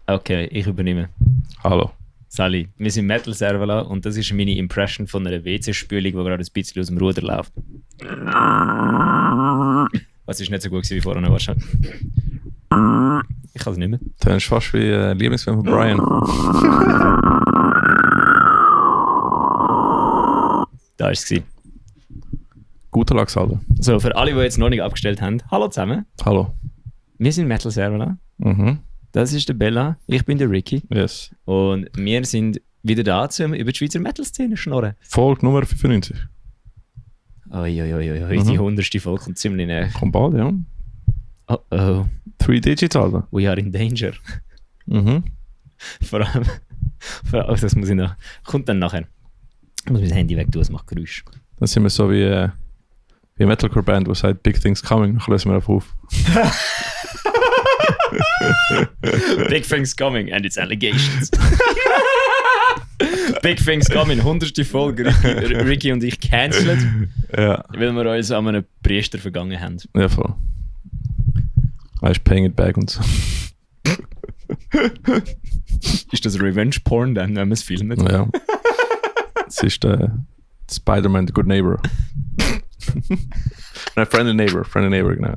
Okay, ich übernehme. Hallo. Sally, wir sind Metal Servala und das ist meine Impression von einer WC-Spülung, die gerade ein bisschen aus dem Ruder läuft. Was ist nicht so gut wie vorher wahrscheinlich. Ich kann es nicht mehr. Das ist fast wie Lieblingsfilm von Brian. Da war es. Guter Lachsalbe. So, für alle, die jetzt noch nicht abgestellt haben, hallo zusammen. Hallo. Wir sind Metal Servala. Mhm. Das ist der Bella, ich bin der Ricky. Yes. Und wir sind wieder da, um über die Schweizer Metal-Szene zu schnorren. Folge Nummer 95. Uiuiui, die 100. Folge kommt ziemlich näher. Kommt bald, ja. Oh oh, 3 Digits, Alter. we are in danger. Mhm. Vor allem, das muss ich noch. Kommt dann nachher. Ich muss mein Handy weg tun, es macht Geräusch. Dann sind wir so wie eine Metalcore-Band, die sagt Big Things Coming. Dann lösen wir auf. Big things coming and it's allegations. Big things coming, 100. Folge. Ricky und ich cancelled, Ja. weil wir uns an einem Priester vergangen haben. Ja, voll. Weißt du, paying it back und so. Ist das Revenge-Porn dann, wenn man es filmt? Ja. Es ist der Spider-Man, the Good Neighbor. Nein, Friendly Neighbor, genau.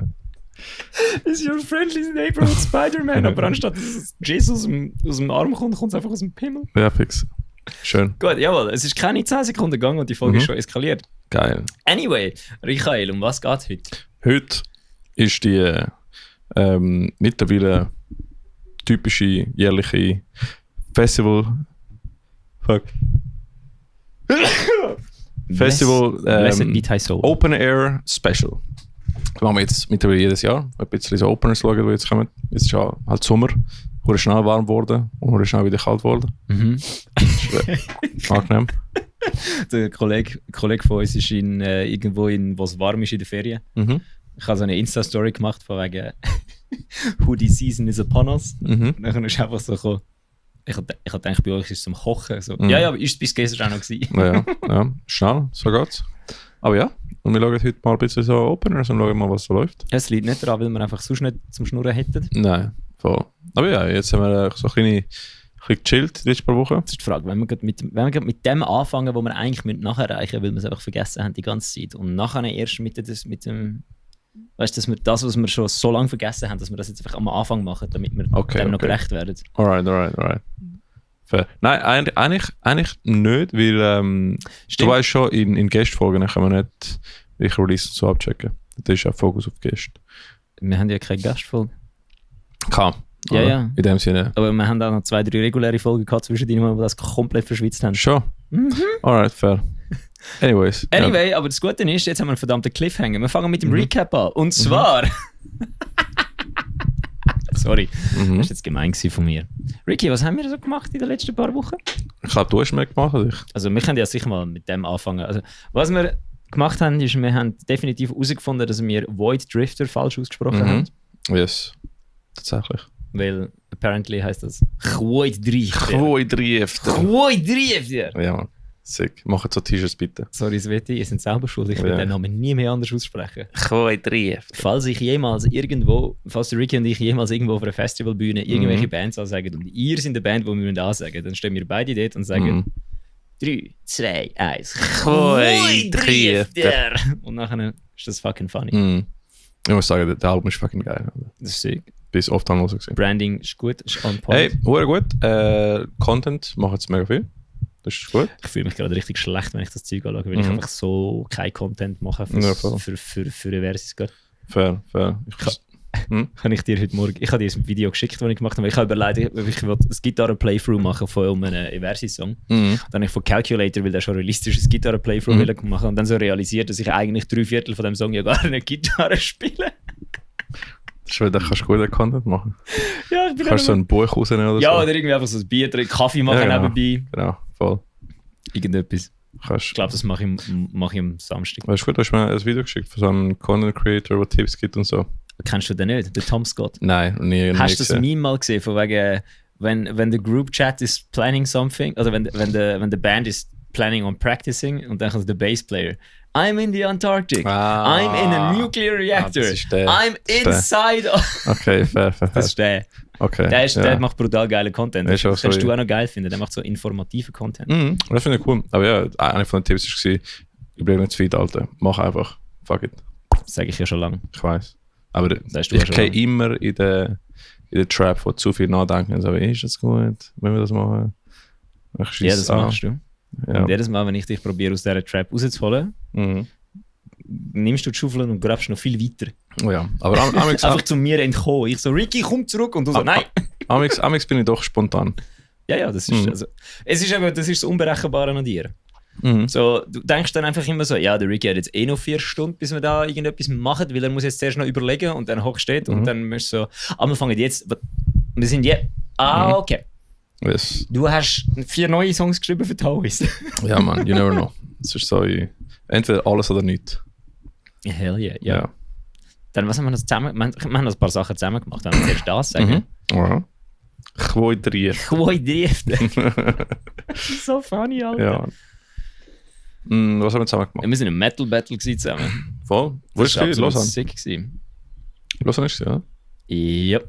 Ist your friendly neighborhood Spider-Man, aber anstatt dass Jesus aus dem Arm kommt, kommt es einfach aus dem Pimmel. Ja, fix. Schön. Gut, jawohl, es ist keine 10 Sekunden gegangen und die Folge ist schon eskaliert. Geil. Anyway, Michael, um was geht es heute? Heute ist die mittlerweile typische jährliche Festival. Fuck. Festival Blessed be thy soul. Open Air Special. Das machen wir jetzt mittlerweile jedes Jahr. Ein bisschen so Openers schauen, die jetzt kommen. Jetzt ist ja halt Sommer. Wurde schnell warm geworden und schnell wieder kalt geworden. Mhm. Angenehm. Der Kollege von uns ist irgendwo, wo es warm ist in der Ferien. Mhm. Ich habe so eine Insta-Story gemacht von wegen Hoodie Season is upon us. Mhm. Und dann ist einfach so gekommen. Ich habe gedacht, bei euch ist es zum Kochen. So. Ja, aber ist es bis gestern auch noch gewesen. Ja, schnell, so geht's. Aber ja, und wir schauen heute mal ein bisschen so Openers und schauen mal, was so läuft. Es liegt nicht daran, weil wir einfach sonst nicht zum Schnurren hätten. Nein, voll. Aber ja, jetzt haben wir so ein bisschen gechillt die letzten paar Wochen. Das ist die Frage, wenn wir gerade mit dem anfangen, wo wir eigentlich nachher erreichen, weil wir es einfach vergessen haben die ganze Zeit. Und nachher erst mit dem, weißt du, dass wir das, was wir schon so lange vergessen haben, dass wir das jetzt einfach am Anfang machen, damit wir dem noch gerecht werden. Alright. Fair. Nein, eigentlich nicht, weil du weißt schon, in Gästfolgen können wir nicht welche Release so abchecken. Das ist ja Fokus auf Gäste. Wir haben ja keine Gastfolge. Kann. Ja. In dem Sinne. Aber wir haben auch noch 2, 3 reguläre Folgen gehabt, zwischen denen wir das komplett verschwitzt haben. Schon? Alright, fair. Anyway, aber das Gute ist, jetzt haben wir einen verdammten Cliffhanger. Wir fangen mit dem Recap an. Und zwar... Sorry, das war jetzt gemein von mir. Ricky, was haben wir so gemacht in den letzten paar Wochen? Ich glaube, du hast mehr gemacht als ich. Also wir können ja sicher mal mit dem anfangen. Also, was wir gemacht haben, ist, wir haben definitiv herausgefunden, dass wir Void Drifter falsch ausgesprochen haben. Yes, tatsächlich. Weil apparently heisst das Void Drifter. Void Drifter. Void Drifter! Ja, Mann. Sick. Macht so T-Shirts bitte. Sorry, Sveti, ihr seid selber schuld. Ich will den Namen nie mehr anders aussprechen. Void Drifter. Falls der Ricky und ich jemals irgendwo auf einer Festivalbühne irgendwelche Bands ansagen und ihr seid eine Band, die wir ansagen, dann stehen wir beide dort und sagen 3, 2, 1 Void Drifter! Und nachher ist das fucking funny. Ich muss sagen, der Album ist fucking geil. Das ist sick. Bis oft haben wir gesehen. Branding ist gut, ist on point. Hey, gut. Content macht jetzt mega viel. Das ist gut. Ich fühle mich gerade richtig schlecht, wenn ich das Zeug anschaue, weil ich einfach so kein Content mache für Versus. Fair. Kann ich dir heute Morgen... Ich habe dir ein Video geschickt, das ich gemacht habe. Ich habe überlegt, ich will ein Gitarre-Playthrough machen von einem Eversi-Song. Dann habe ich von Calculator, weil der schon released ist, ein Gitarre-Playthrough machen und dann so realisiert, dass ich eigentlich 3/4 von dem Song ja gar nicht Gitarre spiele. Das ist, weil du kannst guten Content machen. Ja, ich bin kannst so ein Buch rausnehmen oder so. Ja, oder irgendwie einfach so ein Bier trinken, Kaffee machen nebenbei. Genau, voll. Irgendetwas. Ich glaube, das mache ich am Samstag. Weißt du gut, du hast mir ein Video geschickt von so einem Content Creator, der Tipps gibt und so. Kennst du den nicht? Der Tom Scott? Nein, nie. Hast du das Meme mal gesehen, von wegen, wenn the group chat is planning something, also wenn the band is planning on practicing. Und dann kommt der Bassplayer. I'm in the Antarctic. I'm in a nuclear reactor. I'm inside. Okay, fair. Das ist der. Okay. Der macht brutal geile Content. Das kannst du auch noch geil finden. Der macht so informativen Content. Das finde ich cool. Aber ja, einer von den Tipps war, überleg nicht zu viel, Alter. Mach einfach. Fuck it. Das sage ich ja schon lange. Ich weiß. Aber ich gehe immer in den Trap, wo zu viel nachdenken. Also, ist das gut? Wenn wir das machen? Ja, das machst du. Ja. Und jedes Mal, wenn ich dich probiere, aus dieser Trap rauszuholen, nimmst du die Schaufel und grabst noch viel weiter. Oh ja, aber einfach zu mir entkommen. Ich so, Ricky, komm zurück. Und du so, nein. Amix bin ich doch spontan. Ja, das ist also, das ist das Unberechenbare an dir. So, du denkst dann einfach immer so, ja, der Ricky hat jetzt noch 4 Stunden, bis wir da irgendetwas machen, weil er muss jetzt zuerst noch überlegen und dann hochsteht und dann musst du so, wir fangen jetzt, wir sind jetzt, okay. Yes. Du hast 4 neue Songs geschrieben für Towis. Ja, man, you never know. Es ist so, entweder alles oder nichts. Hell yeah, ja. Dann, was haben wir noch zusammen? Wir haben noch ein paar Sachen zusammen gemacht. Wenn wir zuerst das sagen. Ja. Chwoidrieft. So funny, Alter. Ja. Was haben wir zusammen gemacht? Wir sind im Metal Battle zusammen. Voll? Wo ist es? Lausanne? Sick. Lausanne ist es, ja? Ja.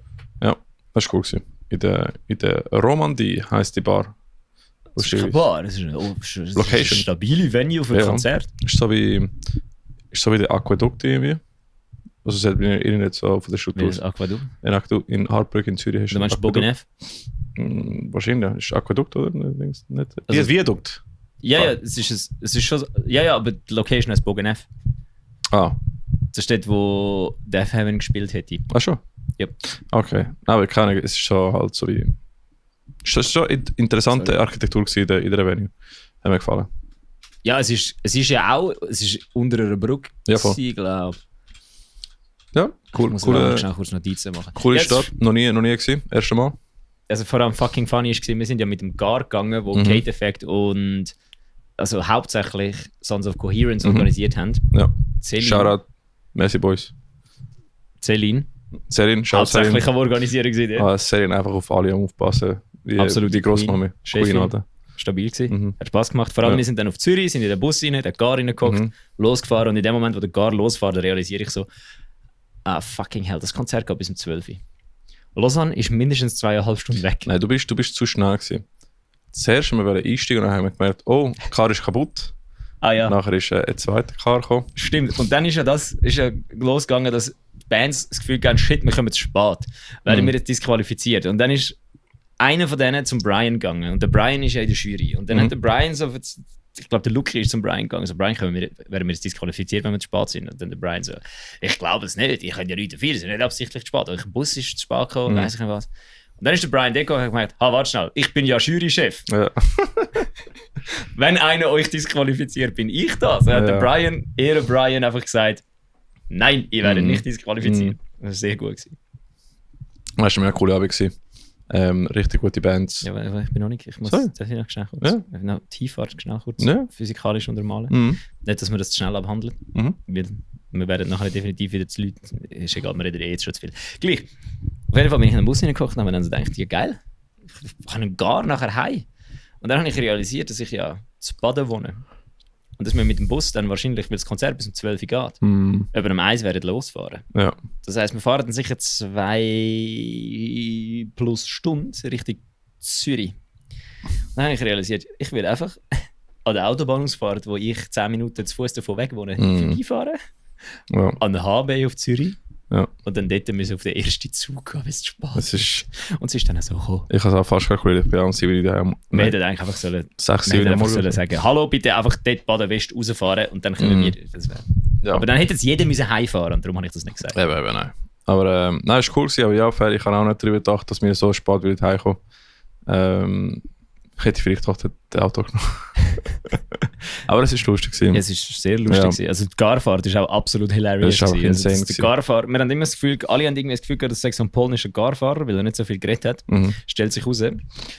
Ja, das war cool. In der Romandie heisst die Bar. Das ist keine Bar, das ist eine stabile Venue für ein Konzert. Ist so wie der Aquädukt irgendwie. Also es hat mir nicht so von der Struktur. Wie das Aquädukt? In Hartbrück in Zürich hast du meinst Bogenef? Wahrscheinlich. Ist Aquädukt oder nicht? Also, Viadukt. Ja, es ist schon. Ja, aber die Location heißt Bogenef. Das ist dort, wo Death Heaven gespielt hätte. Ach schon? Ja. Okay. Aber keine Ahnung, es ist schon halt so wie. Es war schon eine interessante Architektur in der Venue. Hat mir gefallen. Ja, es ist ja auch. Es ist unter einer Brücke, glaube ich. Ja, cool. Ich muss schnell kurz Notizen machen. Coole Stadt, noch nie gesehen, erstes Mal. Also vor allem fucking funny war, wir sind ja mit dem Gar gegangen, wo Kate Effect und also hauptsächlich Sons of Coherence organisiert haben. Ja. Shoutout, Messi Boys. Celine, hauptsächlich am Organisieren gewesen. Celine einfach auf alle aufpassen. Absolut die Grossmami. Queen, Alter. Stabil gewesen. Hat Spaß gemacht. Vor allem, wir sind dann auf Zürich, sind in den Bus rein, der Gar reingehockt, losgefahren und in dem Moment, wo der Gar losfährt, realisiere ich so, fucking hell, das Konzert geht bis um 12 Uhr. Lausanne ist mindestens 2,5 Stunden weg. Nein, du bist zu schnell gewesen. Zuerst haben wir einsteigen und dann haben wir gemerkt, die Car ist kaputt. Ja. Nachher ist ein zweiter Car gekommen. Stimmt. Und dann ist ja losgegangen, dass die Bands das Gefühl hatten, shit, wir kommen zu spät. Werden wir jetzt disqualifiziert. Und dann ist einer von denen zum Brian gegangen. Und der Brian ist ja in der Jury. Und dann hat der Brian so, ich glaube, der Lucky ist zum Brian gegangen. So, Brian, werden wir jetzt disqualifiziert, wenn wir zu spät sind? Und dann der Brian so, ich glaube es nicht, ich kann ja nichts dafür, es ist nicht absichtlich zu spät. Der Bus ist zu spät gekommen, weiss ich nicht was. Und dann ist der Brian Deco und hat gemeint, warte schnell, ich bin ja Jurychef. Ja. Wenn einer euch disqualifiziert, bin ich das. Dann hat der Brian einfach gesagt, nein, ihr werdet nicht disqualifiziert. Das war sehr gut. Das war eine coole Abend. Richtig gute Bands. Ja, aber ich bin noch nicht. Ich muss das noch schnell kurz. Ja. Noch Tieffahrt schnell kurz. Ja. Physikalisch untermalen. Nicht, dass wir das zu schnell abhandeln. Wir werden nachher definitiv wieder zu Leuten. Ist egal, wir reden jetzt schon zu viel. Gleich. Auf jeden Fall bin ich in den Bus reingekocht und habe dann so gedacht, ja geil, ich kann gar nachher heim. Und dann habe ich realisiert, dass ich ja zu Baden wohne. Und dass wir mit dem Bus dann wahrscheinlich, weil das Konzert bis um 12 Uhr geht, über dem Eis werden losfahren. Ja. Das heisst, wir fahren dann sicher 2+ Stunden Richtung Zürich. Und dann habe ich realisiert, ich will einfach an der Autobahnausfahrt, wo ich 10 Minuten zu Fuß davon weg wohne, vorbeifahren. Ja. An der HB auf Zürich. Ja. Und dann dort müssen wir auf den ersten Zug gehen, bis es spät ist. Und es ist dann so gekommen. Ich habe es auch fast kalkuliert, ich bin am 7 Uhr daheim. Wir hätten eigentlich einfach sollen, 6 Uhr sagen, hallo, bitte einfach dort Baden-West rausfahren und dann können wir... Ja. Aber dann hätte jetzt jeder heimfahren und darum habe ich das nicht gesagt. Eben, nein. Aber nein, es war cool gewesen, aber ja, fair, ich habe auch nicht darüber gedacht, dass wir so spät wieder heimkommen. Ich hätte vielleicht auch den Auto genommen. Aber es war lustig gewesen. Es war sehr lustig gewesen. Also die Garfahrt ist auch absolut hilarious. Das ist auch insane also Garfahrer, wir haben immer das Gefühl, alle haben irgendwie das Gefühl, dass es so ein polnischer Garfahrer, weil er nicht so viel geredet hat. Stellt sich raus, der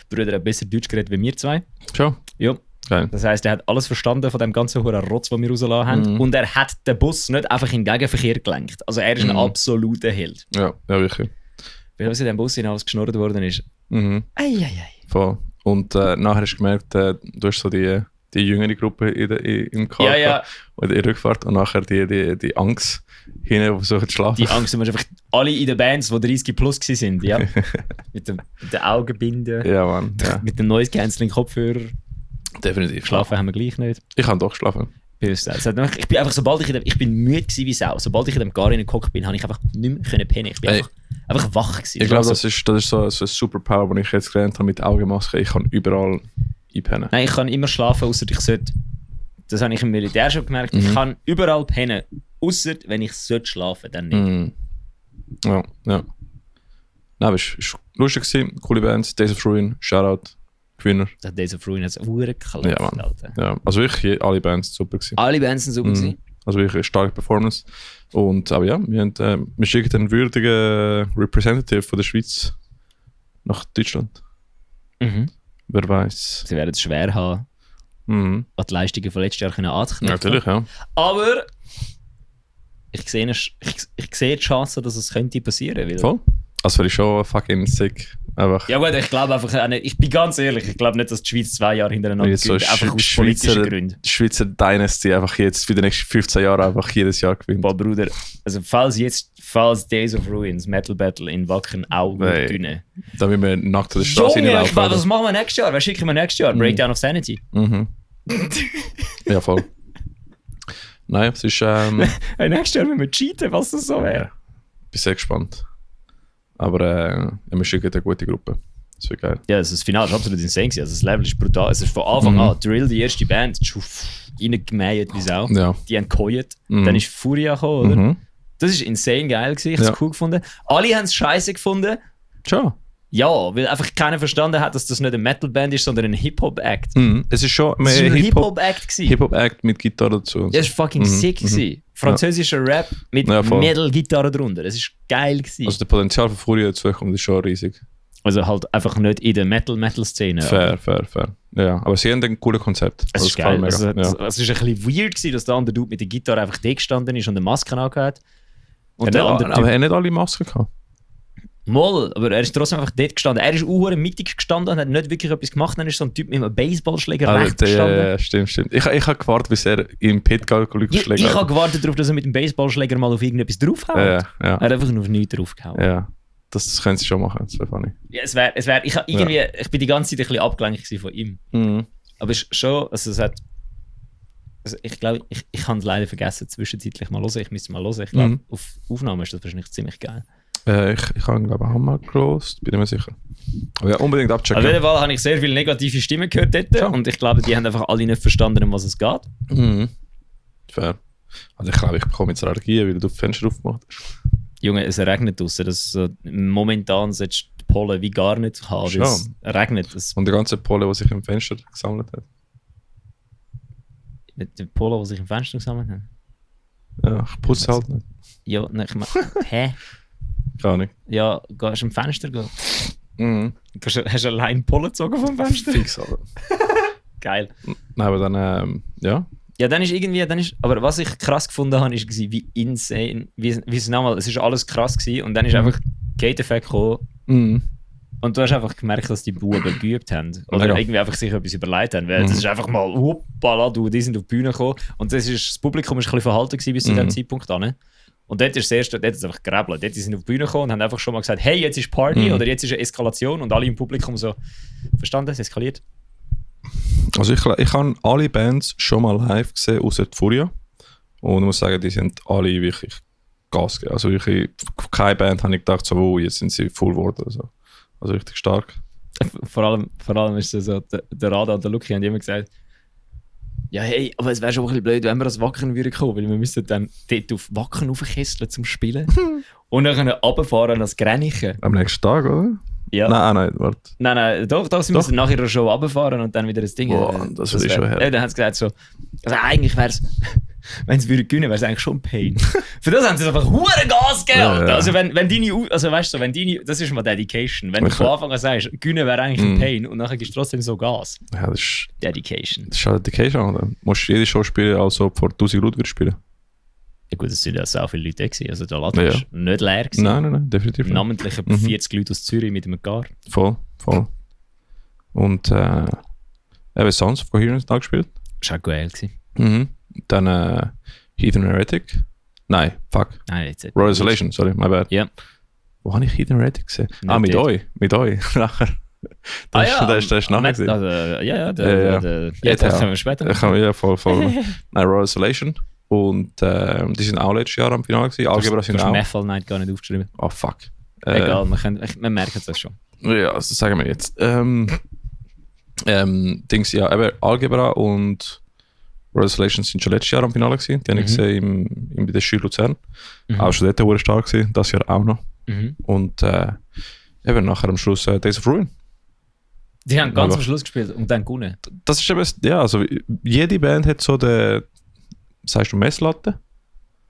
Bruder hat besser Deutsch geredet wie wir zwei. Schon? Ja. Geil. Das heisst, er hat alles verstanden von dem ganzen hohen Rotz, den wir rausgelassen haben. Und er hat den Bus nicht einfach in den Gegenverkehr gelenkt. Also er ist ein absoluter Held. Ja, wirklich. Weil was in dem Bus alles geschnurrt worden ist. Voll. Und nachher hast du gemerkt, du hast so die die jüngere Gruppe im Car und in der Rückfahrt und nachher die Angst hinten, die versuchen zu schlafen. Die Angst, du musst einfach alle in den Bands, die 30 plus waren, ja. mit den Augenbinden, ja, Mann, mit dem Noise Cancelling Kopfhörer. Definitiv. Schlafen haben wir gleich nicht. Ich kann doch schlafen. Ich bin einfach, sobald ich bin müde gewesen wie Sau. Sobald ich in dem Gar reingehockt bin, habe ich einfach nicht mehr pennen. Ich bin einfach wach gewesen. Ich glaube, das ist so ein Superpower, das ich jetzt gelernt habe mit Augenmaske. Ich kann überall einpennen. Nein, ich kann immer schlafen, außer ich sollte. Das habe ich im Militär schon gemerkt. Ich kann überall pennen, außer wenn ich sollte schlafen, dann nicht. Ja. Nein, aber es war lustig gewesen. Coole Bands. Days of Ruin, Shoutout. Gewinner. Days of Ruin hat es geklappt. Ja, Mann. Ja, also wirklich alle Bands super gewesen. Alle Bands sind super gewesen. Also wirklich eine starke Performance. Und aber ja, wir schicken einen würdigen Representative von der Schweiz nach Deutschland. Wer weiß. Sie werden es schwer haben, an die Leistungen von letztes Jahr anzuknüpfen. Natürlich, ja. Aber ich sehe die Chance, dass es könnte passieren könnte. Voll. Also wäre ich schon fucking sick. Einfach. Ja gut, ich glaube einfach, ich bin ganz ehrlich, ich glaube nicht, dass die Schweiz 2 Jahre hintereinander gewinnt, einfach aus politischen Gründen. Die Schweizer Dynasty einfach jetzt für die nächsten 15 Jahre einfach jedes Jahr gewinnt. Boah, Bruder, also falls Days of Ruins, Metal Battle in Wacken auch gewinnen. Dann müssen wir nackt auf der Straße hinlaufen. Was machen wir nächstes Jahr? Was schicken wir nächstes Jahr? Breakdown of Sanity. Ja, voll. Nein, es ist... nächstes Jahr müssen wir cheaten, was das so wäre. Bin sehr gespannt. Aber wir schicken eine gute Gruppe. Das wird geil. Ja, das Finale ist absolut insane. Also das Level ist brutal. Es ist von Anfang an Drill, die erste Band, reingemäht wie Sau. Ja. Die haben geheult. Dann ist Furia gekommen, oder? Das ist insane geil gewesen. Ich habe es cool gefunden. Alle haben es scheiße gefunden. Schon. Ja, weil einfach keiner verstanden hat, dass das nicht eine Metal-Band ist, sondern ein Hip-Hop-Act. Es ist schon ein Hip-Hop-Act gewesen. Hip-Hop-Act mit Gitarre dazu. Das war fucking sick gewesen. Französischer Rap mit Metal-Gitarre drunter. Das ist geil gewesen. Also der Potenzial von Furia dazukommt ist schon riesig. Also halt einfach nicht in der Metal-Szene. Fair. Ja, aber sie haben ein cooles Konzept. Es ist geil. Es ist ein bisschen weird gewesen, dass der andere Dude mit der Gitarre einfach da gestanden ist und eine Maske angehört. Aber er hat nicht alle Masken gehabt. Moll, aber er ist trotzdem einfach dort gestanden. Er ist mittig gestanden und hat nicht wirklich etwas gemacht. Dann ist so ein Typ mit einem Baseballschläger rechts gestanden. Ja, stimmt. Ich habe gewartet, bis er im Pit schlägt. Ich habe gewartet darauf, dass er mit dem Baseballschläger mal auf irgendetwas draufhaut. Ja. Er hat einfach nur auf nichts draufgehauen. Ja, das können sie schon machen. Das wäre funny. Ja, ich bin die ganze Zeit ein bisschen abgelenkt von ihm. Aber es ist schon, ich glaube, ich habe es leider vergessen, zwischenzeitlich mal hören. Ich müsste mal hören. Ich glaube, auf Aufnahme ist das wahrscheinlich ziemlich geil. Ich habe, glaube ich, auch mal gelost, bin ich mir sicher. Aber ja, unbedingt abchecken. Auf jeden Fall habe ich sehr viele negative Stimmen gehört dort. Ja. Und ich glaube, die haben einfach alle nicht verstanden, um was es geht. Fair. Also ich glaube, ich bekomme jetzt Allergien, weil du das Fenster aufgemacht hast. Junge, es regnet draussen. Momentan solltest du die Pollen wie gar nicht haben. Es regnet. Und die ganze Pollen, die sich im Fenster gesammelt hat. Die Pollen, die sich im Fenster gesammelt haben? Ja, ich putze halt nicht. Ja, nein, ich meine... Hä? Gar nicht. Ja, gehst du am Fenster gehen? Hast du allein Pollen gezogen vom Fenster? Fix, Alter. Geil. Nein, aber dann, ja. Ja, aber was ich krass gefunden habe, ist wie insane, wie es nochmal, es ist alles krass gewesen und dann ist einfach Gate-Effekt gekommen und du hast einfach gemerkt, dass die Buben geübt haben oder irgendwie einfach sich etwas überlegt haben, weil das ist einfach mal, hoppala, die sind auf die Bühne gekommen und das Publikum war ein bisschen verhalten gewesen bis zu diesem Zeitpunkt an. Und dort ist es einfach gerebelt. Dort sind auf die Bühne gekommen und haben einfach schon mal gesagt, hey, jetzt ist Party oder jetzt ist eine Eskalation und alle im Publikum so, verstanden, es eskaliert. Also ich habe alle Bands schon mal live gesehen, außer die Furia. Und ich muss sagen, die sind alle wirklich Gas gegeben. Also wirklich, keine Band habe ich gedacht, so, jetzt sind sie full geworden. Also richtig stark. Vor allem ist es so, der Rada und der Luki haben immer gesagt, ja, hey, aber es wäre schon ein bisschen blöd, wenn wir als Wacken würden kommen, weil wir müssten dann dort auf Wacken aufkesseln zum Spielen und dann runterfahren als Gränichen. Am nächsten Tag, oder? Ja. Nein, warte. Nein, doch, sie müssen nachher schon runterfahren und dann wieder das Ding. Boah, das würde ich schon her. Dann haben sie gesagt so, also eigentlich wäre es, wenn sie würden gewinnen, wäre es eigentlich schon ein Pain. Für das haben sie einfach hure Gas gegeben. Ja. Also wenn deine, also weißt du, das ist mal Dedication. Wenn du von Anfang an sagst, gewinnen wäre eigentlich ein Pain und nachher gibst du trotzdem so Gas. Ja, das ist Dedication. Das ist halt Dedication. Oder? Du musst jede Show spielen, als ob vor 1000 Leuten spielen. Ja gut, es sind ja so viele Leute gewesen. Also der Laden war nicht leer gewesen. Nein, definitiv nicht. Namentlich etwa 40 Leute aus Zürich mit einem Car. Voll. Und Sons of Coherence da gespielt. war auch geil. Dann Heathen Heretic. Nein, fuck. Nein, jetzt nicht. Royal Isolation, sorry, my bad. Ja. Wo habe ich Heathen Heretic gesehen? Nicht Mit dort. euch. Mit euch. Nachher. Das ist nachher gesehen. Ja, ETH. das können wir später machen. Ja, voll. Nein, Royal Isolation. Und die sind auch letztes Jahr am Finale gewesen. Algebra sind Du hast auch. Metal Night gar nicht aufgeschrieben. Oh, fuck. Egal, wir merken das schon. Ja, das sagen wir jetzt. Dings, ja, eben Algebra und Royal Isolation sind schon letztes Jahr am Finale gewesen. Die habe ich gesehen bei der Schule Luzern. Auch schon dort stark gewesen, das Jahr auch noch. Und eben nachher am Schluss Days of Ruin. Die haben ganz am Schluss gespielt und dann gewonnen. Das ist eben, ja, also jede Band hat so den, sagst du Messlatte?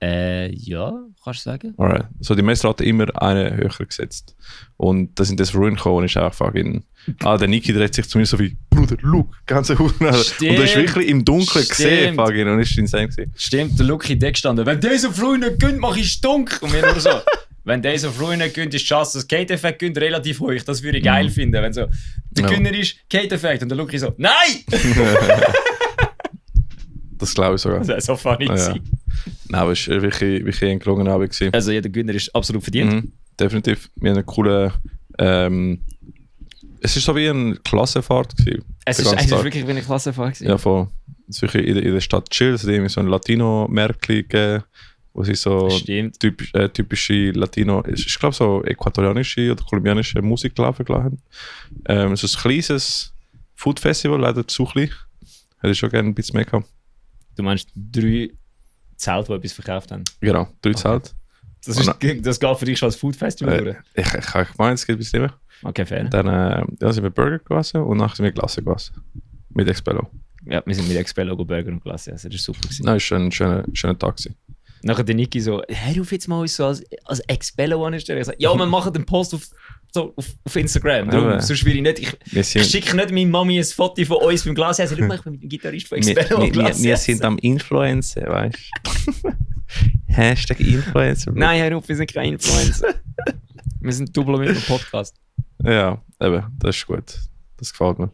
Ja, kannst du sagen. Alright. So die Messlatte immer eine höher gesetzt. Und das in das Ruin gekommen und ist einfach fucking. Der Niki dreht sich zu mir so wie, Bruder, look, ganz gut. Und du hast wirklich im Dunkeln gesehen, fucking, und ist insane gewesen. Stimmt, der Lucky Deck gestanden. Wenn dieser Ruin nicht gönnt, mach ich stunk. Und wir nur so. Wenn dieser Ruin nicht gönnt, ist die Chance, dass Kate-Effekt gönnt, relativ hoch. Das würde ich geil finden. Wenn so der Gönner ist, Kate-Effekt und der Lucky so, nein! Das glaube ich sogar. Das wäre so funny gewesen. Nein, aber es war wirklich ein gelungener Abend gewesen. Also jeder Gönner ist absolut verdient. Definitiv. Wir haben einen coolen. Es war so wie eine Klassenfahrt gewesen. Es ist wirklich wie eine Klassenfahrt gewesen. Ja, voll. Es ist wirklich in der Stadt Chill. Es hat irgendwie so ein Latino-Märkli gegeben, wo sie so typische Latino, ich glaube so äquatorianische oder kolumbianische Musik gelaufen haben. So ein kleines Food-Festival, leider zu klein. Hätte ich schon gerne ein bisschen mehr gehabt. Du meinst 3 Zelte, die etwas verkauft haben? Genau, 3 Zelte. Das geht für dich schon als Food-Festival durch? Ich meine, es geht bis nicht mehr. Okay, fair. Dann sind wir Burger gegessen und nachher sind wir Glasse gegessen. Mit Expello. Ja, wir sind mit Expello Burger und Glasse essen. Das war super gewesen. Nein, es war ein schöner Tag gewesen. Nachher der Niki so, hey, ruf jetzt mal uns so als Expello anstellen. Ich sage, ja, wir machen den Post auf Instagram. Darum, sonst will ich nicht. Ich schicke nicht meiner Mami ein Foto von uns beim Glas essen. Schau mal, ich bin mit dem Gitarrist von Expello Wir sind am Influencer, weißt du? Hashtag Influencer. Nein, Herr Ruf, wir sind kein Influencer. Wir sind Double mit dem Podcast. Ja, eben, das ist gut. Das gefällt mir.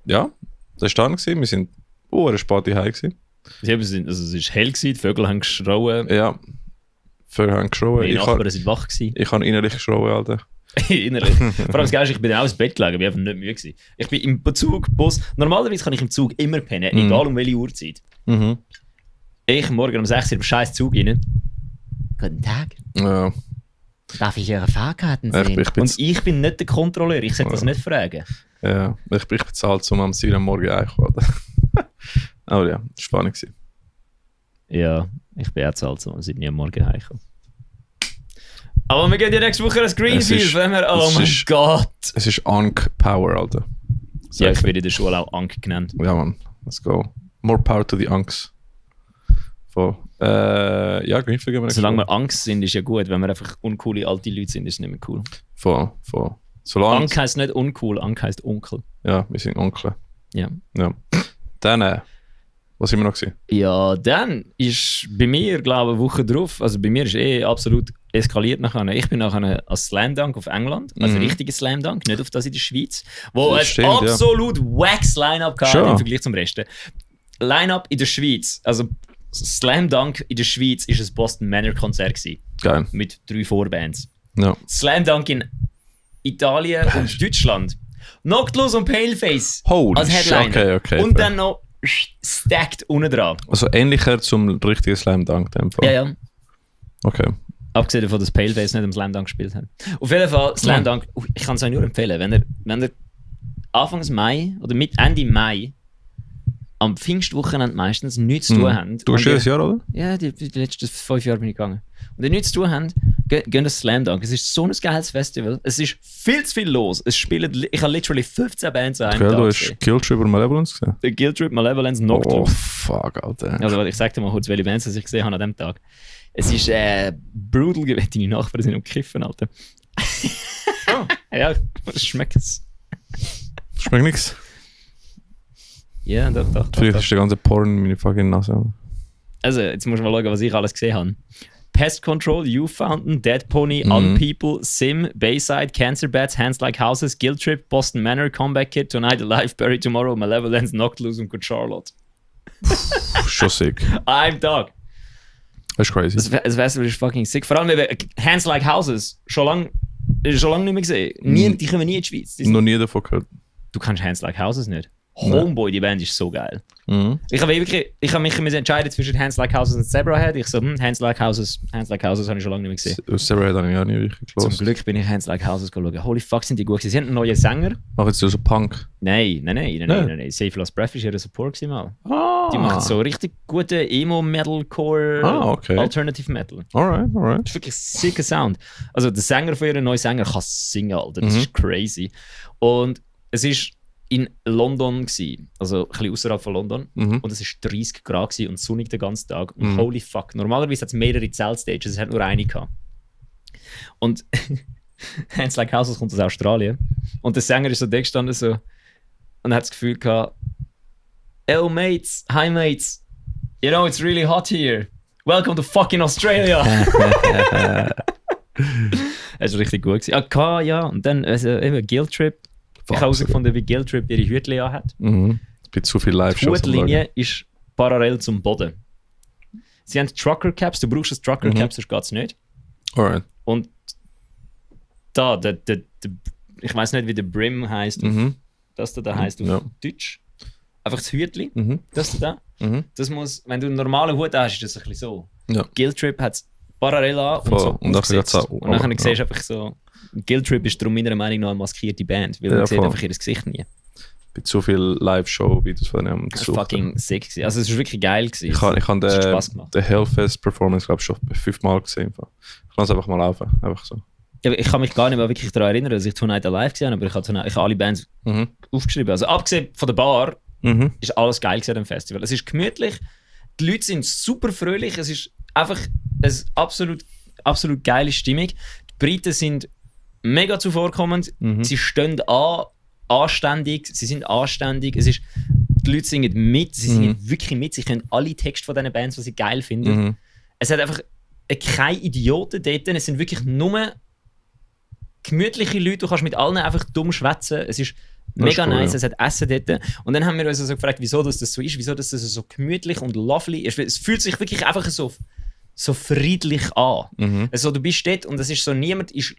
Ja, das war dann. Wir sind spät daheim gewesen. Es war hell, die Vögel haben geschrauen. Ja, Vögel haben geschrauen. Meine Nachbarn waren wach gewesen. Ich habe innerlich geschrauen, Alter. Innerlich. Vor allem das Geilste, ich bin auch ins Bett gelegen, ich war einfach nicht müde gewesen. Ich bin im Bus. Normalerweise kann ich im Zug immer pennen, egal um welche Uhrzeit. Ich morgen um 6 Uhr im scheiß Zug rein. Guten Tag. Ja. Darf ich Ihre Fahrkarten sehen? Und ich bin nicht der Kontrolleur, ich sollte das nicht fragen. Ja, ich bezahlt, um am 7 Uhr am Morgen einzukommen. Aber ja, das war spannend. Ja, ich bin auch bezahlt, um am 7 Uhr am Morgen heimkommen. Aber wir gehen ja nächste Woche ins Greenfield, wenn wir... Oh mein Gott! Es ist Ankh-Power, Alter. Ja, ich werde in der Schule auch Ankh genannt. Ja, Mann. Let's go. More power to the Ankhs. Ja, Greenfield gehen wir solange wir Angst sind, ist ja gut. Wenn wir einfach uncoole alte Leute sind, ist es nicht mehr cool. Voll. Ankh heisst nicht uncool, Ankh heisst Onkel. Ja, wir sind Onkel. Ja. Dann, was sind wir noch gewesen? Ja, dann ist bei mir, glaube ich, eine Woche drauf, also bei mir ist absolut eskaliert nachher. Ich bin nachher als Slam Dunk auf England, also richtiges Slam Dunk, nicht auf das in der Schweiz, wo es absolut wax Line-Up hatte im Vergleich zum Rest. Line-Up in der Schweiz, also Slam Dunk in der Schweiz war ein Boston Manor Konzert gewesen. Geil. Mit 3 Vorbands. Ja. Slam Dunk in Italien und Deutschland. Noctlos und Paleface als Headliner. Okay. Und dann noch stacked unten dran. Also ähnlicher zum richtigen Slam Dunk. Ja. Okay. Abgesehen davon, dass Paleface nicht im Slam Dunk gespielt hat. Auf jeden Fall, Slam Dunk, ich kann es euch nur empfehlen, wenn ihr Anfangs Mai oder mit Ende Mai am Pfingstwochenende meistens nichts zu tun haben. Du gehst jedes Jahr, oder? Ja, die letzten 5 Jahre bin ich gegangen. Und ihr nichts zu tun habt, geht das Slam Dunk. Es ist so ein geiles Festival. Es ist viel zu viel los. Ich habe literally 15 Bands an einem Tag. Du hast Guilt Trip und Malevolence gesehen? Der Guilt Trip, Malevolence, Nocturne. Oh, fuck, Alter. Also, ich sag dir mal kurz, welche Bands ich gesehen habe an diesem Tag. Es ist brutal gewesen. Deine Nachbarn sind am Kiffen, Alter. Ja, das schmeckt es. Schmeckt nichts. Ja, doch. Vielleicht ist der ganze Porn in meine fucking Nase. Also, jetzt musst du mal schauen, was ich alles gesehen habe. Pest Control, Youth Fountain, Dead Pony, Other People, Sim, Bayside, Cancer Bats, Hands Like Houses, Guilt Trip, Boston Manor, Comeback Kid, Tonight Alive, Bury Tomorrow, Malevolence, Knocked Loose und Good Charlotte. Schon sick. Einem Tag. Das ist crazy. Das Festival ist fucking sick. Vor allem eben Hands Like Houses. Schon lange nicht mehr gesehen. Die kommen nie in die Schweiz. Noch nie davon gehört. Du kannst Hands Like Houses nicht. Homeboy, die Band ist so geil. Mhm. Ich habe mich entscheiden zwischen Hands Like Houses und Zebrahead. Ich so, Hands Like Houses habe ich schon lange nicht mehr gesehen. Zebrahead habe ich auch nicht wirklich Zum gehört. Glück bin ich Hands Like Houses schauen. Holy fuck, sind die gut. Sie haben einen neuen Sänger. Machen sie so Punk? Nein. Safe Lost Breath war ihr Support mal. Ah. Die machen so richtig gute Emo-Metalcore, okay. Alternative Metal. Alright. Das ist wirklich ein sicker Sound. Also der Sänger von ihrem neuen Sänger kann singen, Alter. Das ist crazy. Und es ist in London gsi, also ein bisschen außerhalb von London. Und es war 30 Grad gsi und sonnig den ganzen Tag. Und holy fuck, normalerweise hat es mehrere Zeltstages, es hat nur eine gehabt. Und Hands Like Houses kommt aus Australien. Und der Sänger ist so da gestanden so, und hat das Gefühl gehabt, oh mates, hi mates, you know it's really hot here. Welcome to fucking Australia. Das war richtig gut gewesen. Ja. Und dann eben Guilt Trip. Ich habe herausgefunden, wie Guilt Trip ihre Hütchen anhat. Es gibt zu viele Live-Shows. Die Hutlinie ist parallel zum Boden. Sie haben Trucker Caps, du brauchst ein Trucker Cap, sonst geht es nicht. Alright. Und da, ich weiß nicht, wie der Brim heisst, das da heisst auf Deutsch. Einfach das Hütchen, das da. Das muss, wenn du einen normalen Hut hast, ist das ein bisschen so. Ja. Guilt Trip hat es parallel an und so und aufgesetzt. auch, und dann siehst du einfach so, Guilt Trip ist darum meiner Meinung nach eine maskierte Band, weil man sieht einfach ihr Gesicht nie. Bei zu viel Live-Show-Videos von denen Das war fucking sick gewesen. Also es war wirklich geil gewesen. Ich habe den Hellfest-Performance, glaube ich, schon 5 Mal gesehen. Ich lasse einfach mal laufen, einfach so. Ja, ich kann mich gar nicht mehr wirklich daran erinnern, dass ich Tonight Alive gesehen habe, aber ich habe alle Bands aufgeschrieben. Also abgesehen von der Bar ist alles geil gewesen am Festival. Es ist gemütlich, die Leute sind super fröhlich, es ist einfach eine absolut geile Stimmung. Die Briten sind mega zuvorkommend, sie stehen anständig, sie sind anständig, die Leute singen mit, sie singen wirklich mit, sie können alle Texte von diesen Bands, die sie geil finden. Es hat einfach keine Idioten dort, es sind wirklich nur gemütliche Leute, du kannst mit allen einfach dumm schwätzen, es ist mega cool, nice, es hat Essen dort. Und dann haben wir uns also gefragt, wieso das so ist, wieso das so gemütlich und lovely ist. Es fühlt sich wirklich einfach so friedlich an. Also, du bist dort und es ist so, niemand ist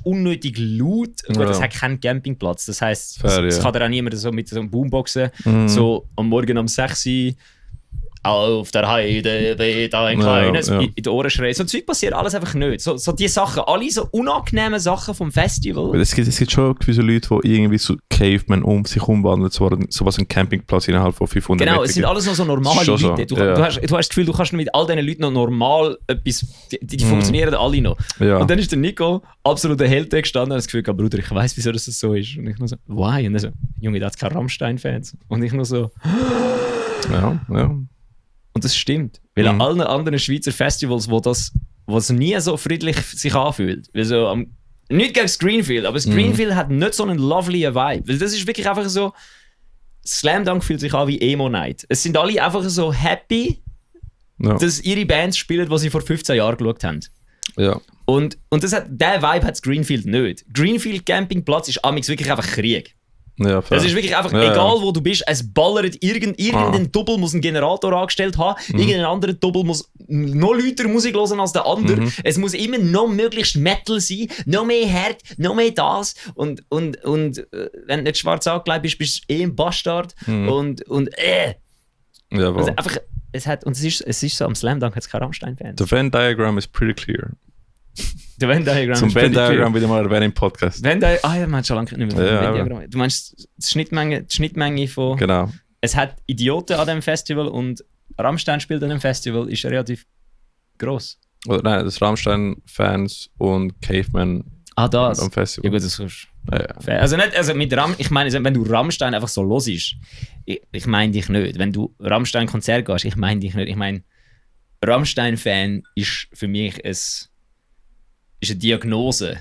unnötig laut. Gut, es hat keinen Campingplatz. Das heisst, es kann dir auch niemand so mit so einem Boomboxen so am Morgen um 6 Uhr auf der Heide weht ein kleines in die Ohren schreien. So Zeug passiert alles einfach nicht. So die Sachen, alle so unangenehme Sachen vom Festival. Es gibt schon gewisse Leute, die irgendwie so Caveman sich umwandeln, so was ein Campingplatz innerhalb von 500 Metern. Genau, es sind alles noch so normale Leute. So. Du hast das Gefühl, du kannst mit all diesen Leuten noch normal etwas, die funktionieren alle noch. Ja. Und dann ist der Nico absolut der Held gestanden und hat das Gefühl, Bruder, ich weiss, wieso das so ist. Und ich nur so, why? Und er so, Junge, da hat es keine Rammstein-Fans. Und ich nur so, ja. Und das stimmt. Weil an allen anderen Schweizer Festivals, wo es nie so friedlich sich anfühlt. Weil so, nicht gegen das Greenfield, aber das Greenfield hat nicht so einen lovely Vibe. Weil das ist wirklich einfach so, Slam Dunk fühlt sich an wie Emo Night. Es sind alle einfach so happy, dass ihre Bands spielen, die sie vor 15 Jahren geschaut haben. Ja. Und der Vibe hat das Greenfield nicht. Greenfield Campingplatz ist amigs wirklich einfach Krieg. Ja, es ist wirklich einfach, egal wo du bist, es ballert, irgendein Double muss einen Generator angestellt haben, irgendein anderer Double muss noch lauter Musik hören als der andere. Es muss immer noch möglichst Metal sein, noch mehr Hard, noch mehr das. Und wenn du nicht schwarz angelegt bist, bist du ein Bastard. Ja, also einfach, es ist so, am Slam Dunk hat es keine Rammstein-Fans. The Venn Diagram is pretty clear. Der Venn Diagram Zum Venn Diagram wieder mal erwähnen im Podcast. Man hat schon lange nicht mehr Venn Diagram. Du meinst die Schnittmenge von... Genau. Es hat Idioten an dem Festival und Rammstein spielt an dem Festival, ist relativ gross. Oder nein, das Rammstein-Fans und Caveman das. am Festival. Ja gut, das ist Also nicht, ich meine, wenn du Rammstein einfach so los ist, ich meine dich nicht. Wenn du Rammstein-Konzert gehst, ich meine dich nicht. Ich meine, Rammstein-Fan ist für mich eine Diagnose.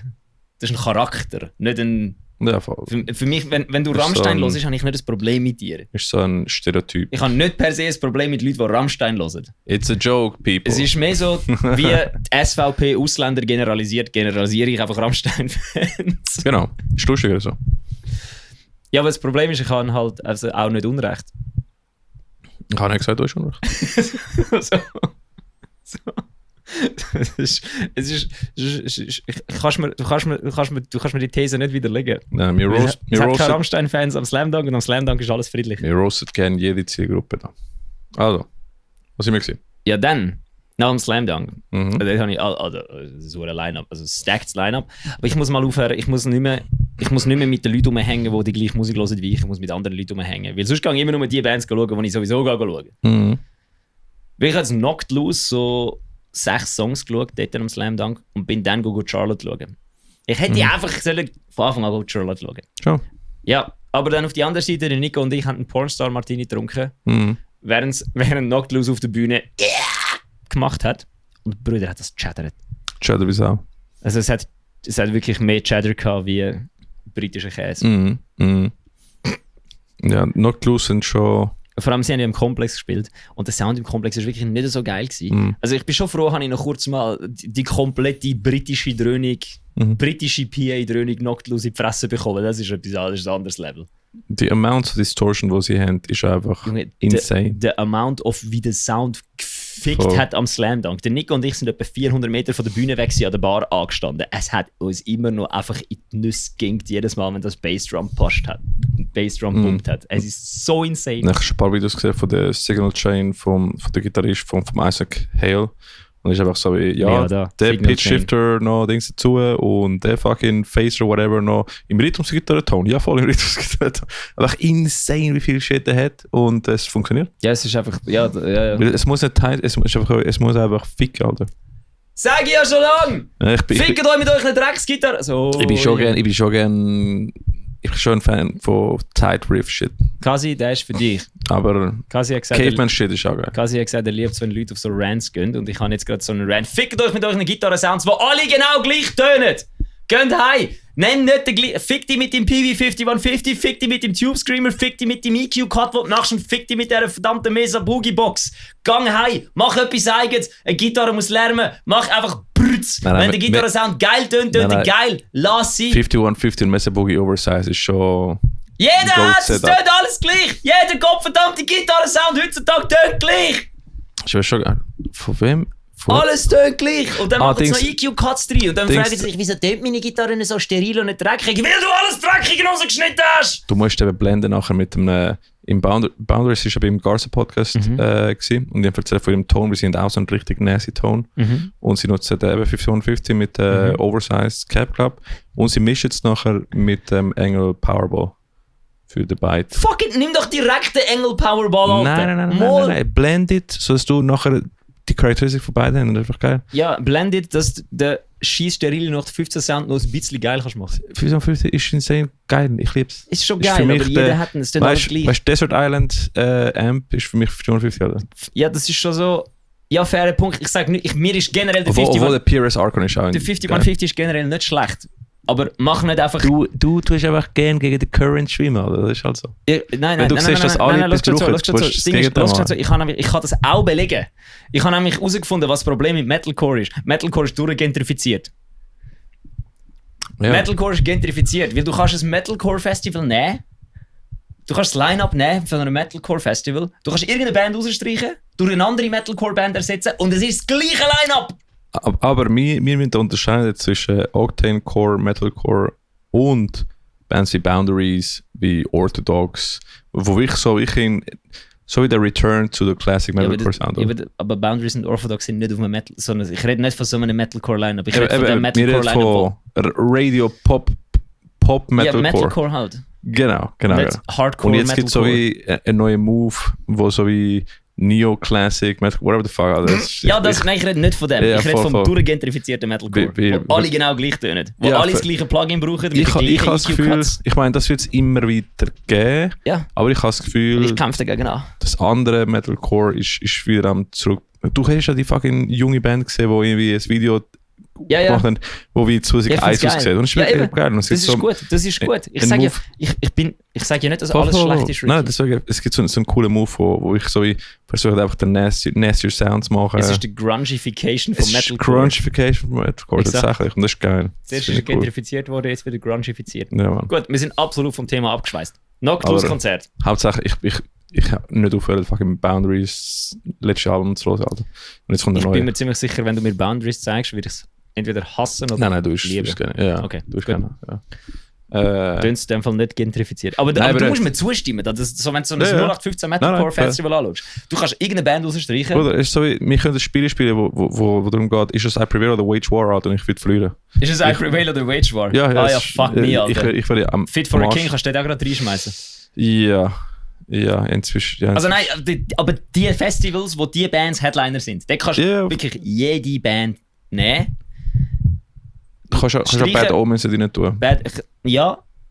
Das ist ein Charakter, nicht ein Ja, voll. Für mich, wenn du Rammstein hörst, habe ich nicht das Problem mit dir. Ist so ein Stereotyp. Ich habe nicht per se ein Problem mit Leuten, die Rammstein hören. It's a joke, people. Es ist mehr so, wie die SVP Ausländer generalisiere ich einfach Rammstein-Fans. Genau, ist lustiger so. Ja, aber das Problem ist, ich habe halt also auch nicht Unrecht. Ich habe nicht gesagt, du hast Unrecht. Du kannst mir die These nicht widerlegen. Nein, Es hat keine Rammstein-Fans am Slam Dunk und am Slam Dunk ist alles friedlich. Wir roasten gerne jede Zielgruppe da. Also, was sind wir gesehen? Ja, dann, nach dem Slam Dunk. Mhm. Dort habe ich so ein Line-Up, also stacked Line-Up. Aber ich muss mal aufhören, ich muss nicht mehr mit den Leuten rumhängen, die die gleiche Musik hören wie ich. Ich muss mit anderen Leuten rumhängen. Weil sonst gehe ich immer nur die Bands schauen, die ich sowieso schaue. Mhm. Weil ich habe jetzt Knocked Loose so 6 Songs geschaut, dort am Slam Dunk, und bin dann Charlotte schauen. Ich hätte einfach von Anfang an Charlotte schauen. Schon. Ja, aber dann auf die andere Seite, der Nico und ich haben einen Pornstar Martini getrunken, während Knocked Loose auf der Bühne gemacht hat. Und der Bruder hat das chattert. Cheddar wie Sau. Also es hat wirklich mehr Cheddar gehabt wie britischer Käse. Ja, Knocked Loose sind schon... Vor allem, sie haben ja im Komplex gespielt und der Sound im Komplex war wirklich nicht so geil gewesen. Also ich bin schon froh, habe ich noch kurz mal die komplette britische Dröhnung, britische PA-Dröhnung Knocked Loose in die Fresse bekommen. Das ist ein anderes Level. Die Amount of Distortion, die sie haben, ist einfach insane. Der Amount of wie der Sound gefickt hat am Slam Dunk. Der Nico und ich sind etwa 400 Meter von der Bühne weg an der Bar angestanden. Es hat uns immer noch einfach in die Nüsse gegingt, jedes Mal, wenn das Bassdrum gepasst hat. Bassdrum pumpt hat. Es ist so insane. Ich habe ein paar Videos gesehen von der Signal Chain von der Gitarrist vom Isaac Hale. Und es ist einfach so wie, der Pitch Shifter noch Dings dazu und der fucking Phaser whatever noch im Rhythmusgitarrenton. Ja, voll im Rhythmusgitarrenton. Einfach insane, wie viel Shit er hat und es funktioniert. Ja, es ist einfach, ja. Es muss nicht es muss einfach ficken, Alter. Sag ich ja schon lange! Fickt euch mit euch eine Drecksgitarre! So, ich bin schon ein Fan von Tight Riff Shit. Kasi, der ist für dich. Aber Caveman Shit ist auch geil. Kasi hat gesagt, er liebt es, wenn Leute auf so Rants gehen. Und ich habe jetzt gerade so einen Rant. Fickt euch mit euren Gitarren-Sounds, die alle genau gleich tönen. Geht heim. Nenn nicht den gleichen. Fick dich mit dem PV5150, fick dich mit dem Tube Screamer, fick dich mit dem EQ-Cut, den du machst, und fick dich mit dieser verdammten Mesa Boogie-Box. Gang heim. Mach etwas Eigenes. Eine Gitarre muss lärmen. Mach einfach Brütz. Wenn der Gitarren-Sound geil tönt, tönt er geil. Lass sie. 5150 und Mesa Boogie Oversize ist schon... Jeder hat es, tönt alles gleich. Jeder gottverdammte Gitarren-Sound heutzutage tönt gleich. Ich weiß schon, von wem? Alles tönt gleich. Und dann machen sie noch EQ-Cuts drin. Und dann fragen sie sich, wieso tönt meine Gitarre so steril und nicht dreckig? Weil du alles dreckig rausgeschnitten hast! Du musst eben blenden nachher mit einem... Im Boundaries war aber im Garza-Podcast gewesen. Und die haben erzählt von ihrem Ton, wir sind auch so ein richtig nasty Ton. Und sie nutzen eben 5150 mit Oversized Cap Club. Und sie mischen es nachher mit dem Engel Powerball. Für den Byte. Fuck it, nimm doch direkt den Engel Powerball, Alter. Nein. Blend it, sodass du nachher die Charakteristik von beiden haben. Das ist einfach geil. Ja, blend it, dass der scheiß steril noch 15 Sound noch ein bisschen geil kannst machen. 55 ist insane geil, ich lieb's. Ist schon geil, aber jeder hat es dann alles gleich. Weißt du, Desert Island Amp ist für mich 55, oder? Ja, das ist schon so... Ja, fairer Punkt. Ich sag nicht, mir ist generell der 50... Obwohl der PRS Archon ist auch... Der 5150 ist generell nicht schlecht. Aber mach nicht einfach... Du tust einfach gern gegen den Current schwimmen, oder? Das ist halt so. Nein, du siehst, dass alle etwas brauchen, ich kann das auch belegen. Ich habe nämlich herausgefunden, was das Problem mit Metalcore ist. Metalcore ist durchgentrifiziert. Ja. Metalcore ist gentrifiziert, weil du kannst ein Metalcore-Festival nehmen. Du kannst das Line-Up nehmen von einem Metalcore-Festival. Du kannst irgendeine Band rausstreichen, durch eine andere Metalcore-Band ersetzen und es ist das gleiche Line-Up. Aber wir müssen unterscheiden zwischen Octane Core, Metalcore und Bands wie Boundaries, wie Orthodox, wo ich so wie der Return to the Classic Metalcore Sound. Aber Boundaries und Orthodox sind nicht auf einem Metal, sondern ich rede nicht von so einem Metalcore-Line-Up. Ich rede von dem Metalcore-Line-Up. Radio Pop Metalcore. Ja, Metalcore halt. Genau. Hardcore und jetzt gibt es so wie einen neuen Move, wo so wie Neo-Classic, whatever the fuck. Nein, ich rede nicht von dem. Ich rede vom durchgentrifizierten Metalcore. Wo alle genau gleich tönen. Wo alle das gleiche Plugin brauchen. Ich habe das Gefühl, ich meine, das wird es immer wieder geben. Ja. Aber ich habe das Gefühl, ich kämpfe dagegen an. Das andere Metalcore ist wieder am zurück. Du hast ja die fucking junge Band gesehen, die irgendwie ein Video gemacht haben, wo wie 2001 aussieht. Und es ist wirklich geil. Das ist gut. Ich sage ja nicht, dass alles schlecht ist. Nein, deswegen, es gibt so einen coolen Move, wo ich so wie versuche, einfach den nastier Sound zu machen. Es ist die Grungification von Metalcore. Grungification von Metalcore, tatsächlich. Und das ist geil. Zuerst ist gentrifiziert worden, jetzt wieder grungifiziert. Ja, gut, wir sind absolut vom Thema abgeschweißt. Nocturus-Konzert. Hauptsache, ich habe nicht aufgehört, fucking Boundaries letztes Album zu hören. Und jetzt kommt ich bin mir ziemlich sicher, wenn du mir Boundaries zeigst, würde ich es entweder hassen oder nein, du lieben. Ja, okay, du gerne. Ja. Du hast in dem Fall nicht gentrifiziert. Aber du musst mir zustimmen. Wenn du so ein 0815 Metalcore Festival anschaust, du kannst irgendeine Band rausstreichen. Bruder, es ist so wie, wir können ein Spiel spielen, wo darum geht, ist es I Prevail oder Wage War, Alter, und ich würde verlieren. Ist es I Prevail oder Wage War? Ja, fuck me, Alter. Ich würde Fit for a King kannst du da auch gerade reinschmeißen. Ja, inzwischen. Ja, also nein, aber die Festivals, wo die Bands Headliner sind, da kannst du wirklich jede Band nehmen. Du kannst auch Bad Omens nicht tun.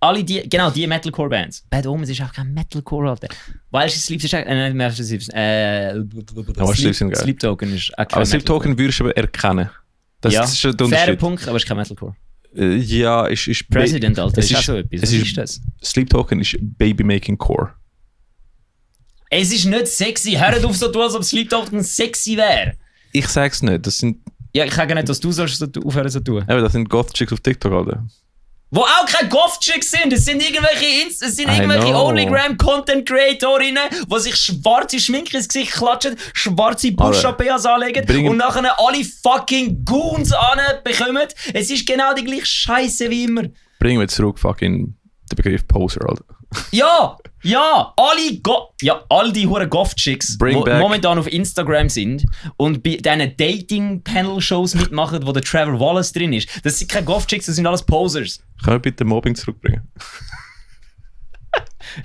Alle die Metalcore-Bands. Bad Omens ist auch kein Metalcore, Alter. Weil Sleep ist Sleep Token ist auch kein aber Sleep Token würdest du aber erkennen. Das ist der Unterschied. Fairer Punkt, aber es ist kein Metalcore. Ja, ist President, Alter, ist auch so etwas. Was ist das? Sleep Token ist Baby-Making Core. Es ist nicht sexy. Hört auf so tun, als ob Sleep Token sexy wäre. Ich sag's nicht. Das sind... Ja, ich sage nicht, dass du sollst aufhören so tun. Aber das sind Goth-Chicks auf TikTok, Alter. Wo auch keine Goth-Chicks sind. Es sind irgendwelche Onlygram-Content-Creatorinnen, die sich schwarze Schminke ins Gesicht klatschen, schwarze Push-Up-BHs anlegen und nachher alle fucking Goons anbekommen. Es ist genau die gleiche Scheiße wie immer. Bringen wir zurück fucking den Begriff Poser, Alter. Ja, all die huren Goth-Chicks, die momentan auf Instagram sind und bei diesen Dating-Panel-Shows mitmachen, wo der Trevor Wallace drin ist. Das sind keine Goth-Chicks, das sind alles Posers. Kann ich bitte Mobbing zurückbringen?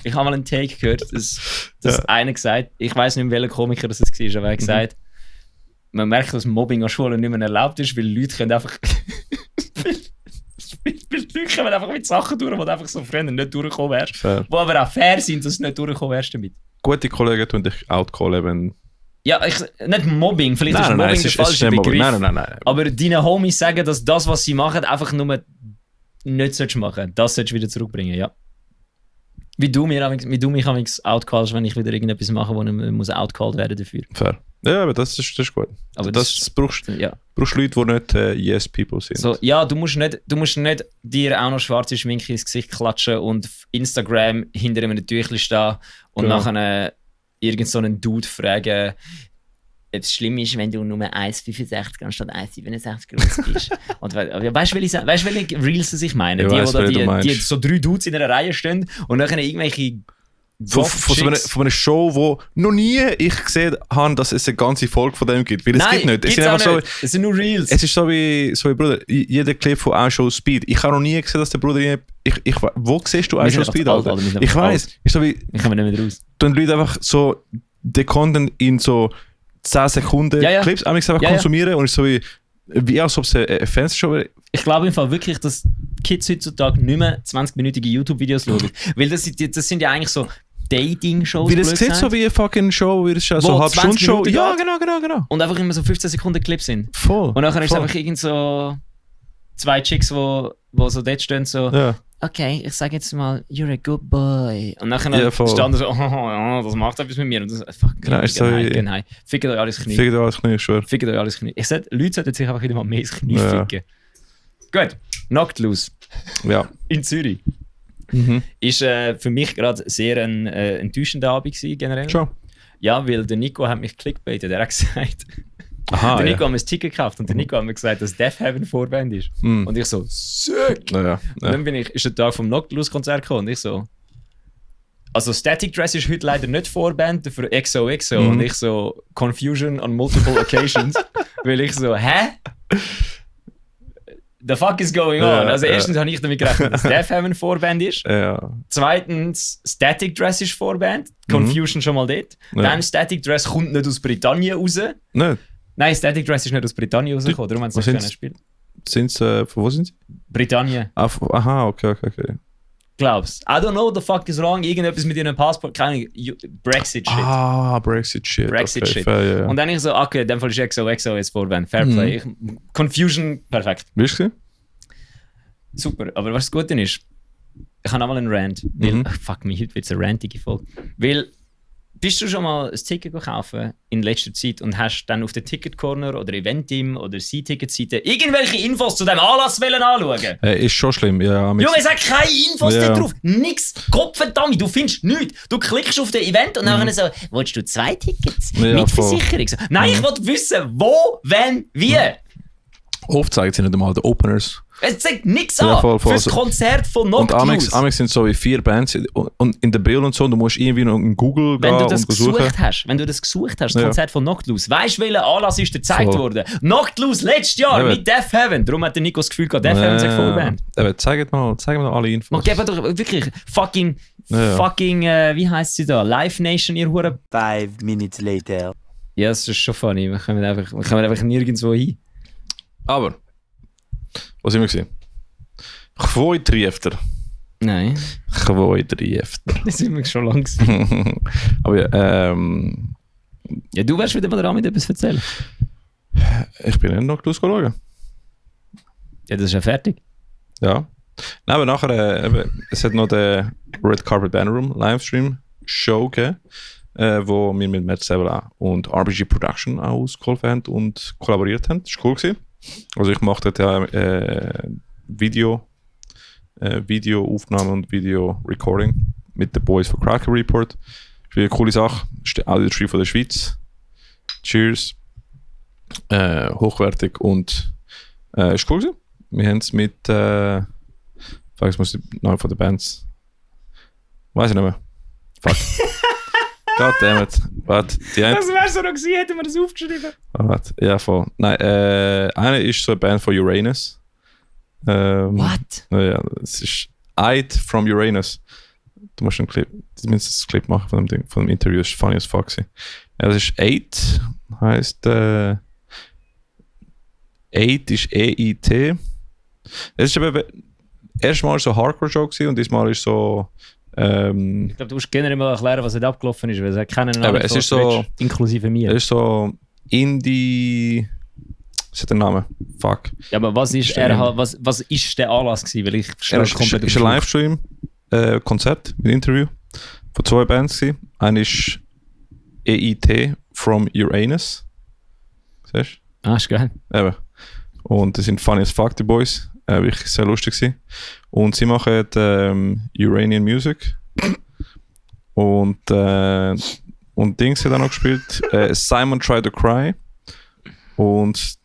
Ich habe mal einen Take gehört, dass einer gesagt, ich weiß nicht mehr, welcher Komiker das war, aber er hat gesagt, man merkt, dass Mobbing an Schulen nicht mehr erlaubt ist, weil Leute können einfach... Die Leute kommen einfach mit Sachen durch, die einfach so früher nicht durchgekommen wärst. Die aber auch fair sind, dass du nicht durchgekommen wärst damit. Gute Kollegen tun dich outcallen, wenn... Ja, nicht Mobbing, vielleicht ist Mobbing der falsche Begriff. Nein. Aber deine Homies sagen, dass das, was sie machen, einfach nur nicht machen sollst. Das solltest du wieder zurückbringen, ja. Wie du mich outcallst, wenn ich wieder irgendetwas mache, wo ich muss outcalled werden dafür. Fair. Ja, aber das ist gut. Aber das brauchst Leute, die nicht Yes-People sind. So, ja, du musst nicht dir auch noch schwarze Schminke ins Gesicht klatschen und auf Instagram hinter einem Tüchlein stehen und nachher irgend so einen Dude fragen, ob es schlimm ist, wenn du nur 1,65 anstatt 1,67 groß bist. Und weißt du, welche Reels ich meine? Die so 3 Dudes in einer Reihe stehen und nachher irgendwelche von einer Show, wo noch nie ich gesehen habe, dass es eine ganze Folge von dem gibt. Weil es gibt nicht. Es sind nur Reels. Es ist so wie Bruder, jeder Clip von Our Show Speed. Ich habe noch nie gesehen, dass der Bruder... wo siehst du Our Show Speed, Alter? Ich weiss. Ich komme nicht mehr raus. Dann Leute einfach so den Content in so 10 Sekunden Clips einfach konsumieren und es ist so wie als ob es eine Fernsehshow wäre. Ich glaube im Fall wirklich, dass Kids heutzutage nicht mehr 20-minütige YouTube-Videos schauen. Weil das sind ja eigentlich so Dating-Shows. Weil es sieht so wie eine fucking Show, wie es so eine Halbstunde-Show. Ja, genau. Und einfach immer so 15 Sekunden Clips sind. Voll. Und nachher ist es einfach irgend so 2 Chicks, wo so dort stehen, so okay, ich sage jetzt mal, you're a good boy. Und nachher standen so, das macht etwas mit mir. Und das fucking fickt euch alles Knie. Fickt euch alles Knie. Ich sage, Leute sollten sich einfach wieder mal mehr ins Knie ficken. Gut, Knocked Loose. Ja. In Zürich. Ist für mich gerade sehr ein enttäuschender Abend gewesen, generell. Schon. Ja, weil der Nico hat mich clickbaitet. Er hat gesagt, der Nico hat mir ein Ticket gekauft und der Nico hat mir gesagt, dass Death Heaven Vorband ist. Und ich so, sick! Und dann ist der Tag vom Knocked Loose Konzert gekommen und ich so, also Static Dress ist heute leider nicht Vorband, für XOXO und ich so, Confusion on multiple occasions, weil ich so, hä? The fuck is going on? Also erstens habe ich damit gerechnet, dass Death Heaven Vorband ist. Zweitens, Static Dress ist Vorband. Confusion schon mal dort. Dann Static Dress kommt nicht aus Britannien raus. Nein, Static Dress ist nicht aus Britannien rausgekommen. Darum haben sie nicht spielen. Von wo sind sie? Britannien. Aha, okay. glaub's. I don't know what the fuck is wrong. Irgendetwas mit ihrem Passport, keine Brexit-Shit. Brexit-Shit. Brexit-Shit. Fair, ja. Und dann ich so, okay, in dem Fall ist XO jetzt Vorwand. Fair Play. Confusion, perfekt. Bist du? Super, aber was das Gute ist, ich habe nochmal einen Rant. Weil, fuck mich, heute wird es eine rantige Folge. Weil, bist du schon mal ein Ticket gekauft in letzter Zeit und hast dann auf der Ticket-Corner oder Eventim oder C-Ticket-Seite irgendwelche Infos zu diesem Anlass anschauen? Ist schon schlimm, ja. Junge, es hat keine Infos da drauf. Nix. Gottverdammt, du findest nichts. Du klickst auf das Event und dann so, willst du 2 Tickets? Mit Versicherung? So, nein, ich will wissen, wo, wenn, wie. Oft zeigt sie nicht einmal die Openers. Es zeigt nichts an für das Konzert von Noctlus. Und Amix sind so wie 4 Bands und in der Bild und so, du musst irgendwie noch in Google gehen und suchen. Wenn du das gesucht hast, das Konzert von Noctlus, weißt du, welcher Anlass ist dir gezeigt worden? Noctlus letztes Jahr mit Death Heaven. Darum hat der Nico das Gefühl gehabt, Death Heaven sagt Vorband. Zeig mir noch alle Infos. Man geben doch wirklich fucking, wie heisst sie da? Live Nation, ihr Hure. 5 minutes later. Ja, das ist schon funny. Wir kommen einfach nirgendwo hin. Aber, was sind wir gesehen? Chwoi Triefter. Nein. Chwoi Triefter. Das sind wir schon lange gesehen. Aber ja, ja, du wirst wieder mal dran mit etwas erzählen. Ich bin nicht noch schauen. Ja, das ist ja fertig. Ja. Nein, aber nachher, es hat noch den Red Carpet Banner Room Livestream Show gegeben, wo wir mit Matt Sevilla und RBG Production ausgeholfen haben und kollaboriert haben. Das war cool gewesen. Also ich mache dort Videoaufnahme und Video-Recording mit den Boys von Cracker Report. Das ist eine coole Sache. Das ist der Audio-Tree von der Schweiz. Cheers. Hochwertig und ist cool gewesen. Wir haben es mit ich muss die Namen von den Bands. Weiß ich nicht mehr. Fuck. Goddammit. Das wäre so noch gewesen, hätten wir das aufgeschrieben. Ja, voll. Nein, eine ist so eine Band von Uranus. What? Ja, es ist Eid from Uranus. Du musst einen Clip, zumindest einen Clip machen von dem Ding, von dem Interview. Das ist funny as fuck. Ja, das ist Eid, heisst Eid ist E-I-T. Es ist aber erstmal so Hardcore-Show gewesen und diesmal ist so ich glaube, du musst generell mal erklären, was nicht abgelaufen ist, weil es hat keinen Namen es ist so, inklusive mir. Es ist so Indie... Was hat der Name? Fuck. Ja, aber was ist der Anlass gewesen? Weil ich ist ein Livestream, Konzert mit Interview von 2 Bands gewesen. Eine ist EIT from Uranus. Siehst du? Ah, ist geil. Eben. Und das sind funny as fuck, die Boys. Wirklich sehr lustig gewesen. Und sie machen Uranian Music. Und Dings hat auch noch gespielt. Simon Tried to Cry. Und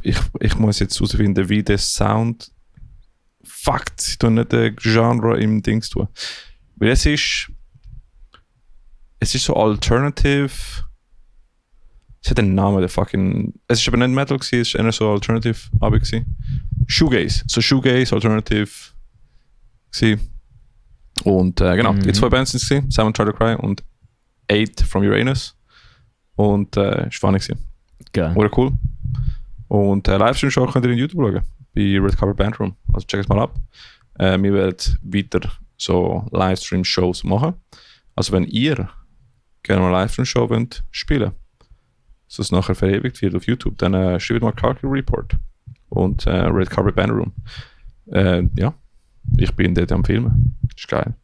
ich muss jetzt herausfinden, wie der Sound. Fuck, sie tun nicht den Genre im Dings tun. Weil es ist so alternative. Es hat einen Namen, der fucking. Es ist aber nicht Metal gewesen, es ist eher so alternative Abend gewesen. Shoegaze. So Shoegaze, alternative gewesen. Und genau, die 2 Bands sind es gewesen. Simon Tried to Cry und 8 from Uranus. Und es war funny gewesen. Geil. Oder cool. Und Livestream-Show könnt ihr in YouTube schauen. Bei Red Carpet Band Room. Also check es mal ab. Wir werden weiter so Livestream-Shows machen. Also wenn ihr gerne mal Livestream-Show wollt spielen, so es nachher verewigt wird auf YouTube, dann schreibt mal Cracker Report und Red Carpet Band Room. Ja, ich bin dort am Filmen. Das ist geil.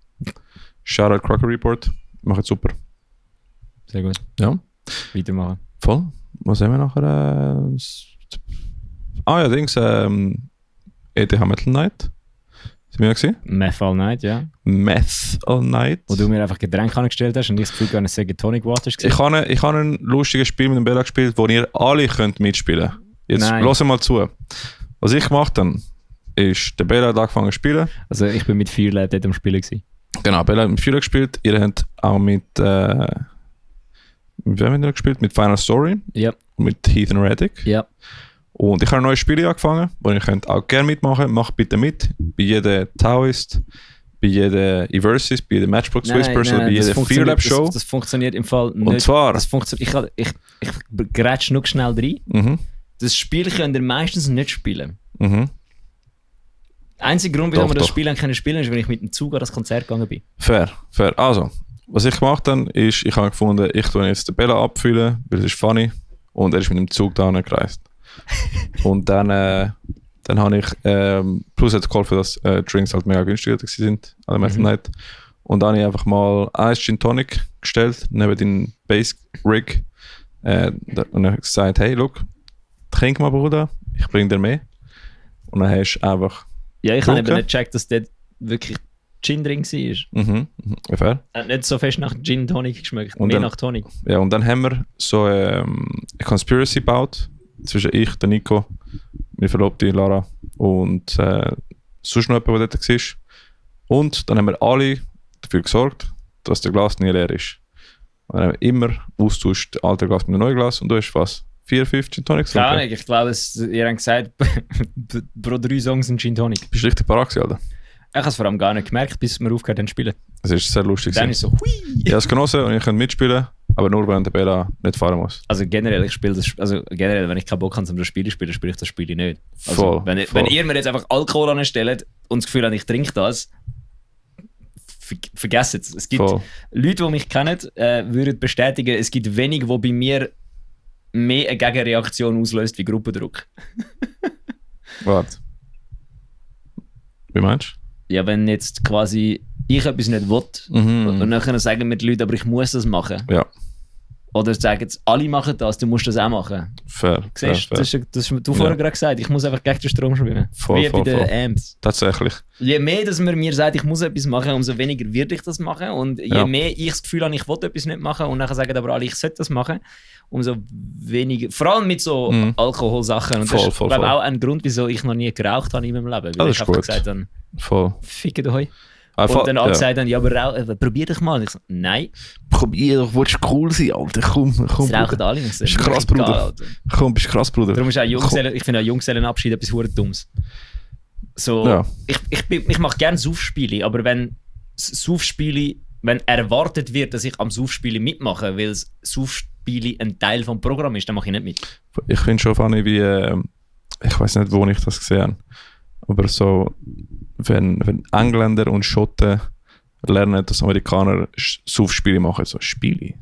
Shoutout Cracker Report. Macht super. Sehr gut. Ja. Weitermachen. Voll. Was haben wir nachher? Dings. ETH Metal Night. Sind wir gesehen? Meth All Night, ja. Meth All Night. Wo du mir einfach Getränke angestellt hast und ich das Gefühl habe, es sei Tonic Water. Ich habe ein lustiges Spiel mit dem Bella gespielt, wo ihr alle könnt mitspielen könnt. Jetzt hört mal zu. Was ich gemacht habe, ist, der Bella hat angefangen zu spielen. Also ich bin mit Fearlab dort am Spielen gewesen. Genau, Bella hat mit Fearlab gespielt. Ihr habt auch mit wem haben wir gespielt? Mit Final Story. Ja. Mit Heathen Reddick. Ja. Und ich habe ein neues Spiel angefangen, wo ihr könnt auch gerne mitmachen. Macht bitte mit. Bei jedem Taoist, bei jedem Eversys, bei jedem Matchbox Whispers oder bei jeder Fearlab Show. Das funktioniert im Fall nicht. Und zwar... Das funktioniert, ich grätsch noch schnell rein. Mhm. Das Spiel könnt ihr meistens nicht spielen. Mhm. Der einzige Grund, warum wir das Doch. Spiel können spielen, ist, wenn ich mit dem Zug an das Konzert gegangen bin. Fair. Also, was ich gemacht habe, ist, ich habe gefunden, ich tue jetzt den Bella abfüllen, weil es ist funny. Und er ist mit dem Zug da gereist. Und dann habe ich, plus hat es geholfen, dass Drinks halt mega günstiger sind an der Method Night. Und dann habe ich einfach mal ein Gin Tonic gestellt, neben den Base Rig. Und habe gesagt, hey, look, trink mal, Bruder, ich bring dir mehr. Und dann hast du einfach... Ja, ich habe eben nicht gecheckt, dass dort wirklich Gin drin war. Fair. Hat nicht so fest nach Gin Tonic geschmeckt, Und mehr dann- nach Tonic. Ja, und dann haben wir so eine Conspiracy gebaut zwischen ich, der Nico, meine Verlobte Lara und sonst noch jemand, der dort war. Und dann haben wir alle dafür gesorgt, dass der Glas nie leer ist. Und dann haben wir immer austauscht, das alte Glas mit dem neuen Glas und du hast was? 4, 5 Gin Tonics? Keine Ahnung, ich glaube, ihr habt gesagt, pro 3 Songs ein Gin Tonic. Bist du richtig parat gewesen, Alter? Ich habe es vor allem gar nicht gemerkt, bis wir aufgehört haben zu spielen. Es ist sehr lustig. Dann ist so, hui! Ich habe es genossen und ich kann mitspielen, aber nur wenn der Bella nicht fahren muss. Also generell, ich spiele das, also generell, wenn ich keinen Bock habe, um das Spiel zu spielen, spiele ich das Spiel nicht. Also, Voll, wenn voll. ihr mir jetzt einfach Alkohol anstellt und das Gefühl habt, ich trinke das, vergesst es. Es gibt Voll. Leute, die mich kennen, würden bestätigen, es gibt wenige, wo bei mir mehr eine Gegenreaktion auslöst wie Gruppendruck. Warte. Wie meinst Ja, wenn jetzt quasi ich etwas nicht will Mhm. und dann sagen mir die Leute, aber ich muss das machen. du? Ja, Oder sagen jetzt, alle machen das, du musst das auch machen. fair. Siehst du, fair. das hast du vorher gerade gesagt, ich muss einfach gegen den Strom schwimmen. Voll, Wie voll, bei den voll. Amps. Tatsächlich. Je mehr, dass man mir sagt, ich muss etwas machen, umso weniger werde ich das machen. Und je Ja. mehr ich das Gefühl habe, ich will etwas nicht machen und dann sagen aber alle, ich sollte das machen, umso weniger. Vor allem mit so Alkoholsachen. Und das Voll, ist voll, glaube voll. auch ein Grund, wieso ich noch nie geraucht habe in meinem Leben. Weil das ich ist einfach gut. gesagt habe, Voll. ficke dich heu. Einfach, Und dann alle gesagt haben, ja, aber probier dich mal. Und ich so, nein, probier doch, willst du cool sein, Alter? Komm, das rauchen alle. Ich so, Ist krass, egal, Bruder. Alter. Komm, bist krass, Bruder. Darum ist auch Junggesellen, ich finde auch Junggesellenabschied etwas verdammt Dummes. So, Ja. ich mache gerne Saufspiele, aber wenn Saufspiele, wenn erwartet wird, dass ich am Saufspiele mitmache, weil das Saufspiele ein Teil vom Programm ist, dann mache ich nicht mit. Ich finde schon funny, wie, ich weiß nicht, wo ich das gesehen habe, aber so, wenn Engländer und Schotten lernen, dass Amerikaner Saufspiele machen, so Spiele.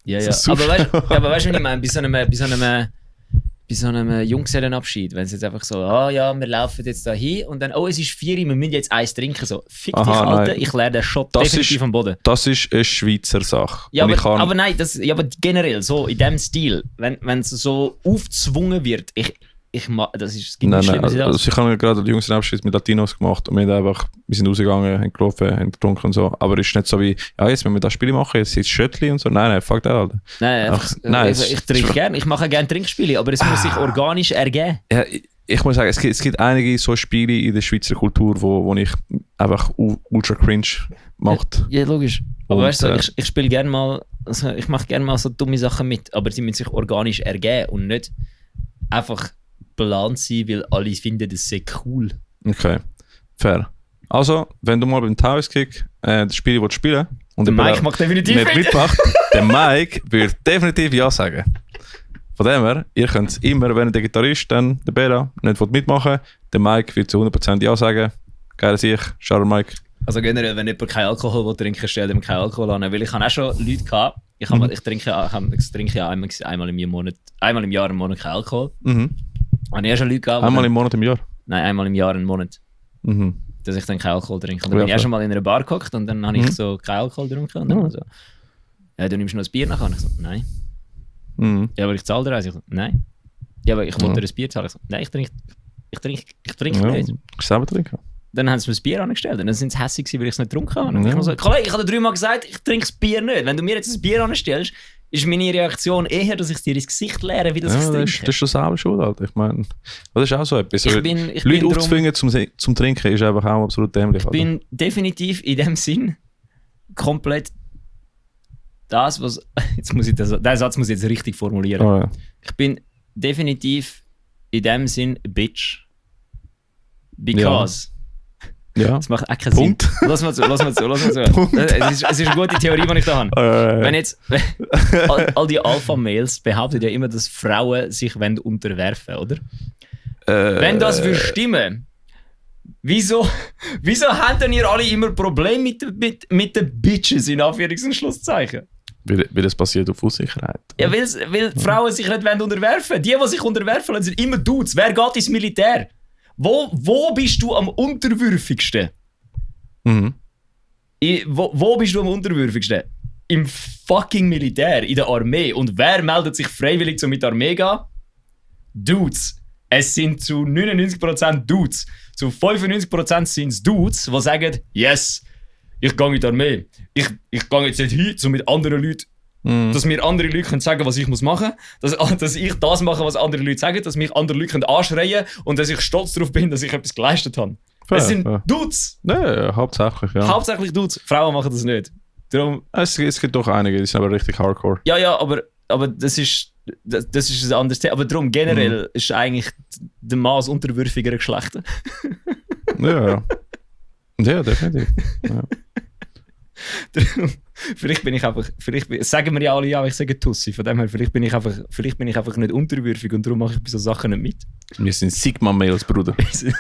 Ja, ja. So Aber weißt du, was ich meine? Bei so einem Junggesellenabschied, wenn es jetzt einfach so, ja, wir laufen jetzt da hin und dann, es ist 4 Uhr, wir müssen jetzt eins trinken. So, fick dich, Aha, Alter, nein. ich lerne den Shot Das definitiv ist- am Boden. Das ist eine Schweizer Sache. Ja, Und ich kann, aber nein, aber generell, so in dem Stil, wenn es so aufgezwungen wird, es gibt nein, nichts nein, Schlimmes als das. also ich habe gerade den Jungsabschied mit Latinos gemacht und wir sind rausgegangen, haben gelaufen, haben getrunken und so, aber es ist nicht so wie, ja, jetzt müssen wir das Spiel machen, jetzt ist Schöttli und so, nein, fuck that, Alter. Nein, Ach, einfach, nein, ich trinke gerne, ich mache gerne Trinkspiele, aber es muss sich organisch ergeben. Ja, ich muss sagen, es gibt einige so Spiele in der Schweizer Kultur, wo ich einfach ultra cringe macht. Ja, logisch. Aber Und, weißt du, ich spiele gerne mal, also ich mache gerne mal so dumme Sachen mit, aber sie müssen sich organisch ergeben und nicht einfach geplant sein, weil alle finden, das sehr cool. Okay, fair. Also, wenn du mal beim Taoiskick das Spiel willst spielen und Der Bella Mike macht definitiv nicht mit. mitmacht, der Mike wird definitiv Ja sagen. Von dem her, ihr könnt immer, wenn der Gitarrist dann, der Bella, nicht mitmachen, der Mike wird zu 100% Ja sagen. Geil sich, schau Mike. Also generell, wenn jemand keinen Alkohol will trinken, stellt ihm keinen Alkohol an. Weil ich habe auch schon Leute gehabt, ich trinke ja einmal im Jahr einen Monat keinen Alkohol. Mhm. Habe ich auch schon Leute gehabt, Einmal im Monat im Jahr. Nein, einmal im Jahr einen Monat, Mhm. dass ich dann keinen Alkohol trinke. Und Ja, dann bin ich auch fair. schon mal in einer Bar gehockt und dann habe ich so keinen Alkohol getrunken. Und dann so, ja, du nimmst noch ein Bier nachher. Und ich so, nein. Mhm. Ja, aber ich zahle dir eins. Ich so, nein. Ja, aber ich wollte Ja. dir ein Bier zahlen. Ich so, nein, ich trinke Ja, nicht. ich selber trinken. Dann haben sie mir das Bier angestellt und dann sind sie hässlich gewesen, weil ich es nicht getrunken habe. Und Ja. ich so, Kollege, ich habe dir 3-mal gesagt, ich trinke das Bier nicht. Wenn du mir jetzt ein Bier anstellst, ist meine Reaktion eher, dass ich dir ins Gesicht leere, wie das Ja, ich das trinke. ist schon selber schuld, Alter. Ich meine, das ist auch so etwas. Ich bin Leute drum- aufzwingen zum Trinken ist einfach auch absolut dämlich. Ich bin definitiv in dem Sinn komplett das, was. Jetzt muss ich den Satz muss ich jetzt richtig formulieren. Oh, ja. Ich bin definitiv in dem Sinn a Bitch. Because. Ja. Das macht auch keinen Punkt. Sinn. Lass mal zu. Punkt. Es ist eine gute Theorie, die ich da habe. Wenn jetzt all die Alpha-Males behaupten ja immer, dass Frauen sich unterwerfen wollen, oder? Wenn das würde stimmen, Wieso habt denn ihr alle immer Probleme mit den Bitches, in Anführungs- und Schlusszeichen? Weil es basiert auf Unsicherheit. Ja, weil die Frauen sich nicht unterwerfen wollen. Die sich unterwerfen, sind immer Dudes. Wer geht ins Militär? Wo bist du am unterwürfigsten? Mhm. Wo bist du am unterwürfigsten? Im fucking Militär, in der Armee. Und wer meldet sich freiwillig mit der Armee gehen? Dudes. Es sind zu 99% Dudes. Zu 95% sind es Dudes, die sagen, yes, ich gehe in die Armee. Ich gehe jetzt nicht hin, so mit anderen Leuten, dass mir andere Leute können sagen, was ich machen muss. Dass ich das mache, was andere Leute sagen, dass mich andere Leute können anschreien und dass ich stolz darauf bin, dass ich etwas geleistet habe. Es sind Dudes. Ja, hauptsächlich, ja. Hauptsächlich Dudes. Frauen machen das nicht. Darum, es gibt doch einige, die sind aber richtig hardcore. Ja, aber das ist ein anderes Thema. Aber darum, generell ist eigentlich der Maß unterwürfigere Geschlechter. Ja, definitiv. Ja. Darum, sagen wir ja alle, ja, ich sage Tussi. Von dem her, vielleicht bin ich einfach nicht unterwürfig und darum mache ich bei so Sachen nicht mit. Wir sind Sigma-Males, Bruder. Wir sind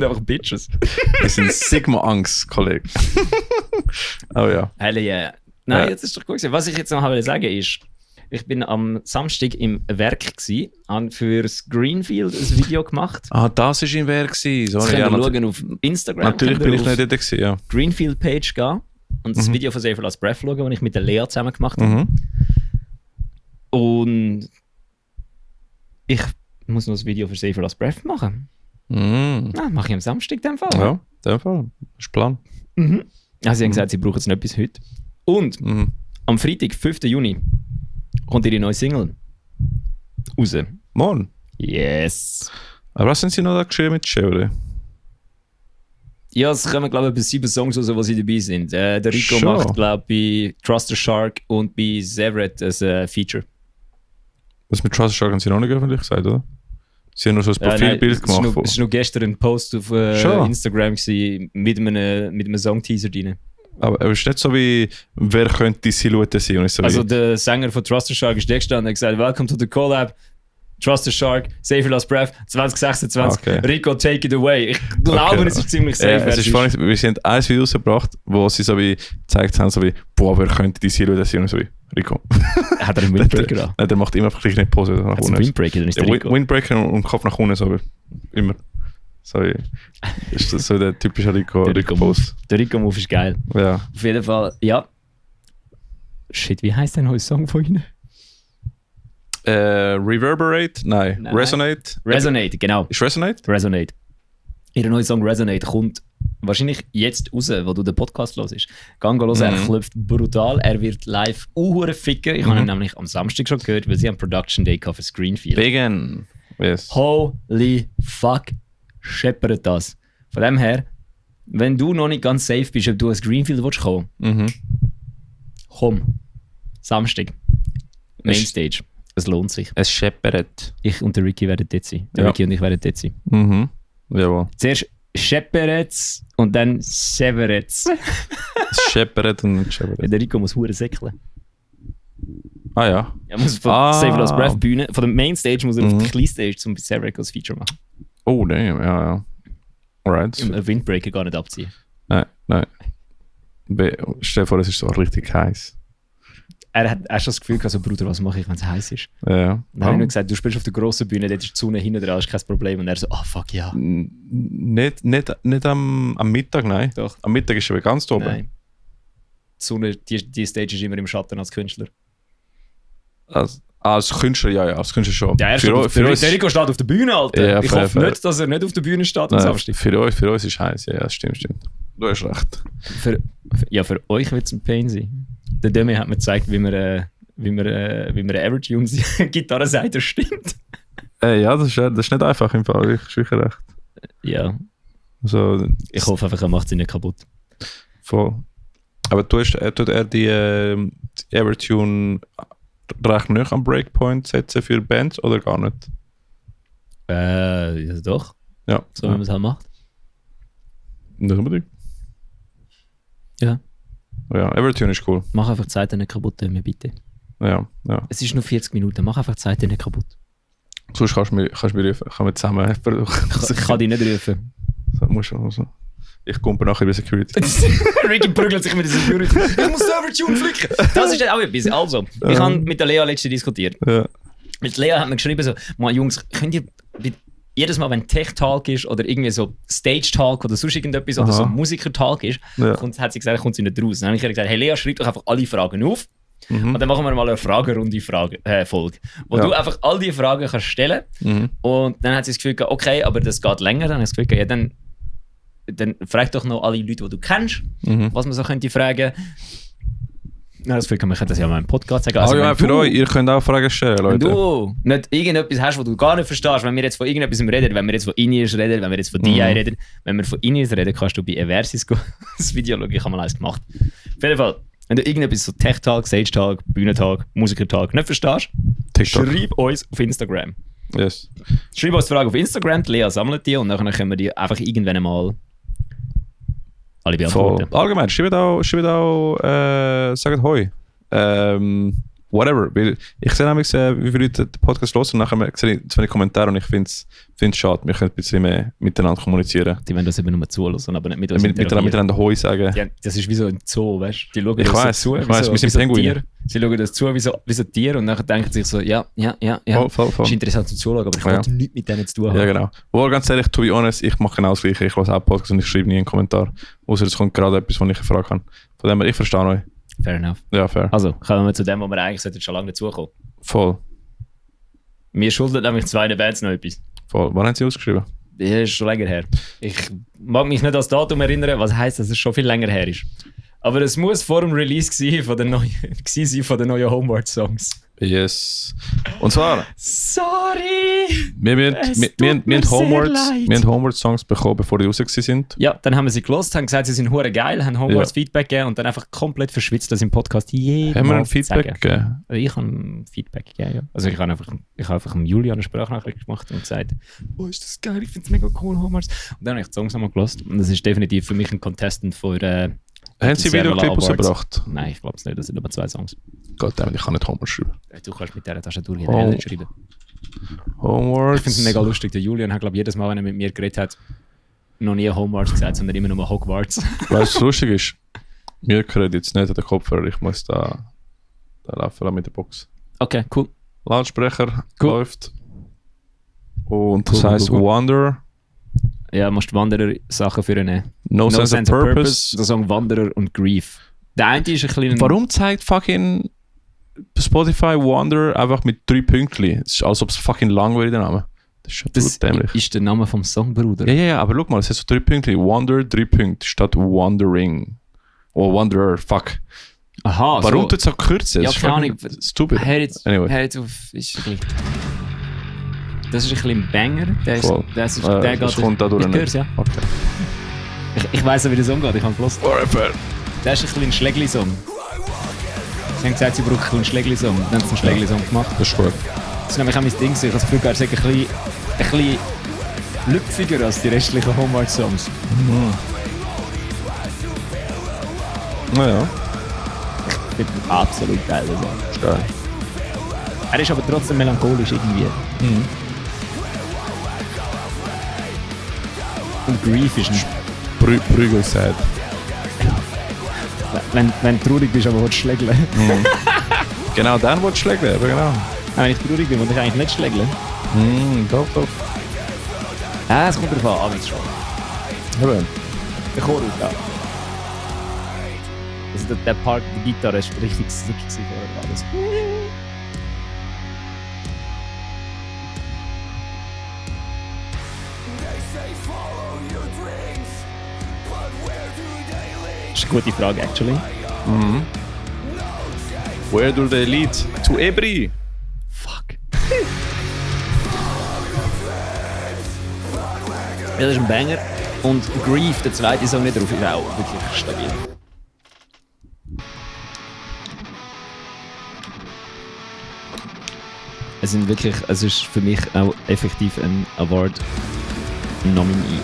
einfach Bitches. Wir sind Sigma-Angst, Kollege. Oh ja. Hell yeah. Nein, jetzt ist doch gut gewesen. Was ich jetzt noch sagen ist, ich bin am Samstag im Werk gsi, habe für das Greenfield ein Video gemacht. Ah, das war im Werk. Sorry, das könnt ihr schauen auf Instagram. Natürlich bin ich nicht dort gewesen, ja. Greenfield-Page gehen und das Video von Save Last Breath schauen, das ich mit der Lea zusammen gemacht habe. Und ich muss noch ein Video für Save Last Breath machen. Ja, mache ich am Samstag in dem Fall. Ja, in dem Fall. Das ist Plan. Also sie haben gesagt, sie brauchen es nicht bis heute. Und am Freitag, 5. Juni, kommt ihre neue Single raus. Morgen? Yes. Aber was sind sie noch da geschrieben mit Chevre? Ja, es kommen, glaube ich, bis 7 Songs raus, wo sie dabei sind. Der Rico macht, glaube ich, bei Trust the Shark und bei Zevret ein Feature. Was mit Trust the Shark haben sie noch nicht öffentlich gesagt, oder? Sie haben nur so ein Profilbild gemacht. Es war noch gestern ein Post auf Instagram mit einem Songteaser drin. Aber es ist nicht so wie, wer könnte die Silhouette sein? Und so also der Sänger von Trust the Shark ist der gestanden und hat gesagt, welcome to the collab, Trust the Shark, Save Your Last Breath, 2026, okay. Rico, take it away. Ich glaube, es ist ziemlich safe. Es ist funny, wir haben ein Video rausgebracht, wo sie so wie gezeigt haben, so wie, boah, wer könnte die Silhouette sein? Und so wie, Rico. Hat er einen Windbreaker an? Nein, der macht immer einfach eine Pose nach unten. Ein Windbreaker, dann ist der Rico. Windbreaker und Kopf nach unten, so wie, immer. So, ist das so der typische Rico-Post. Der Rico-Move ist geil. Ja. Auf jeden Fall, ja. Shit, wie heisst denn heute Song von Ihnen? Reverberate? Nein. Resonate? Resonate, genau. Ist Resonate? Resonate. Ihr neuer Song Resonate kommt wahrscheinlich jetzt raus, wo du den Podcast hörst. Gang hören, er klopft brutal, er wird live ficken. Ich habe ihn nämlich am Samstag schon gehört, weil sie haben Production Day für Screenfield. Wegen. Yes. Holy fuck. Scheppert das. Von dem her, wenn du noch nicht ganz safe bist, ob du als Greenfield kommen willst, komm. Samstag. Mainstage. Es lohnt sich. Es scheppert. Ich und der Ricky werden dort sein. Der Ricky und ich werden dort sein. Jawohl. Zuerst scheppert und dann severet. Es scheppert und scheppert. Der Rico muss hure säckeln. Ah ja. Er muss von Save Last Breath Bühne, von der Mainstage muss er auf die Kleinstage zum Severet als Feature machen. Oh, damn, ja. Alright. Einen Windbreaker gar nicht abziehen. Nein. Stell dir vor, es ist so richtig heiß. Er hat schon das Gefühl, also Bruder, was mache ich, wenn es heiß ist? Ja. Dann habe ich nur gesagt, du spielst auf der grossen Bühne, dort ist die Sonne hinten dran, ist kein Problem. Und er so, fuck ja. Nicht am Mittag, nein. Doch. Am Mittag ist schon ganz oben. Nein. Die Sonne, die Stage ist immer im Schatten als Künstler. Als Künstler, ja, als Künstler schon. Ja, der Rico steht auf der Bühne, Alter. Ja, ich hoffe nicht, dass er nicht auf der Bühne steht am Samstag. Für uns ist es heiß, ja, das stimmt. Du hast recht. Für euch wird es ein Pain sein. Der Demi hat mir gezeigt, wie man Evertunes Gitarre sagt, das stimmt. Ja, das ist nicht einfach im Fall, ich schwöre recht. Ja. Also, ich hoffe einfach, er macht sie nicht kaputt. Voll. Aber tut er die Evertune recht nicht am Breakpoint setzen für Bands oder gar nicht? Ja, doch. Ja. So wie man es halt macht. Nicht unbedingt. Ja. Ja, Evertune ist cool. Mach einfach die Seite nicht kaputt, mir bitte. Ja. Es ist nur 40 Minuten, mach einfach die Seite nicht kaputt. Sonst kannst du mich rufen. Können wir zusammen versuchen. Ich kann dich nicht rufen. So, musst du also. Ich komme nachher bei Security. Ricky prügelt sich mit der Security. Ich muss Server-Tune flicken. Das ist auch etwas. Also, ich habe mit der Lea letztens diskutiert. Ja. Mit Lea hat mir geschrieben so, mal Jungs, könnt ihr jedes Mal, wenn Tech-Talk ist oder irgendwie so Stage-Talk oder sonst irgendetwas oder so Musiker-Talk ist, hat sie gesagt, kommt sie nicht raus. Dann habe ich ihr gesagt, hey Lea, schreib doch einfach alle Fragen auf. Und dann machen wir mal eine Fragerunde-Folge, wo du einfach all die Fragen kannst stellen. Und dann hat sie das Gefühl gehabt, okay, aber das geht länger. Dann habe ich das Gefühl gehabt, ja, dann frag doch noch alle Leute, die du kennst, was man so könnte fragen. Ja, das Gefühl, man könnte das ja mal im Podcast sagen. Also, ja, für euch, ihr könnt auch Fragen stellen, Leute. Wenn du nicht irgendetwas hast, was du gar nicht verstehst, wenn wir jetzt von irgendetwas reden, wenn wir jetzt von Ineos reden, wenn wir jetzt von DI reden, wenn wir von Ineos reden, kannst du bei Eversis das Video schauen, ich habe mal eins gemacht. Auf jeden Fall, wenn du irgendetwas so Tech-Talk, Stage-Talk, Bühnentalk, Musiker-Talk nicht verstehst, schreib uns auf Instagram. Yes. Schreib uns die Frage auf Instagram, die Lea sammelt die und dann können wir die einfach irgendwann mal alle beantworten. Allgemein, schreibt auch sagt Hoi. Whatever. Weil ich sehe nämlich, wie viele Leute den Podcast hören und nachher sehe ich zwei Kommentare und ich finde es schade. Wir können ein bisschen mehr miteinander kommunizieren. Die wollen das eben nur zuhören, aber nicht mit uns miteinander Hoi sagen. Ja, das ist wie so ein Zoo, weißt du? Die schauen ich das weiss, so zu, ich weiss, wir sind Pinguine. Sie schauen das zu wie so Tiere und dann denken sich so, ja. Voll. Ist interessant zum Zuschauen, aber ich wollte nichts mit denen zu tun haben. Ja, genau. Wohl ganz ehrlich, to be honest, ich mache genau das Gleiche. Ich höre auch Podcasts und ich schreibe nie einen Kommentar. Außer es kommt gerade etwas, was ich eine Frage habe. Von dem her, ich verstehe euch. Fair enough. Ja, fair. Also, kommen wir zu dem, wo wir eigentlich schon lange dazukommen. Voll. Mir schuldet nämlich zwei Bands noch etwas. Voll. Wann haben sie ausgeschrieben? Das ist schon länger her. Ich mag mich nicht an das Datum erinnern, was heisst, dass es schon viel länger her ist. Aber es muss vor dem Release von den neuen Homeward-Songs. Yes. Und zwar... Sorry! Wir haben Homeward-Songs bekommen, bevor die raus sind. Ja, dann haben wir sie gelost, haben gesagt, sie sind hure geil, haben Homewards-Feedback gegeben und dann einfach komplett verschwitzt, das im Podcast Haben wir ein Feedback gegeben? Ich habe ein Feedback gegeben, ja. Also ich habe einfach dem Julian eine Sprachnachricht gemacht und gesagt, oh, ist das geil, ich finde es mega cool, Homewards. Und dann habe ich die Songs nochmal gelost und das ist definitiv für mich ein Contestant für... Haben sie Videoclip rausgebracht? Nein, ich glaube es nicht, das sind aber 2 Songs. Goddammit, ich kann nicht Homeworld schreiben. Du kannst mit dieser Tastatur generell nicht schreiben. Homeworld. Ich finde es mega lustig. Der Julian hat, glaube ich, jedes Mal, wenn er mit mir geredet hat, noch nie Homeworld gesagt, sondern immer nur Hogwarts. Weißt du, was lustig ist? Mir gehört jetzt nicht an den Kopfhörer, ich muss da laufen mit der Box. Okay, cool. Lautsprecher läuft. Und das heisst Wanderer. Ja, musst Wanderer-Sachen für ihn nehmen. No Sense of Purpose. Der Song Wanderer und Grief. Der eine ist ein bisschen... Warum zeigt fucking Spotify Wanderer einfach mit 3 Pünktchen? Es ist, als ob es fucking lang wäre, der Name. Das ist schon dämlich. Ist der Name vom Song, Bruder. Ja, aber guck mal, es hat so 3 Pünktchen. Wanderer, 3 Punkte statt Wandering. Oh, Wanderer, fuck. Aha, warum so. tut es auch kürzer? Ja, keine Ahnung. Stupid. Anyway. Das ist ein bisschen ein Banger. Der kommt da durch. Ich hör's, ja. Okay. Ich weiss ja, wie der Song geht, ich habe gelost. Forever. Der ist ein bisschen ein Schlägli-Song. Sie haben gesagt, sie brauchen einen Schlägli-Song. Dann haben sie einen Schlägli-Song gemacht. Das ist gut. Das ist nämlich auch mein Ding. Ich habe das Gefühl, er ist ein bisschen lüpfiger als die restlichen Homeward-Songs. Naja. Ich finde ihn absolut geil. Ist geil. Er ist aber trotzdem melancholisch irgendwie. Und Grief ist ein Prügel-sad. Wenn du traurig bist, aber willst du schlägeln. Genau, dann willst du schlägeln, aber genau. Wenn ich traurig bin, will ich eigentlich nicht schlägeln. Doch. Ja, es kommt darauf an, wie es schon. Ja. Der Chorus, ja. Also der Part, die Gitarre ist richtig sick vorher alles. Das ist eine gute Frage, actually. Where do they lead? To Ebri. Fuck. Ja, das ist ein Banger. Und Grief, der zweite Song nicht drauf, ist auch wirklich stabil. Es ist für mich auch effektiv ein Award-Nominee.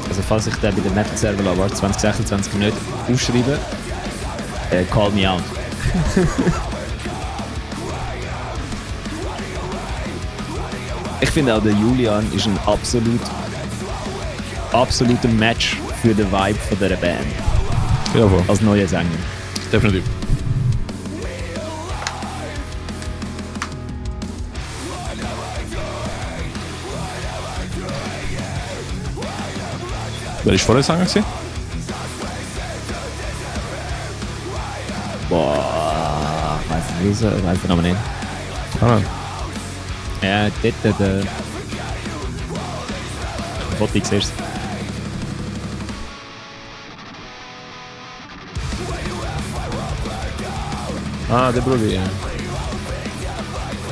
Also falls ich den bei den Metal Server Award 2026 nicht ausschreibe, call me out. Ich finde auch, der Julian ist ein absoluter Match für den Vibe von dieser Band. Jawohl. Als neuer Sänger. Definitiv. Wer war vorher Sänger? Boah, weiß nicht, weiß den Namen nicht. Ah, Ja, dort der. Foto siehst du. der Brudi, ja.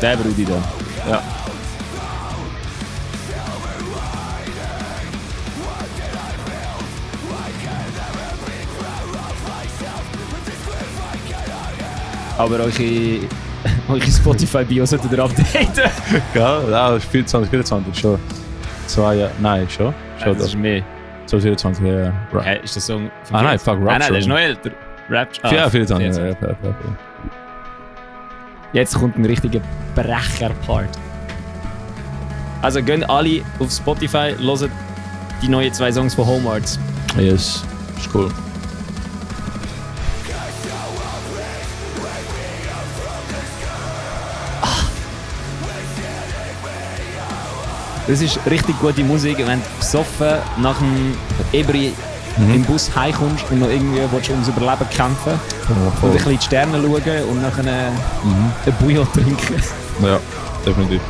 Der Brudi da. Ja. Aber eure Spotify-Bio solltet ihr updaten. Ja, 24 schon. 2 Jahre, nein, schon. Das ist mehr. 24, ja. Hä, ist der Song von Ah nein, fuck, Rap. Nein, der ist noch älter. Rap. Ja, 24. 24. Ja. Jetzt kommt ein richtiger Brecher-Part. Also gehen alle auf Spotify, hören die neuen 2 Songs von Homearts. Yes, ist cool. Das ist richtig gute Musik, wenn du besoffen nach dem Ebri im Bus heimkommst und noch irgendwie willst du ums Überleben kämpfen und ein bisschen in die Sterne schauen und nachher einen Bouillon trinken. Ja, definitiv.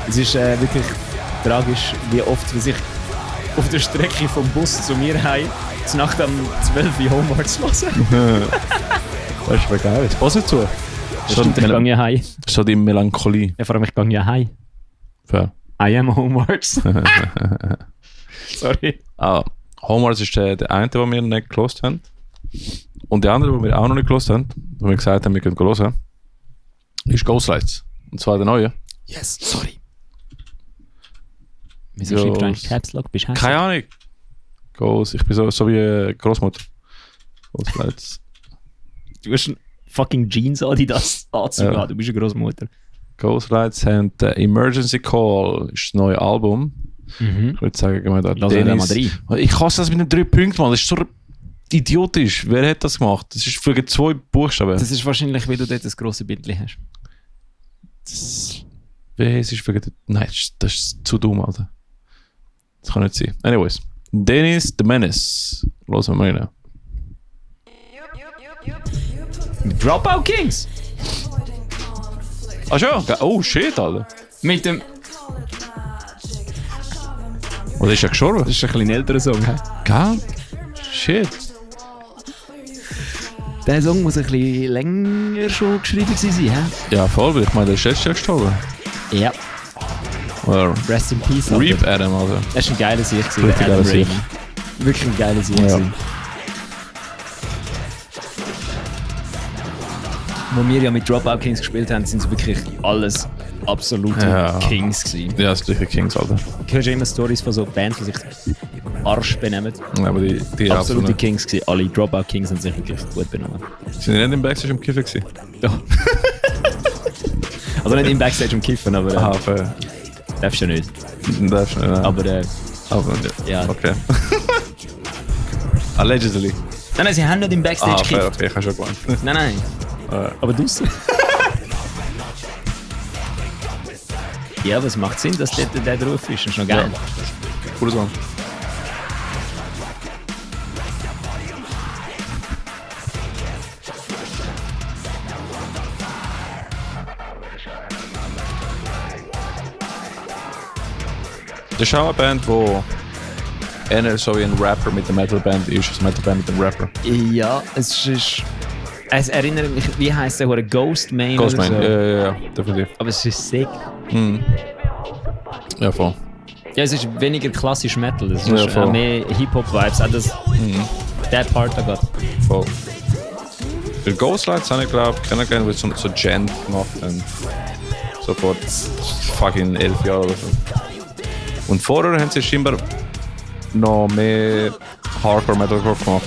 Es ist wirklich tragisch, wie oft ich auf der Strecke vom Bus zu mir heim zur Nacht um 12 Uhr Homearts hören. Das ist mega geil. Das passt nicht zu. Ich gehe ja heim. So die Melancholie. Ja, vor allem, ich gehe ja heim. Fair. I am Homearts. Sorry. Homearts ist der eine, den wir nicht gelost haben. Und der andere, den wir auch noch nicht gelost haben, wo wir gesagt haben, wir können hören, ist Ghostlights. Und zwar der neue. Yes, sorry. Wieso schreibst du eigentlich Caps Lock? Bist du Keine Ahnung. Ich bin so wie Großmutter. Ghostlights. Du hast fucking Jeans Adidas anziehen. Ja. Du bist eine Großmutter. Ghostlights haben Emergency Call, ist das neue Album. Ich würde sagen, wir da Dennis. Ich hasse das mit den 3 Punkten, Mann. Das ist so idiotisch. Wer hat das gemacht? Das ist für 2 Buchstaben. Das ist wahrscheinlich, weil du dort das grosse Bildchen hast. Es ist für Nein, das ist zu dumm, Alter. Das kann nicht sein. Anyways. Dennis the Menace. Los wir mal rein. Mit Dropout Kings? Ah schon? Oh shit, Alter. Mit dem... Was ist ja gestorben? Das ist ein bisschen älterer Song, hä? Gell? Shit. Der Song muss ein bisschen länger schon geschrieben sein, hä? Ja, voll, weil ich meine, der ist letztes Jahr gestorben. Ja. Well, Rest in Peace, Alter. Reap Adam, Alter. Das war ein geiler Sieg, Richtig geiler Sieg. Wirklich ein geiler Sieg. Ja. Wo wir ja mit Dropout Kings gespielt haben, sind es wirklich alles absolute Kings gewesen. Ja, das gleiche Kings, Alter. Du hörst immer Stories von so Bands, die sich Arsch benehmen. Ja, aber die absolute Kings gewesen. Alle Dropout Kings haben sich wirklich gut benommen. Sind die nicht im Backstage am Kiffen gewesen? Ja. Also nicht im Backstage am Kiffen, aber... fair. Darfst du nicht. Darfst du nicht, nein. Aber ja. Okay. Allegedly. Nein, sie haben nicht im Backstage gekifft. Okay, ich habe schon gemeint. Nein. Aber draussen. Ja, aber es macht Sinn, dass der drauf ist. Das ist noch geil. Ja. Cooler Song. Das ist auch eine Band, wo eher so wie ein Rapper mit der Metalband ist, als Metalband mit dem Rapper. Ja, es ist... Es erinnert mich, wie heisst der? Ghostman? Ghostman, so. ja, definitiv. Aber es ist sick. Ja, voll. Ja, es ist weniger klassisch Metal. Es ist voll. mehr Hip-Hop-Vibes. Auch das, der Part da geht. Voll. Für Ghostlights habe ich, glaube ich, kennengelernt, weil sie so Gent gemacht haben. So vor fucking 11 Jahren oder so. Und vorher haben sie scheinbar noch mehr Hardcore-Metalcore gemacht.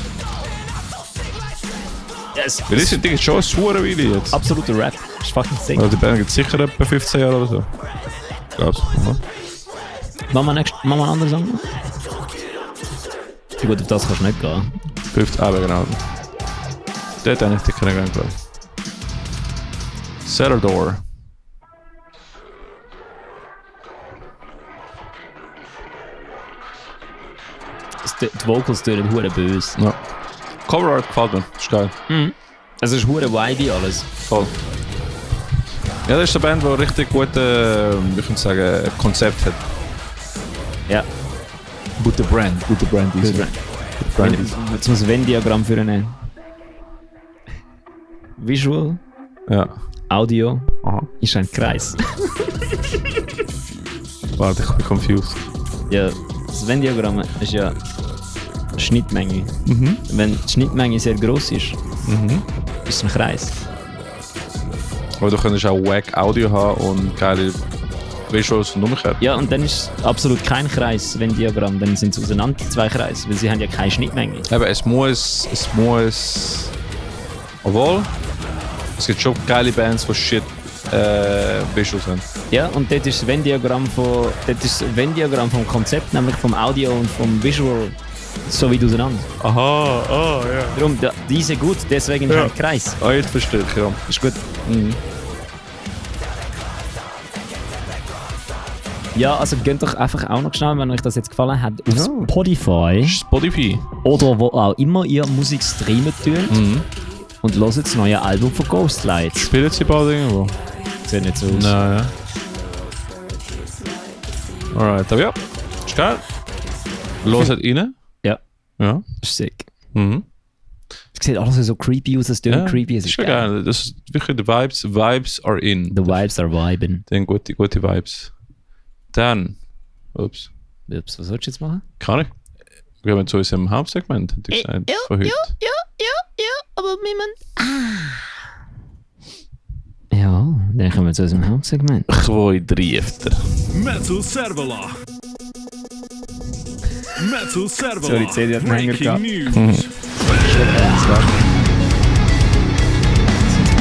Yes. Weil das sind schon eine Weile jetzt. Absoluter Rap. ist fucking sick. Also die Band gibt es sicher etwa 15 Jahre oder so. Glaubst du? Machen wir einen anderen Song noch? Ja, gut, auf das kannst du nicht gehen. 50, aber genau. Dort habe ich dich kennengelernt, glaube ich. Cerador. Die Vocals tönen hure böse. Ja. Cover Art gefällt mir, ist geil. Es ist hure vibey alles. Voll. Ja, das ist eine Band, die richtig gute, ich würde sagen, Konzept hat. Ja. Gute Brand ist es. Jetzt muss ein Venn-Diagramm für einen. Visual, Ja. Audio Aha. ist ein Kreis. Warte, ich bin confused. Ja, das Venn-Diagramm ist ja Schnittmenge. Wenn die Schnittmenge sehr gross ist, ist es ein Kreis. Aber du könntest auch wack Audio haben und geile Visuals und umgekehrt. Ja, und dann ist es absolut kein Kreis, Venn-Diagramm. Dann sind es auseinander, die zwei Kreise, weil sie haben ja keine Schnittmenge. Aber es muss. Obwohl, es gibt schon geile Bands, die shit Visuals haben. Ja, und dort ist das Venn-Diagramm vom Konzept, nämlich vom Audio und vom Visual, so weit auseinander. Aha, ja. Darum, diese gut, deswegen Ja. ein Kreis. Ah, jetzt verstehe ich, ja. Ist gut. Ja, also geht doch einfach auch noch schnell, wenn euch das jetzt gefallen hat, auf Spotify Spotify. oder wo auch immer ihr Musik streamen tut und hört das neue Album von Ghostlight. Spielen sie bald irgendwo? Sieht nicht so aus. Nein, ja. Alright, aber ja. Ist geil. Hört rein. Ja. Ja. Das ist sick. Mhm. Es sieht alles so creepy aus, es tönt creepy. Es ist schon geil. Das ist wirklich die Vibes. Vibes are in. The vibes are vibing. Dann gute Vibes. Dann. Ups. Ups, was sollst du jetzt machen? Kann ich? Wir gehen zu unserem Hauptsegment, hätte ich gesagt, von heute. Aber niemand. Ja, dann kommen wir zu unserem Hauptsegment. Zwei Driefter. Metal Servola. Metal Servola. Sorry, die CD hat einen Hänger gehabt. News.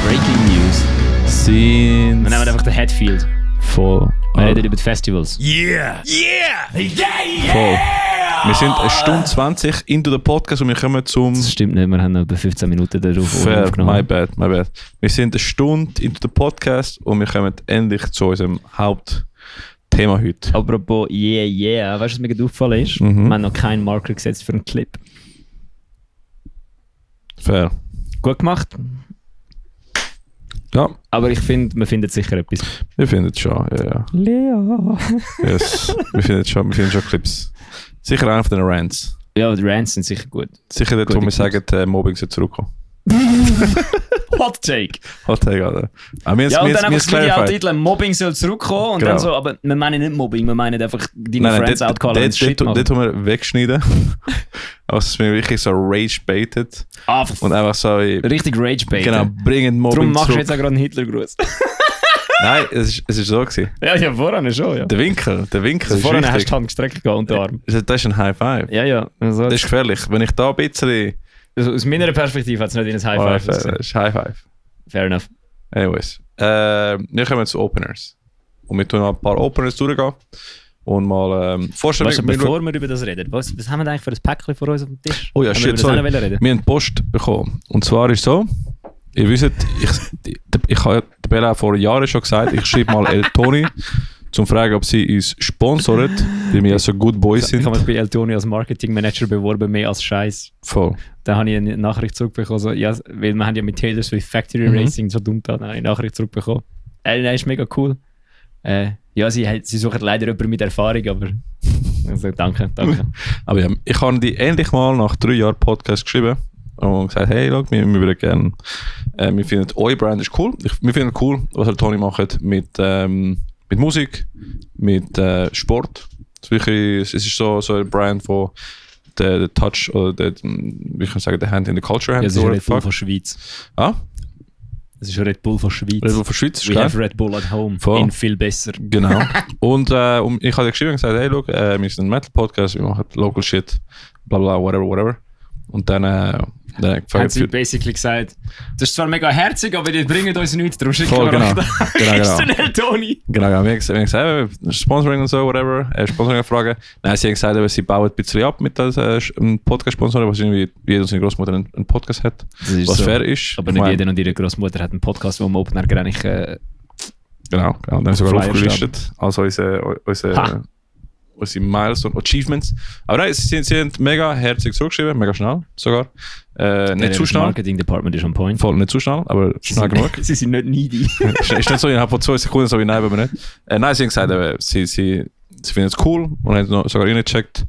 Breaking News. Sind Wir nehmen einfach den Headfield. voll. Wir reden über die Festivals. Yeah! Yeah! Yeah! Voll. Wir sind 1 Stunde 20 into the Podcast und wir kommen zum... Das stimmt nicht, wir haben noch etwa 15 Minuten darauf Fair, aufgenommen. my bad. Wir sind 1 Stunde into the Podcast und wir kommen endlich zu unserem Hauptthema heute. Apropos yeah, weißt du, was mir gerade aufgefallen ist? Wir haben noch keinen Marker gesetzt für einen Clip. Fair. Gut gemacht, Ja, aber ich finde, man findet sicher etwas. wir finden es schon, ja. Lea! Yes. wir finden schon Clips. Sicher einer von den Rants. Ja, die Rants sind sicher gut. Sicher dort, wo Gute wir sagen, Mobbing soll zurückkommen. Hot Take! Halt, egal. Aber wir Ja, und dann einfach es das Videotitel «Mobbing soll zurückkommen» und Genau. dann so, aber wir meinen nicht Mobbing, wir meinen einfach deine Friends outcallen und Shit dort machen. tun wir wegschneiden. Also es mir wirklich so rage-baited. Ah, Und einfach so... richtig Rage-Bait. Genau, bringen Mobbing Darum machst du zurück. jetzt auch gerade einen Hitlergruß. Nein, es ist so gewesen. ja, vorhin schon, ja. Der Winkel Also ist vorhin hast wichtig. du die Hand gestreckt gehabt unter den Arm. Das ist ein High Five. Ja. Also, Das ist gefährlich. Wenn ich da ein bisschen... aus meiner Perspektive hat es nicht in ein High Five das ausgesehen. ist High Five. Fair enough. Anyways. Wir kommen zu Openers. Und wir tun mal ein paar Openers durchgehen. Und mal vorstellen. Weißt du, bevor wir über das reden, was haben wir eigentlich für ein Päckchen vor uns auf dem Tisch? Oh ja, Haben shit, wir über das sorry. auch noch reden? Wir haben Post bekommen. Und zwar ist so, ihr wisst, ich habe der Bella vor Jahren schon gesagt, ich schreibe mal El Toni, zum fragen, ob sie uns sponsoren, weil wir ja so good boys Ich sind. habe mich bei El Toni als Marketingmanager beworben, mehr als Scheiß. Voll. Dann habe ich eine Nachricht zurückbekommen, so, ja, weil wir haben ja mit Taylor Swift Factory Racing so dumm da, dann habe ich eine Nachricht zurückbekommen. Nein, ist mega cool. Ja, sie suchen leider jemanden mit Erfahrung, aber also, danke. Aber ja, ich habe die endlich mal nach 3 Jahren Podcast geschrieben und gesagt, hey, schau, wir würden gerne, wir finden, eure Brand ist cool. Wir finden cool, was El Toni macht mit Musik, mit Sport. Es ist so eine Brand, wo der Touch oder wie kann ich sagen, der Hand in the Culture Ja, hat. es ist Red Bull von Schweiz. Ah? Es ist Red Bull von Schweiz. Red Bull von Schweiz ist We geil. have Red Bull at home. Voll. In viel besser. Genau. Und ich habe geschrieben und gesagt, hey, look, wir sind ein Metal-Podcast, wir machen Local Shit, bla bla, whatever. Und dann Haben sie basically gesagt, das ist zwar mega herzig, aber die bringen uns nichts, darum schicken wir genau. euch ist der Eltoni. Genau, wir haben gesagt, Sponsoring und so, whatever, Sponsoring-Frage. Nein, sie haben gesagt, sie bauen ein bisschen ab mit einem Podcast-Sponsoring, was irgendwie jeder und seine Großmutter einen Podcast hat, was so fair ist. Aber nicht jeder und ihre Großmutter hat einen Podcast, wo man Opener gar nicht... Genau, dann haben wir sogar aufgelistet, also unsere Milestone Achievements. Aber nein, sie sind mega herzig zurückgeschrieben, mega schnell sogar. Nicht zu schnell. Das Marketing-Department ist on point. Voll, nicht zu schnell, aber schnell genug. Sie sind nicht needy. Ist nicht so, innerhalb von 2 Sekunden so wie nein, aber nicht. Nein, sie haben gesagt, sie finden es cool und haben sogar reingecheckt.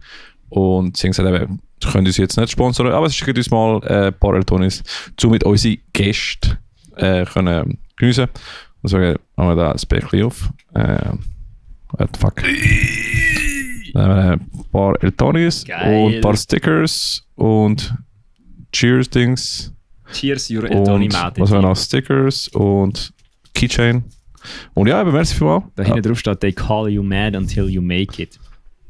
Und sie haben gesagt, können uns jetzt nicht sponsern, aber sie schicken uns mal ein paar Eltonis, um mit unseren Gästen können geniessen. Und sagen, machen wir da ein Päckchen auf. What the fuck? Dann haben wir ein paar Eltonis und ein paar Stickers und Cheers-Dings. Cheers, your Eltoni Mate. Was haben wir noch? Stickers und Keychain. Und ja, merci vielmals. Da hinten drauf steht, they call you mad until you make it.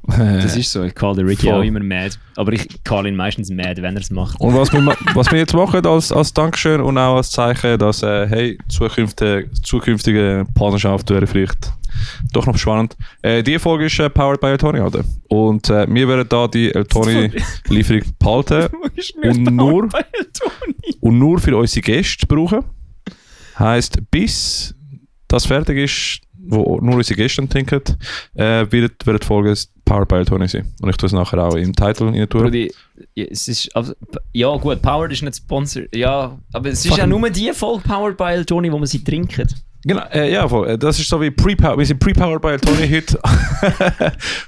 Das ist so, ich call den Ricky auch immer mad. Aber ich call ihn meistens mad, wenn er es macht. Und was wir jetzt machen als Dankeschön und auch als Zeichen, dass hey, zukünftige Partnerschaft wäre vielleicht doch noch spannend. Die Folge ist powered by Eltoni, oder? Und wir werden da die Eltoni-Lieferung behalten und nur für unsere Gäste brauchen. Heisst, bis das fertig ist, wo nur unsere Gäste trinken, wird die Folge Powered by Eltoni sein. Und ich tue es nachher auch im Titel rein tun. Es ist, ja gut, Powered ist nicht Sponsor. Ja, aber es ist ja nur die Folge Powered by Eltoni, wo man sie trinken. Genau, ja voll. Das ist so wie wir sind pre-powered by Eltoni heute.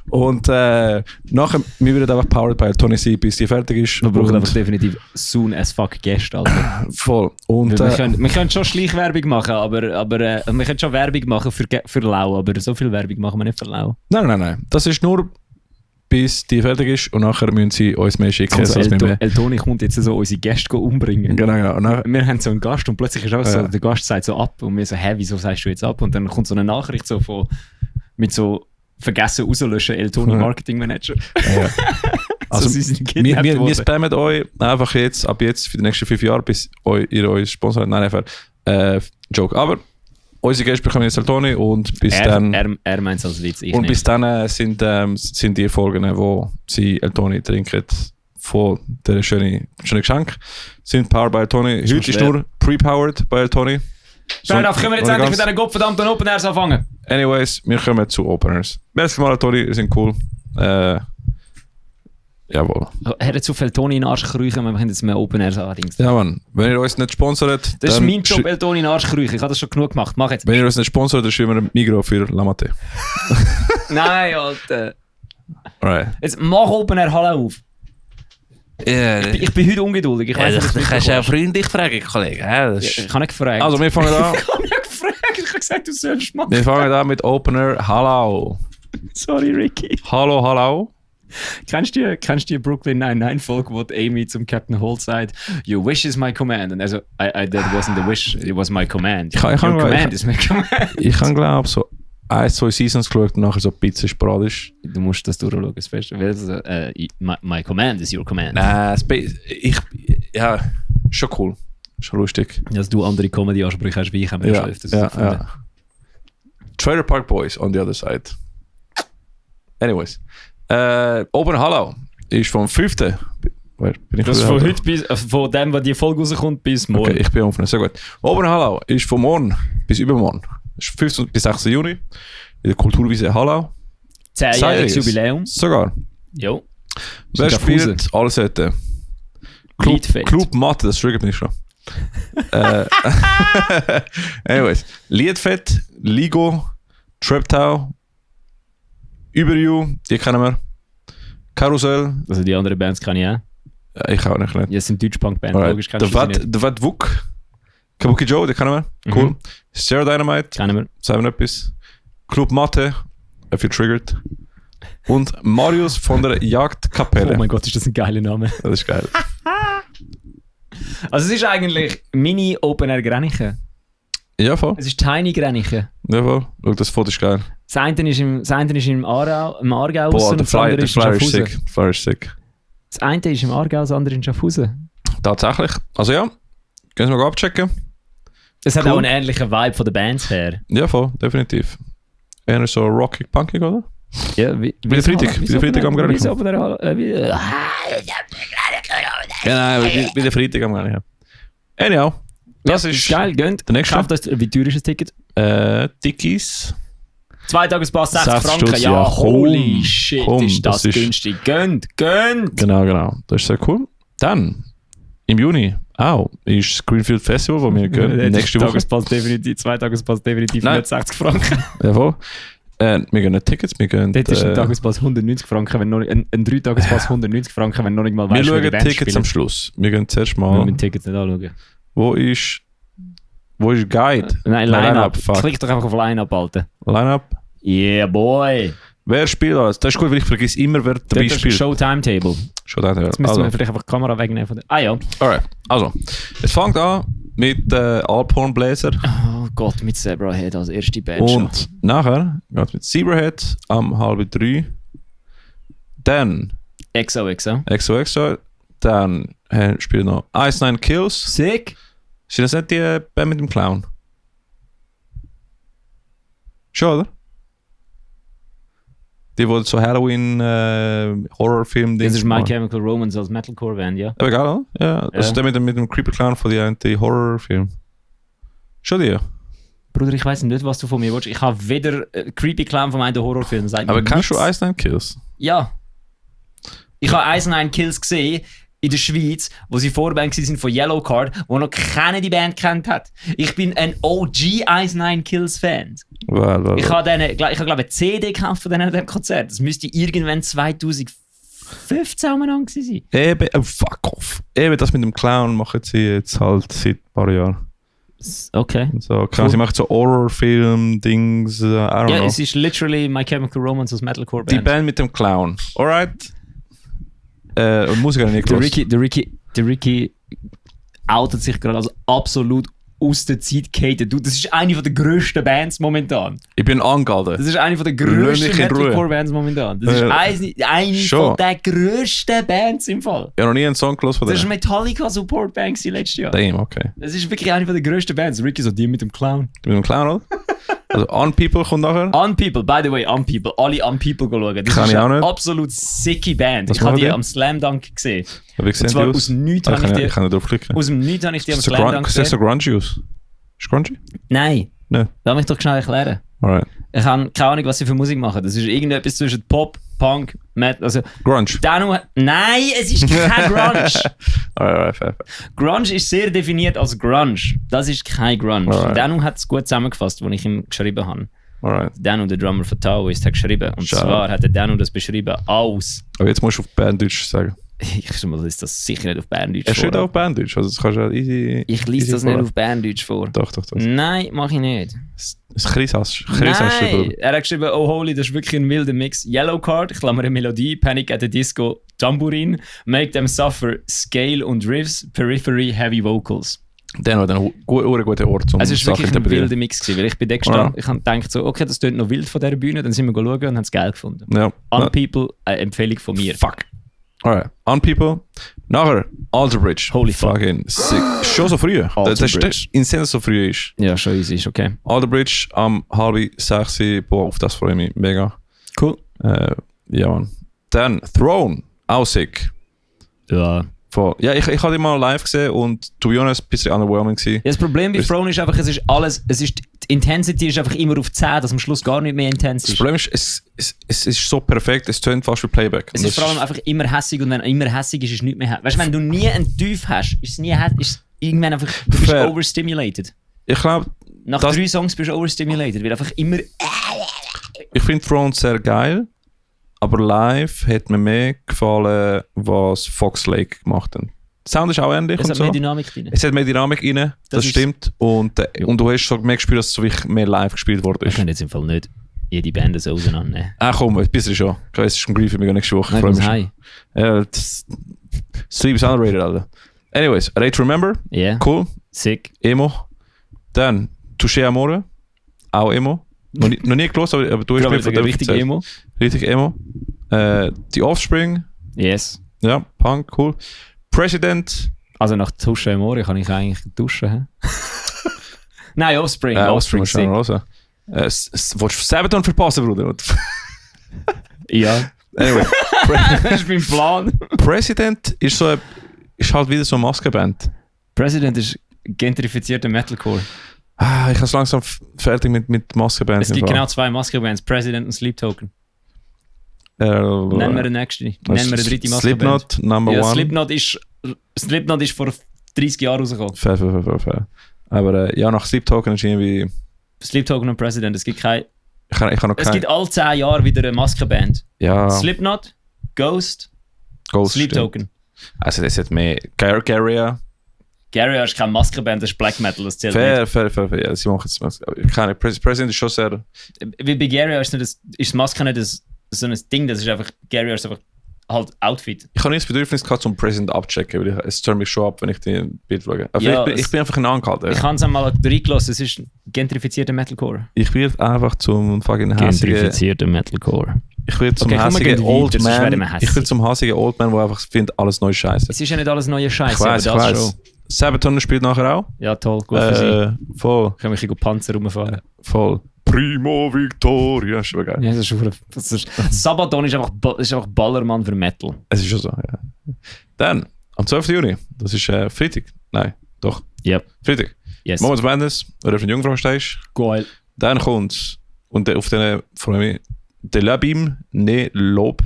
Und nachher, wir werden einfach powered by Eltoni sein, bis die fertig ist. Wir brauchen einfach definitiv soon as fuck Gäste, Alter. Voll. Und, wir können schon Schleichwerbung machen, aber wir können schon Werbung machen für Lau, aber so viel Werbung machen wir nicht für Lau. Nein. Das ist nur bis die fertig ist und nachher müssen sie uns mehr schicken. Also Eltoni kommt jetzt so unsere Gäste umbringen. Genau. Wir haben so einen Gast und plötzlich ist auch so, der Gast sagt so ab und wir so, wieso sagst du jetzt ab? Und dann kommt so eine Nachricht so mit so vergessen rauslöschen, Eltoni Marketing Manager. Ja. Also so, wir spammen euch einfach ab jetzt für die nächsten 5 Jahre, bis ihr euch sponsert. Nein, einfach Joke. Aber unsere Gäste bekommen jetzt Eltoni und bis dann... Er meint es als Witz, ich und nicht. Bis dann sind die Folgen, wo sie Eltoni trinken, von der schönen Geschenk, sind powered by Eltoni. Heute ist nur pre-powered by Eltoni. Können wir jetzt endlich mit diesen gottverdammten Open Airs anfangen? Anyways, wir kommen zu Openers. Merci mal, Eltoni, die sind cool. Jawohl. Er hat zu viel Eltoni in den Arsch kriechen, wir können jetzt mehr Open Airs allerdings. Ja, Mann. Wenn ihr uns nicht sponsert, das ist mein Job, Eltoni in den Arsch kriechen. Ich habe das schon genug gemacht. Mach jetzt. Wenn ihr uns nicht sponsert, dann schreiben wir ein Migros für Lamate. Nein, Alter. Right. Jetzt mach Open Air Hallo auf. Ich bin heute ungeduldig. Ich weiss, du kannst ja freundlich fragen, Kollege. Ich kann nicht gefragt. Also, wir fangen an. Ich habe nicht gefragt. Ich habe gesagt, du sollst machen. Wir fangen an mit Opener Hallo. Sorry, Ricky. Hallo. Kennst du die Brooklyn Nine-Nine Folge, wo Amy zum Captain Holt sagt, your wish is my command? Und also, that wasn't the wish, it was my command. Your command is my command. Ich habe, glaube so 1-2 Seasons geschaut und nachher so ein bisschen sporadisch. Du musst das durchschauen, das Fest. My command is your command. Nein, ja, schon cool. Schon lustig. Dass du andere Comedy-Ansprüche hast wie ich, haben wir schon öfters ja. Trailer Park Boys on the other side. Anyways. Open Hallo ist vom 5. Bin ich das ist von heute bis, von dem, wo die Folge rauskommt, bis morgen. Okay, ich bin offen, sehr gut. Open Hallo ist von morgen bis übermorgen. Das ist 15. bis 16. Juni. In der Kulturwiese Hallo. 10-jähriges Jubiläum. Sogar. Jo. Wer spielt alles heute? Club Mathe, das triggert mich schon. Anyways. Liedfett, Ligo, Treptow, Über You, die kennen wir. Karussell. Also die anderen Bands kann ich auch. Ich auch nicht. Ja, es sind Deutsch-Punk-Bands, logisch kennst du sie nicht. Der Wuk, Kabuki Joe, die kennen wir. Cool. Stereo Dynamite. Kennen wir. Sagen wir etwas. Club Mathe, viel triggert. Und Marius von der Jagdkapelle. Oh mein Gott, ist das ein geiler Name. Das ist geil. Also es ist eigentlich Mini Open Air Grenichen. Ja, voll. Es ist Tiny Grenichen. Ja, voll. Schau, das Foto ist geil. Das eine ist im Aargau Boah, und der das andere Flyer ist in ist sick. Das eine ist im Aargau, das andere in Schaffhausen. Tatsächlich. Also ja, können wir mal abchecken. Es hat Cool. auch einen ähnlichen Vibe von den Bands her. Ja, voll, definitiv. Eher so rockig, punkig, oder? Ja, wie der Freitag, wie der Freitag am Grenchen. Genau, wie der Freitag am Grenchen. Anyhow, das ist geil, gönnt. der nächste. Kauft euch, wie teuer ist das Ticket? Dickies. 2 Tagespass, 60 60 Franken. Stutz, Ja, ja, komm, holy shit, komm, ist das das ist- günstig. Gönnt. Genau. Das ist sehr cool. Dann, im Juni, ist das Greenfield Festival, wo wir gehen, nächste Woche. 2 Tagespass definitiv Nein. nicht 60 Franken. Jawohl. Wir gehen nicht Tickets, wir gehen... Dort ist ein Tagespass 190 Franken, wenn noch nicht, ein 3 Tagespass 190 Franken, wenn noch nicht mal wir weißt, schauen welche Band Tickets am spielen. Schluss. Wir gehen zuerst Wir mal... müssen Tickets nicht anschauen. Wo ist Guide? Nein, Line-up, Line-up. fuck. Klick doch einfach auf Line-up, Alter. Line-up. Yeah, boy. Wer spielt alles? Das ist gut, weil ich vergesse immer, wer dabei Dort ist spielt. Show-Timetable. Schon da. Jetzt müssen Also, wir vielleicht einfach die Kamera wegnehmen von der... Ah ja. alright. Also, es fängt an mit Alphorn Bläser Oh Gott, mit Zebrahead als erste Band schon. und nachher geht es mit Zebrahead am 2:30. Dann XOXO. XOXO. Dann spielt noch Ice Nine Kills. Sick. Ist das nicht die Band mit dem Clown? Schon, oder? Die wollte so Halloween Horrorfilm Das ist My Chemical Romance als Metalcore-Band, ja? Aber egal, oder? Ja. Das Ja. ist der mit dem Creepy Clown von die Horrorfilm. Schon die? Bruder, ich weiß nicht, was du von mir willst. Ich habe weder Creepy Clown von meinen Horrorfilmen. sagt mir Aber kennst du nichts. Ice Nine Kills? Ja. Ich habe Ice Nine Kills gesehen in der Schweiz, wo sie Vorband waren von Yellow Card, wo noch keiner die Band kennt hat. Ich bin ein OG Ice Nine Kills Fan. Well. Ich habe glaube eine CD gekauft von denen an diesem Konzert. Das müsste irgendwann 2015 umeinander gewesen sein. Eben, oh fuck off. Eben das mit dem Clown machen sie jetzt halt seit ein paar Jahren. Okay. So, klar, sie machen so Horrorfilm-Dings, I don't Ja, know. es ist literally My Chemical Romance als Metalcore-Band. Die Band mit dem Clown. Alright. Und Musiker habe ich nicht Der gehört. Ricky outet sich gerade als absolut aus der Zeit gehatet. Du, das ist eine der grössten Bands momentan. Ich bin angehalten. Das ist eine der Lass grössten mich in Ruhe. Metalcore-Bands momentan. Das ist eine Schon. der grössten Bands im Fall. Ich habe noch nie einen Song gelesen von Das war denen. Metallica Support Band letztes Jahr. Damn, okay. Das ist wirklich eine der grössten Bands. Ricky so, die mit dem Clown. Mit dem Clown, oder? Also, On People kommt nachher. On People, by the way, On People. Alle On People schauen. Das Kann ist ich auch eine nicht. absolut sicke Band. Was Ich habe machen die die? am Slam Dunk gesehen. Wie sehen Und zwar die aus dem Nichts habe ich ich die... kann nicht draufklicken. Aus dem Nichts habe ich die am Sieht Slam Dunk so gesehen. grungy aus. Ist grungy? Nein. Nein. Lass mich doch schnell erklären. Alright. Ich habe keine Ahnung, was sie für Musik machen. Das ist irgendetwas zwischen Pop, Punk, Metal. Also, Grunge. Nein, es ist kein Grunge. Alright, fair. Grunge ist sehr definiert als Grunge. Das ist kein Grunge. Alright. Danu hat es gut zusammengefasst, als ich ihm geschrieben habe. Alright. Danu, der Drummer von Taoist, hat geschrieben. Und Schau. zwar hat der Danu das beschrieben als... Aber jetzt musst du auf Banddeutsch sagen. Ich lese das sicher nicht auf Berndeutsch Es vor. steht auch auf Banddeutsch, also das kannst du ja easy... Ich lese easy das nicht vorlesen. auf Berndeutsch vor. Doch. Nein, mache ich nicht. Das Chris hast Nein, er hat geschrieben, oh holy, das ist wirklich ein wilder Mix. Yellow Card, Klammer Melodie, Panic at the Disco, Tambourin, Make Them Suffer, Scale und Riffs, Periphery, Heavy Vocals. Dann hat einen guten Ort, um Also es war Sachen wirklich zu ein interpretieren. wilder Mix gewesen, weil ich bin da gestanden, ich habe gedacht so, okay, das klingt noch wild von dieser Bühne, dann sind wir schauen und haben es geil gefunden. Ja. On People, eine Empfehlung von mir. Fuck. Alright. On People. Nachher, Alter Bridge. Holy fuck. Fucking sick. Schon so früh. Das ist Bridge. insane, dass es so früh ist. Ja, schon easy, ist okay. Alter Bridge am 5:30. Boah, auf das freue ich mich mega. Cool. Ja, Mann. Dann Throne. Auch sick. Ja. Voll. Ja, ich habe die mal live gesehen und to be honest, ein bisschen underwhelming gewesen. Ja, das Problem bei Throne ist einfach, die Intensity ist einfach immer auf 10, dass am Schluss gar nicht mehr intens Das ist. Problem ist, es ist so perfekt, es tönt fast wie Playback. Es Und ist vor allem einfach immer hässig und wenn immer hässig ist, ist nichts mehr hässig. Weißt du, wenn du nie einen Tief hast, ist es nie hässig, ist irgendwann einfach, du bist Fair. overstimulated. Ich glaube, Nach Das- 3 Songs bist du overstimulated, weil einfach immer... ich finde Throne sehr geil, aber live hat mir mehr gefallen, was Fox Lake gemacht hat. Der Sound ist auch ähnlich Es und hat so. mehr Dynamik drin. Es hat mehr Dynamik rein, das Das ist- stimmt. Und du hast so mehr gespürt, dass es so wirklich mehr live gespielt worden Wir ist. können jetzt im Fall nicht jede Band so auseinandernehmen. Komm, ein bisschen schon. Es ist schon Grief, wir gehen nächste Woche. Nein, Freu ich muss mich heim. schon. Ja, Sleep is underrated, Alter. Anyways, Ready to Remember, Ja, cool. sick. Emo. Dann Touché Amore, auch Emo. Noch nie gelesen, aber du hast Gerade mir von wieder dem richtig erzählt. Emo. Richtig Emo. Die Offspring, Yes. ja, Punk, cool. President, Also nach Duschen im Ohr kann ich eigentlich duschen. Nein, Offspring. Offspring Offspring schon hören. Willst du Sabaton verpassen, Bruder? Ja. Anyway. Das ist mein Plan. President ist halt wieder so eine Maskenband. President ist gentrifizierter Metalcore. Ich habe es langsam fertig mit Maskenbands. Es gibt genau 2 Maskenbands, President und Sleep Token. Nennen wir den nächsten. Nennen wir eine dritte Maskenband. Slipknot, Number Ja, One. Slipknot ist vor 30 Jahren rausgekommen. Fair. Aber ja, nach Sleep Token ist irgendwie... Sleep Token und President, es gibt kein... Ich kann noch Es gibt alle 10 Jahre wieder eine Maskenband. Ja, Slipknot, Ghost, Ghost Sleep stimmt. Token. Also das hat mehr... Garia. Gary ist keine Maskenband, das ist Black Metal, das zählt nicht. Fair. Ja, sie machen jetzt... Keine President ist schon sehr... Wie bei Gary ist Maske nicht so ein Ding, das ist einfach... Gary ist einfach halt Outfit. Ich habe nicht das Bedürfnis gehabt, zum President abchecken, weil es turnt mich schon ab, wenn ich den Bild schaue. Aber Ja, ich bin einfach ein angehalten. Ich habe es einmal reingelassen, es ist gentrifizierter Metalcore. Ich werde einfach zum fucking hässigen... Metalcore. Ich werde zum Okay, komm, wir hässigen gehen Old weiter, sonst werden wir Man. hässig. Ich werde zum hässigen Old Man, der einfach findet, alles neu scheiße. Es ist ja nicht alles neue Scheiße, Ich weiß. aber das schon. Sabaton spielt nachher auch. Ja, toll, gut für sie. Voll. Können wir ein bisschen Panzer rumfahren. Voll. Primo Victoria, ist schon geil. Ja, das ist Sabaton ist einfach Ballermann für Metal. Es ist schon so, ja. Dann, am 12. Juni, das ist Freitag. Nein, doch. Yep. Freitag. Yes. Moments of Madness, oder von Jungfrau stehst. Geil. Dann kommt und auf den, vor allem, der Labim, ne Lob,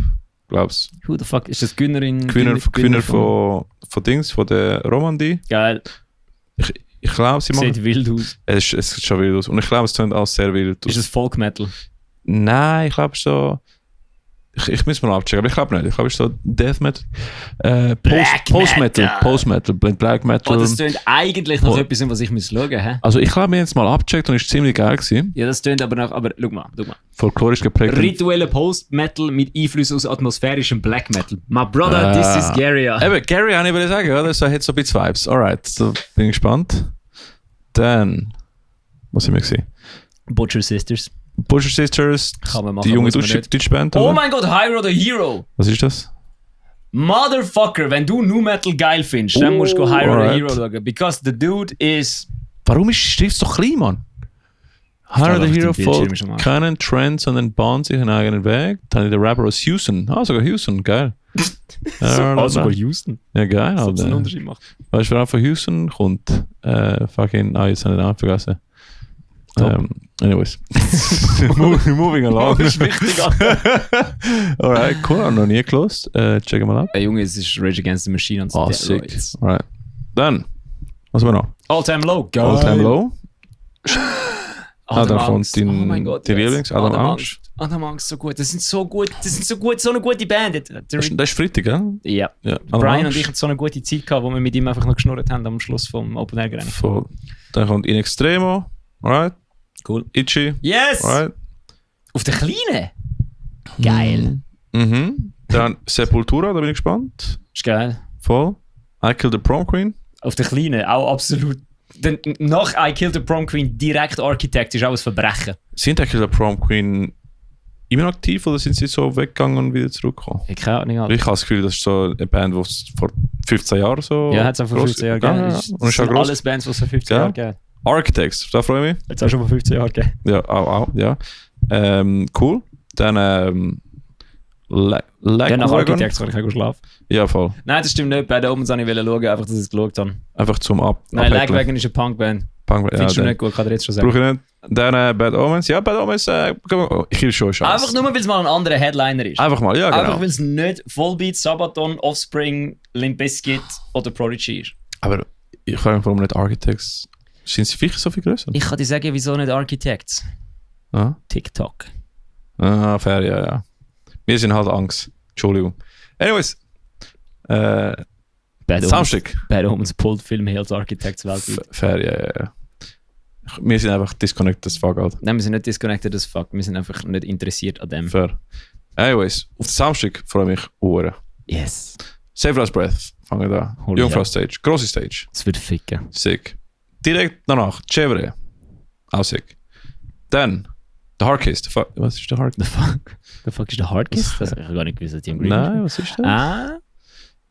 glaubst Who the fuck ist das Gewinnerin? Gewinner von Dings, von der Romandie. Geil. Ich glaube, sie machen... Sieht wild aus. Es sieht schon wild aus. Und ich glaube, es klingt auch sehr wild aus. Ist es Folk Metal? Nein, ich glaube so... Ich muss mal abchecken, aber ich glaube nicht. Ich glaube, es ist so Death Metal. Post-Metal, Black Metal. Oh, das tönt eigentlich noch etwas, was ich muss schauen muss. Also ich habe mir jetzt mal abgecheckt und ist ziemlich geil gewesen. Ja, das tönt aber noch... Aber schau mal. Folklorisch geprägt. Rituelle Post-Metal mit Einfluss aus atmosphärischem Black Metal. My brother, this is Garia. Eben, Gary habe ich sagen, oder? So hat so ein bisschen Vibes. Alright, so bin ich gespannt. Dann... Was haben wir gesehen? Butcher Sisters. Butcher Sisters, Kann man machen, die junge muss man nicht. deutsche Band. Oh oder? mein Gott, Hyro the Hero. Was ist das? Motherfucker, wenn du Nu Metal geil findest, dann musst du Hyro alright. the Hero schauen. Because the dude is... Warum ist die Schrift so klein, Mann? Hire glaube, the auf Hero dem Bildschirm folgt ist am Arsch. keinen Trends, sondern bahnt sich einen eigenen Weg. Dann der Rapper aus Houston. Ah, sogar Houston, geil. Also bei Houston. Ja, geil. Ob es einen Alter. Unterschied macht. Weißt du, wer auch von Houston kommt? Fucking... Ah, jetzt habe ich den Namen vergessen. Top. Anyways. Moving along. Das ist wichtig, Alter. Alright, cool. Habe noch nie gelost. Checken wir mal ab. Ey Junge, es ist Rage Against the Machine und so. Ah, sick. Alright. Dann, was haben wir noch? All Time Low. Geil. All Time Low. Adam dann kommt Angst. dein- Oh mein Gott. dein yes. Lieblings- Adam Angst. Adam Angst, so gut. Das sind so gut. So eine gute Band. Das ist Freitag, gell? Ja. Ja. Brian und ich hatten so eine gute Zeit gehabt, wo wir mit ihm einfach noch geschnurrt haben am Schluss vom Open Air Rennen. Voll. Dann kommt In Extremo. Alright. Cool. Itchy. Yes! Alright. Auf der Kleinen? Geil. Mhm. Dann Sepultura, da bin ich gespannt. Ist geil. Voll. I Killed the Prom Queen. Auf der Kleinen auch absolut. Denn nach I Killed the Prom Queen direkt Architect ist auch ein Verbrechen. Sind I Killed the Prom Queen immer noch aktiv oder sind sie so weggegangen und wieder zurückgekommen? Ich keine Ahnung. Alter. Ich habe das Gefühl, das ist so eine Band, die vor 15 Jahren so. Ja, hat es auch vor gross- 15 Jahren Ja, gegeben. ja. Das Und ist auch sind gross. alles Bands, die es vor 15 Ja. Jahren gegeben. Architects, da freue ich mich. Hat es auch schon vor 15 Jahren gegeben. Ja, auch, ja. Cool. Dann Ja, nach Wagon. Architects kann ich auch schlafen. Ja, voll. Nein, das stimmt nicht. Bei der Omens wollte ich schauen, einfach, dass ich es geschaut habe. Einfach zum Nein, Abhäkeln. Lagwagon ist eine Punkband. Punk, ja, Findest du dann- nicht gut, kann ich jetzt schon sagen. Brauche ich nicht. Dann Bad Omens. Ja, Bad Omens, ich will schon Chance. Einfach nur, weil es mal ein anderer Headliner ist. Einfach mal, ja, genau. Einfach, weil es nicht Volbeat, Sabaton, Offspring, Limp Bizkit oder Prodigy ist. Aber ich frage mich, warum nicht Architects? Sind sie vielleicht so viel größer? Ich kann dir sagen, wieso nicht Architects? Ja. TikTok. Ah, fair, ja. Wir sind halt Angst. Entschuldigung. Anyways. Bad Omens. Samstag. Bad Omens pullt viel mehr als Architects weltweit. Fair, ja. Wir sind einfach disconnected as fuck, Alter. Nein, wir sind nicht disconnected as fuck. Wir sind einfach nicht interessiert an dem. Fair. Anyways, auf den Samstag freue ich mich Uhren. Yes. Save Last Breath, fangen wir da. Holy Jungfrau hell. Stage, grosse Stage. Es wird ficken. Sick. Direkt danach, Chevre. Auch sick. Dann, der Hardkiss. Was ist der Hardkiss? The fuck ist der Hardkiss? Das habe ich gar nicht gewusst, dass die im Green Nein, was ist das?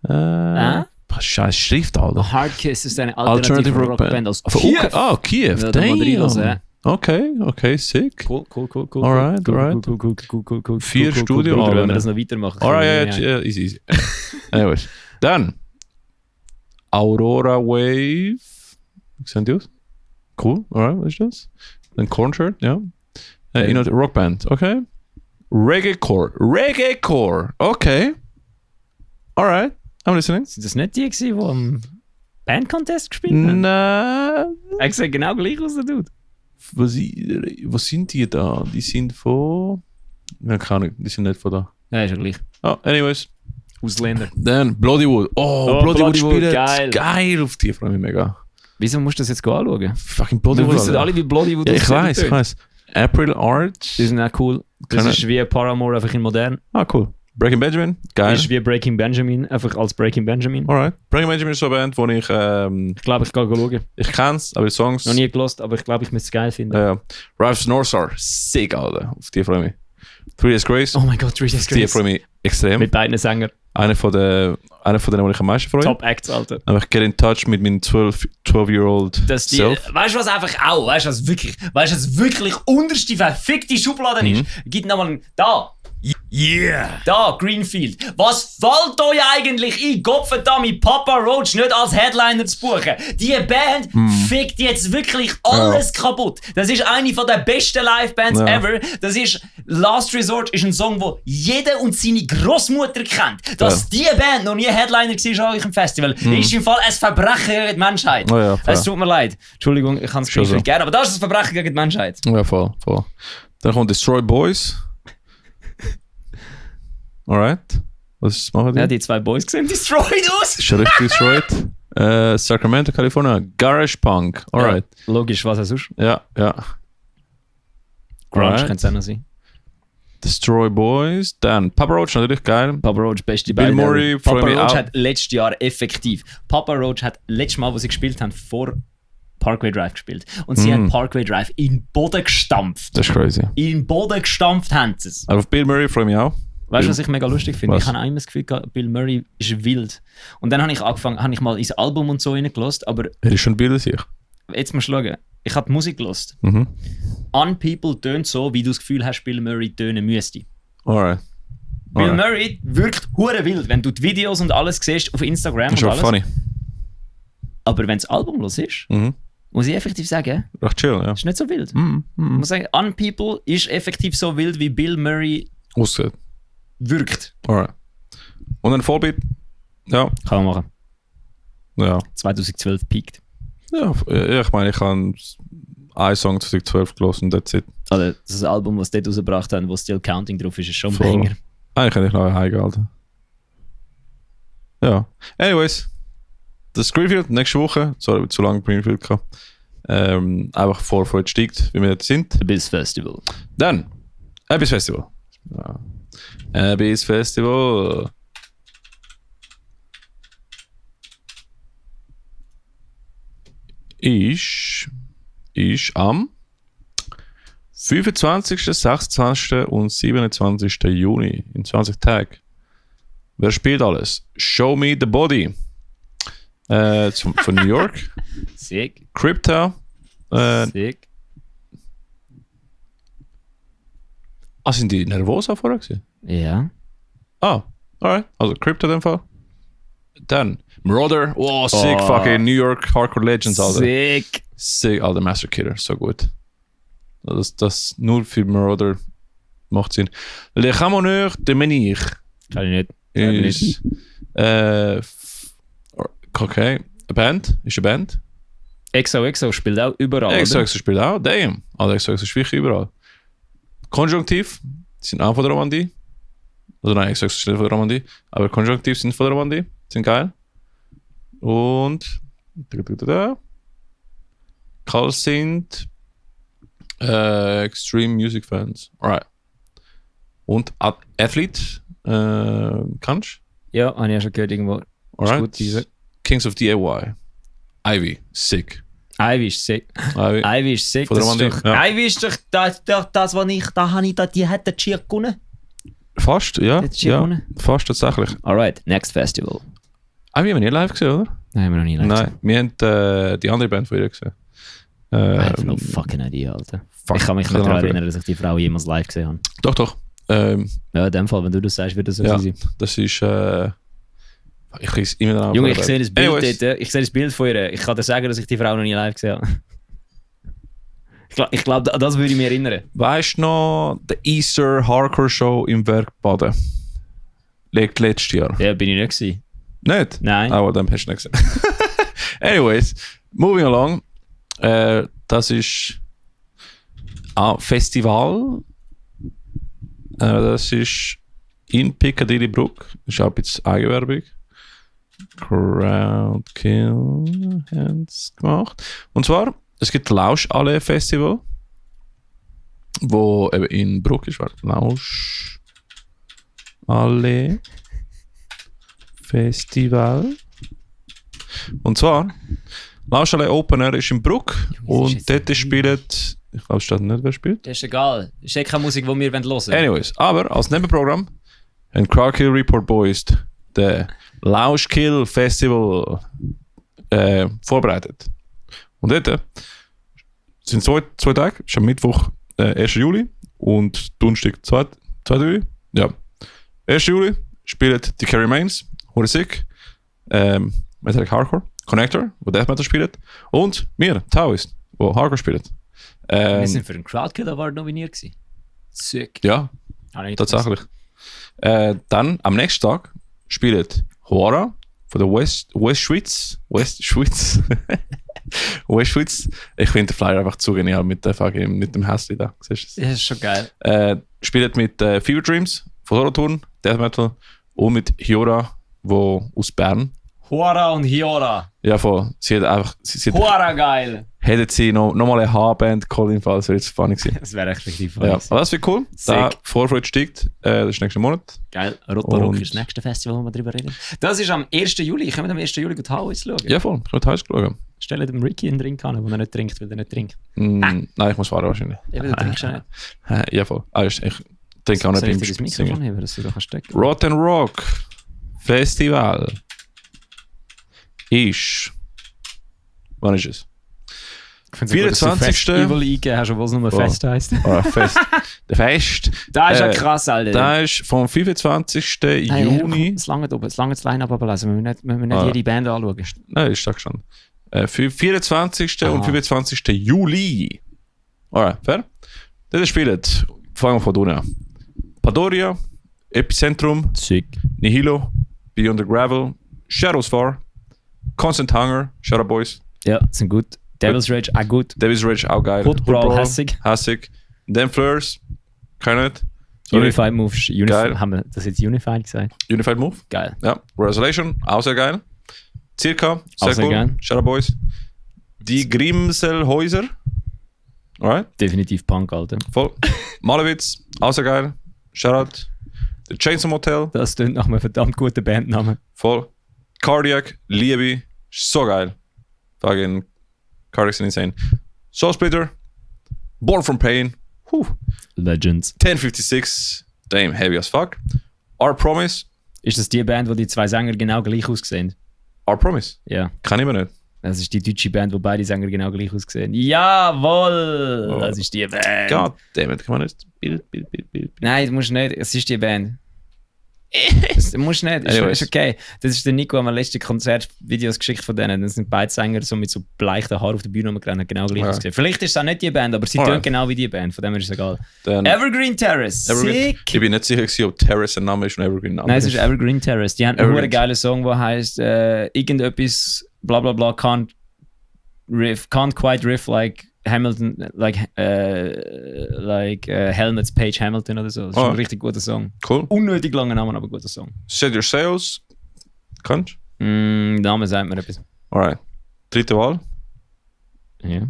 Ah? Scheiß Schrift, Alter. Hardkiss ist eine Alternative alternative Rockband. Rockband aus Kiew. Ah, Kiew. Ja, da mal reinhören, ja. Okay, sick. Cool. Alright. Cool. 4 Studio. Bruder, wenn wir das noch weitermachen. Alright, yeah, easy. Anyways. Dann Aurora Wave. Wie sehen die aus? Cool, alright, was ist das? Dann Cornshirt, ja. Rockband, okay. Reggae-Core, okay. Alright, I'm listening. Sind das nicht die gewesen, die am Band-Contest gespielt haben? Nein. Er sieht genau gleich aus, der Dude. Was sind die da? Die sind von... Ja, keine Ahnung, die sind nicht von da. Ja, ist ja gleich. Oh, anyways. Ausländer. Dann Bloodywood. Oh, Bloodywood spielt. geil. Geil, auf die freue ich mich mega. Wieso musst du das jetzt anschauen? Fucking Wir Bloodywood. wissen alle, wie Bloodywood Ja, ich aussieht. weiß. April Arch. Die sind auch cool. Das ist wie Paramore, einfach in modern. Ah, cool. Breaking Benjamin. Geil. Das ist wie Breaking Benjamin, einfach als Breaking Benjamin. Alright. Breaking Benjamin ist so eine Band, wo ich... Ich glaube, ich gehe schauen. ich kenn's, aber die Songs... Noch nie gelost, aber ich glaube, ich müsste es geil finden. Ralph's North Star. Sick, Alter. Auf die freue ich mich. 3 Days Grace. Oh mein Gott, 3 Days Auf die Grace. freue ich mich extrem. Mit beiden Sängern. Einer von denen, die ich am meisten freue. Top Acts, Alter. Einfach get in touch mit meinem 12-year-old self. Weißt du, was einfach auch, weißt du, was wirklich unterste verfickte Schubladen ist? Gib nochmal da. Yeah! Da, Greenfield. Was fällt euch eigentlich ein, Gottverdammt, Papa Roach nicht als Headliner zu buchen? Die Band fickt jetzt wirklich alles kaputt. Das ist eine von der besten Live-Bands ever. Das ist Last Resort, ist ein Song, den jeder und seine Großmutter kennt. Dass die Band noch nie Headliner war an euch im Festival, ist im Fall ein Verbrechen gegen die Menschheit. Es tut mir leid. Entschuldigung, ich kann es Greenfield gerne, aber das ist ein Verbrechen gegen die Menschheit. Ja, voll. Dann kommt Destroy Boys. Alright. Was machen die? Ja, die 2 Boys sehen destroyed aus. Ist richtig destroyed. Sacramento, California. Garage Punk. Alright. Ja, logisch, was er sonst. Ja. Grunge Alright. könnte es auch noch sein. Destroy Boys. Dann Papa Roach, natürlich geil. Papa Roach, beste Bill Band. Murray, Papa freue mich Roach auch. hat letztes Jahr effektiv. Papa Roach hat letztes Mal, wo sie gespielt haben, vor Parkway Drive gespielt. Und sie haben Parkway Drive in den Boden gestampft. Das ist crazy. In den Boden gestampft haben sie es. Aber auf Bill Murray freue ich mich auch. Weißt du, was ich mega lustig finde? Was? Ich habe einmal das Gefühl gehabt, Bill Murray ist wild. Und dann habe ich mal ins Album und so reingelassen, aber Er ist schon Bill sich. jetzt musst du schauen. Ich habe die Musik gelassen. Un People tönt so, wie du das Gefühl hast, Bill Murray tönen müsste. Alright. Bill Murray wirkt hure wild, wenn du die Videos und alles siehst auf Instagram Das ist und auch alles. funny. Aber wenn das Album los ist, muss ich effektiv sagen, Recht chill, ja. ist nicht so wild. Ich muss sagen, Un People ist effektiv so wild, wie Bill Murray Aussieht. wirkt. Alright. Und ein Vollbeat. Ja. Kann man machen. Ja. 2012 peaked. Ja, ich meine, ich habe einen Song 2012 gelassen und that's it. Also das Album, was sie dort rausgebracht haben, wo Still Counting drauf ist, ist schon ein Voll. Banger. Eigentlich hätte ich noch heimgehalten. Ja. Anyways. Das Greenfield, nächste Woche. Sorry, zu lange Greenfield gehabt. Einfach Vorfreude steigt, wie wir jetzt sind. Abyss Festival. Dann, Abyss Festival. Ja. Abyss Festival. Ist am 25., 26. und 27. Juni in 20 Tagen. Wer spielt alles? Show Me the Body. Von New York. Sick. Crypta. Sick. Sind die Nervosa vorher gewesen? Ja. Alright. Also Crypta in dem Fall. Dann Marauder. Oh, sick. Oh. Fucking New York Hardcore Legends, Alter. Sick. Sick, Alter. Master Killer. So gut. Das nur für Marauder macht Sinn. Le Chamonix de Menich. Kann ich nicht. Ist. Okay. Eine Band? Ist eine Band? XOXO spielt auch überall. XOXO spielt auch. Damn. Also XOXO ist wirklich überall. Konjunktiv sind auch von der Romandie. Also nein, XOXO ist nicht von der Romandie. Aber Konjunktiv sind von der Romandie. Sind geil. Und Karl sind Extreme Music Fans. Alright. Und Athlete. Kannst du? Ja, habe ich ja schon gehört irgendwo. Alright. Gut, diese. Kings of DIY. Ivy. Sick. Ivy ist sick. Ivy ist sick. Von der Romandie. Ja. Ivy ist doch das, was ich da habe, die hat der Cheer gewonnen. Fast, ja. Hat Cheer Ja. gewonnen? Fast tatsächlich. Alright, next festival. Ah, wir haben nie live gesehen, oder? Nein, haben wir noch nie live Nein, wir haben die andere Band von ihr gesehen. I have no fucking idea, Alter. Ich kann mich nicht daran erinnern, dass ich die Frau jemals live gesehen habe. Doch. Ja, in dem Fall, wenn du das sagst, wird das so sein. Das ist... ich krieg's immer noch. Junge, ich sehe das Bild dort. Ich sehe das Bild von ihr. Ich kann dir sagen, dass ich die Frau noch nie live gesehen habe. Ich glaube, das würde ich mich erinnern. Weißt du noch, die Easter Hardcore Show im Werkbaden? Letztes Jahr. Ja, bin ich nicht gewesen. Nicht? Nein. Aber dann hast du nicht gesehen. Anyways, moving along. Das ist Festival. Das ist in Piccadilly Brook. Das ist auch ein bisschen Eigenwerbung. Crowdkill haben es gemacht. Und zwar, es gibt Lauschallee Festival, wo eben in Bruck ist. Lauschallee Festival. Und zwar, Lauschallee Open Air ist in Bruck und dort spielt, ich glaube, es steht nicht, wer spielt. Das ist egal. Das ist keine Musik, die wir hören wollen. Anyways, aber als Nebenprogramm haben Crowdkill Report Boys den Lauschkill Festival vorbereitet. Und dort sind zwei Tage, ist am Mittwoch 1. Juli und Donnerstag 2. Juli. Ja. 1. Juli spielen die Carrie Mains, Hure Sick, Metallic Hardcore, Connector, wo Death Metal spielt, und wir, Taoist, wo Hardcore spielt. Wir sind für den Crowdkill Award nominiert gewesen. Sick. Ja, tatsächlich. Dann am nächsten Tag spielt Huara von der West Schweiz. Ich finde den Flyer einfach zu genial mit dem Hässchen da. Siehst du das? Das ist schon geil. Spielt mit Fever Dreams von Solothurn, Death Metal, und mit Hiora, wo aus Bern. Huara und Hiora. Ja, voll. Sie hat einfach... Huara geil. Hätte sie noch mal eine H-Band geholt, im Fall, das wäre jetzt funny gewesen. Das wäre echt richtig funny. Ja, aber das wäre cool. Da Vorfreude steigt. Das ist nächsten Monat. Geil. Rock ist das nächste Festival, wo wir drüber reden. Das ist am 1. Juli. Können wir am 1. Juli gut Hauis schauen? Ja, voll. Ich will Hauis schauen. Stell dem Ricky einen Drink an, den er nicht trinkt, weil er nicht trinkt. Nein, ich muss fahren wahrscheinlich. Eben, du trinkst ja nicht. Ja, voll. Ich trinke auch nicht beim Mikrofon haben, dass du da stecken. Rotten Rock Festival ist... Wann ist es? 24. Überall eingegeben hast, obwohl es nur Fest heisst. Fest. Der Fest. Das ist ja krass, Alter. Das ist vom 25. Juni. Es lange das Line-Up ablesen. Wir müssen nicht jede Band anschauen. Nein, ist da gestanden. 24. und 25. Juli. Alright, fair. Das spielt, fangen wir von unten an. Padoria, Epicentrum, Sick. Nihilo, Beyond the Gravel, Shadows Far, Constant Hunger, Shadow Boys. Ja, sind gut. Devil's Rage auch gut. Devil's Rage auch geil. Hood Brawl, hässig. Dan Fleurs, kann nicht. Unified Moves, haben wir das jetzt Unified gesagt? Unified Move. Geil. Ja. Resolution, auch sehr geil. Circa, sehr cool. Geil. Shadow Boys. Die Grimselhäuser. Alright. Definitiv Punk, Alter. Voll. Malewitz, auch sehr geil. Shoutout. The Chainsaw Motel. Das klingt nach einem verdammt guten Bandnamen. Voll. Cardiac, Liebe, so geil. Fucking Cardiac sind insane. Soul Splitter, Born from Pain, Legends. 1056, damn, heavy as fuck. Our Promise. Ist das die Band, wo die zwei Sänger genau gleich aussehen? Our Promise? Ja. Kann ich mir nicht. Das ist die deutsche Band, wo beide Sänger genau gleich aussehen. Jawohl! Das ist die Band. Goddammit, kann man nicht. Nein, du musst nicht. Es ist die Band. Du musst nicht, ist okay. Das ist der Nico, haben wir letzte Konzertvideos geschickt von denen. Das sind beide Sänger so mit so bleichten Haaren auf der Bühne rumgerannt, genau gleich ausgesehen. Vielleicht ist es auch nicht die Band, aber sie tun genau wie die Band, von dem ist es egal. Evergreen Terrace, sick! Ich bin nicht sicher, ob Terrace ein Name ist und Evergreen ein Name. Nein, es ist Evergreen Terrace. Die haben einen geilen Song, der heisst irgendetwas bla bla bla can't quite riff like Hamilton, Helmets Page Hamilton oder so. Das ist ein richtig guter Song. Cool. Unnötig langer Name, aber guter Song. Set Your Sails. Kannst du? Name sagt mir etwas. Alright. Dritte Wahl. Ja.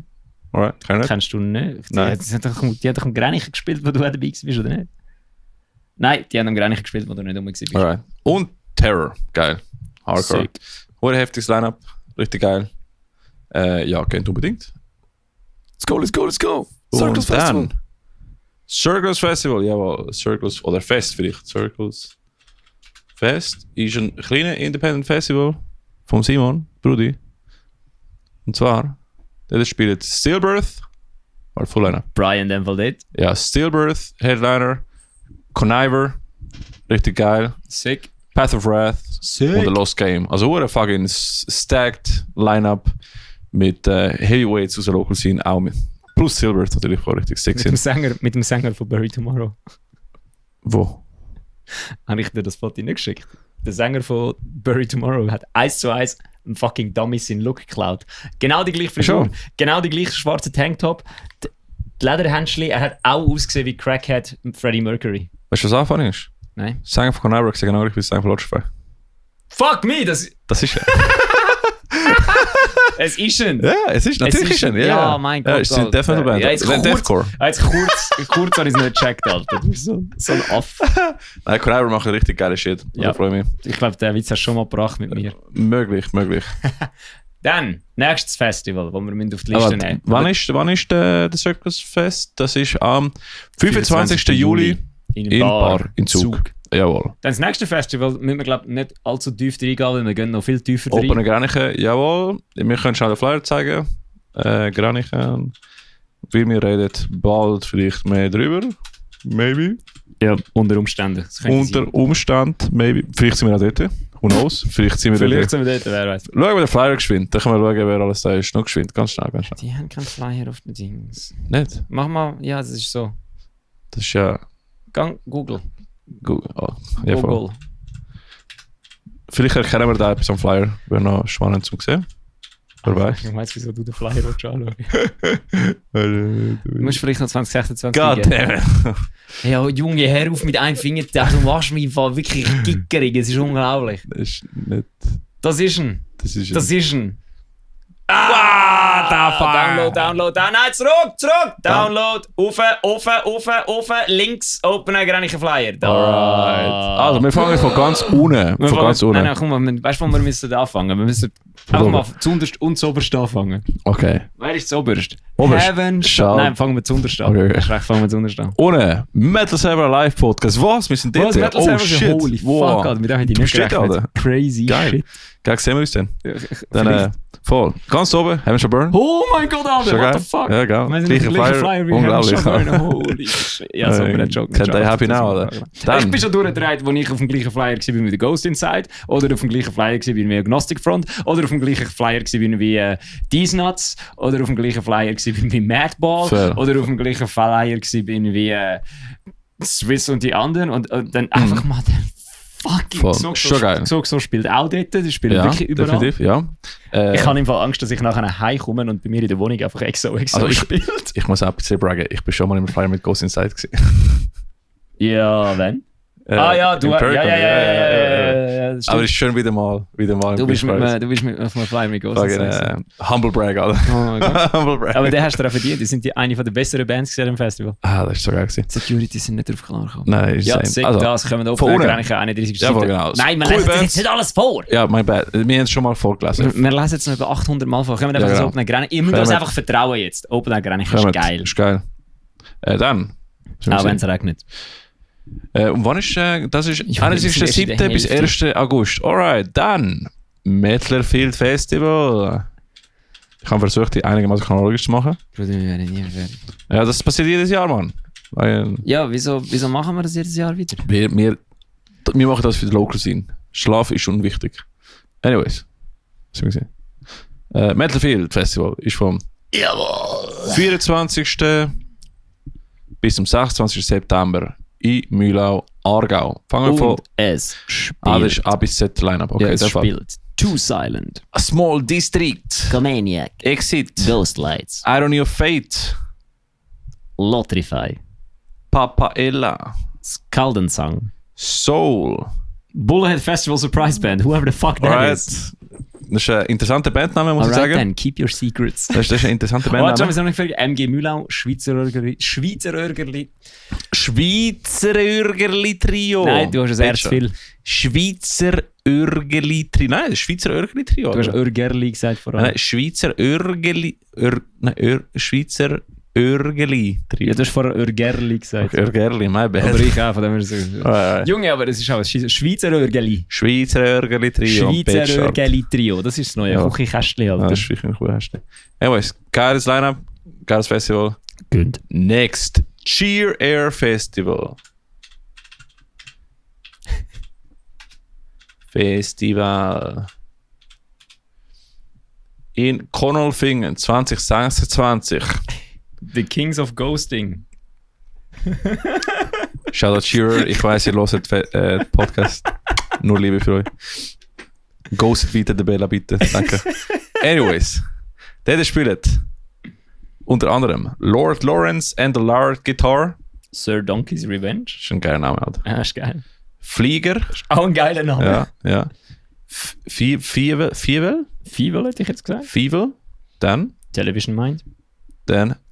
Alright, kennst du nicht? Nein. Die hat doch am Grenichen gespielt, wo du dabei bist, oder nicht? Nein, die haben am Grenichen gespielt, wo du nicht dabei bist. Alright. Und Terror. Geil. Hardcore. Hohe heftiges Line-Up. Richtig geil. Ja, kennt unbedingt. Let's go. Circles Festival. Circles Festival, jawohl. Circles, oder Fest vielleicht. Circles Fest ist ein kleiner Independent Festival vom Simon, Brudi. Und zwar, der spielt Stillbirth, oder Full-Liner. Brian in dem Fall dort. Ja, Stillbirth, Headliner, Conniver, richtig geil. Sick. Path of Wrath Sick. und The Lost Game. Also ein fucking stacked Lineup mit Heavyweights aus der Local Scene auch mit. Plus Stillbirth natürlich voll richtig sick sind. Mit dem Sänger von Bury Tomorrow. Wo? Habe ich dir das Foto nicht geschickt? Der Sänger von Bury Tomorrow hat 1:1 einen fucking Dummy seinen Look geklaut. Genau die gleiche Frisur, Schon. genau die gleiche schwarze Tanktop, die Lederhändchen, er hat auch ausgesehen wie Crackhead Freddie Mercury. Weißt du, was anfangen ist? Nein. Das Sänger von Conniver sieht genau gleich wie das Sänger von Lodgefy. Fuck me, das Das ist es ist ein. ja, es ist natürlich ist ein. ein- ja, mein Gott, Ja, es ist eine Alter. Death Metal Band. Ja, jetzt Ein kurz- Deathcore. Jetzt kurz habe ich es nicht gecheckt, Alter. Du bist so ein Aff. Nein, Conniver macht richtig geile Shit. Also Ja. freue mich. Ich glaube, der Witz hast du schon mal gebracht mit mir. Möglich. Dann, nächstes Festival, das wir auf die Liste Aber nehmen. wann ist der Circus Fest? Das ist am 25. Juli in Bar in Zug. Jawohl. Dann das nächste Festival müssen wir, glaube ich, nicht allzu tief reingehen, weil wir gehen noch viel tiefer Open rein. Granichen, jawohl. Wir können schnell den Flyer zeigen. Granichen. Weil wir reden bald vielleicht mehr drüber. Maybe. Ja, unter Umständen. Das könnte sein. Unter Umstand, maybe. Vielleicht sind wir auch dort. Who knows? Vielleicht sind wir Vielleicht dort. sind wir dort, wer weiß. Schauen wir den Flyer geschwind. Dann können wir schauen, wer alles da ist. Noch geschwind. Ganz schnell. Die haben keinen Flyer auf den Dings. Nicht? Mach mal, ja, das ist so. Das ist ja Gang, Google. gut. Oh, ja, voll. Google. Vielleicht erkennen wir da etwas am Flyer. Wäre noch spannend zu sehen. Wer weiß. Ich weiß, wieso du den Flyer anschauen Du Du musst vielleicht noch 2026 God geben. damn it. Ja, Junge, hör auf mit einem Finger. Du machst mich im Fall wirklich gickerig. Es ist unglaublich. Das ist nicht. Das ist ein. Das ist Das ist ein. da Download. Nein, zurück. Download. Auf, links, open einen Flyer. Da. Alright. Also, wir fangen von ganz unten. Von ganz unten. Nein, komm mal, weißt du, wo wir müssen anfangen? Wir müssen einfach mal zuunterst und zuoberst anfangen. Okay. Wer ist zuoberst? Oberst. Heaven Schau. Nein, fangen wir zuunterst an. Okay. Schreck, fangen wir zuunterst an. Ohne Metal Server Live Podcast. Was? Wir sind dort. Was, Metal Oh Server? shit. Holy Wow. fuck, Alter, mit dem hätte ich Du nicht bist dort, gerechnet. Alter. Crazy Geil. shit. Geil, sehen wir uns dann. Vielleicht. Dann voll. Ganz oben. Haben wir schon Burn? Oh mein Gott, Alter, Schon what geil? the fuck? Ja, geil. Wir sind Gleicher auf dem gleichen Flyer. wie Unglaublich. Heaven Shall Burn. Holy shit. Ja, so, der Joke. Can't die happy now, oder? Ich Dann. bin schon durchgedreht, wo ich auf dem gleichen Flyer war wie der Ghost Inside, oder auf dem gleichen Flyer war wie Agnostic Front, oder auf dem gleichen Flyer war wie These Nuts, oder auf dem gleichen Flyer war wie Madball, Fair. oder auf dem gleichen Flyer war wie Swiss und die anderen, und dann einfach mal der fucking Voll. Schon geil. So spielt auch dort, das spielt Ja, wirklich überall. definitiv, ja. Ich habe im Fall Angst, dass ich nachher heimkomme und bei mir in der Wohnung einfach XO Also ich- spielt. Ich muss auch ein bisschen braggen. Ich bin schon mal im Flyer mit Ghost Inside gewesen. Ja, wenn? Äh, ja, im Pericon, ja, das Aber stimmt. es ist schön wieder mal Du im bist mit, Flyer. du bist mit auf einem Flyer mit Ghost Fucking, Inside. Humble Brag, Alter. Oh mein Gott. Humble Brag. Aber den hast du auch verdient. Die sind eine der besseren Bands gesehen im Festival. Ah, das ist so geil gewesen. Security sind nicht drauf klar gekommen. Nein, ist Ja, same. sick, Also, das können wir von oben unten. eigentlich 31 Ja, Seiten. voll genau. Nein, wir Coole lesen Bands. jetzt nicht alles vor. Ja, my bad. Wir haben es schon mal vorgelesen. Wir lesen jetzt noch über 800 Mal vor. Können wir einfach Ja, das genau. Open Granny... Ihr müsst Können uns wir- einfach vertrauen jetzt. Open Granny ist Kommt. geil. Ist geil. Dann. Auch wenn es regnet. Und wann ist das? Ist Ja, das ist erst in der 7. bis Hälfte. 1. August. Alright, dann Mettlerfield Festival. Ich habe versucht, die einigermaßen chronologisch zu machen. Bruder, wir werden nie fertig. Ja, das passiert jedes Jahr, Mann. Weil Ja, wieso machen wir das jedes Jahr wieder? wir machen das für die Local Scene. Schlaf ist unwichtig. Anyways. Was haben wir gesehen? Mettlerfield Festival ist vom 24. bis zum 26. September in Mühlau, Aargau. Fangen wir von Und es spielt. das ist A bis Z Lineup. Okay, Ja, es der Fall. spielt Too Silent, A Small District, Comaniac, Exit, Ghostlights, Irony of Fate, Lotrify, Papa Ella, Skaldensang, Soul. Bullhead Festival Surprise Band, whoever the fuck that Alright. is. Das ist ein interessanter Bandname, muss ich Alright sagen. then, keep your secrets. Das ist ein interessanter Warte, Bandname. wir sind noch nicht fertig. MG Mühlau, Schweizer Örgerli. Schweizer Örgerli Trio. Nein, du hast es erst viel. Schweizer Örgerli Trio. Nein, das ist Schweizer Örgerli Trio. Du hast oder? Örgerli gesagt vor allem. Nein, Schweizer Örgerli. Schweizer Örgeli-Trio. Ja, du hast vorher Örgerli gesagt. Okay, Örgeli, my bad. Aber ich auch, von dem her so. Ah, Junge, aber das ist auch ein Schweizer Örgeli. Schweizer Örgeli-Trio. Schweizer Örgeli-Trio, das ist das neue Küchenkästchen, Alter. Das ist wirklich ein cooler Hashtag. Anyways, geiles Line-Up, geiles Festival. Gut. Next, Cheer Air Festival. Festival. In Konolfingen 2026. The Kings of Ghosting. Shoutout Cheerer, ich weiss, ihr hört den Podcast. Nur Liebe für euch. Ghostet weiter den Bella, bitte. Danke. Anyways, der spielt unter anderem Lord Lawrence and the Lard Guitar. Sir Donkey's Revenge. Das ist ein geiler Name, Alter. Ja, ist geil. Flieger. Auch ein geiler Name. Ja. Fievel. Fievel hätte ich jetzt gesagt. Fievel. Dann Television Mind.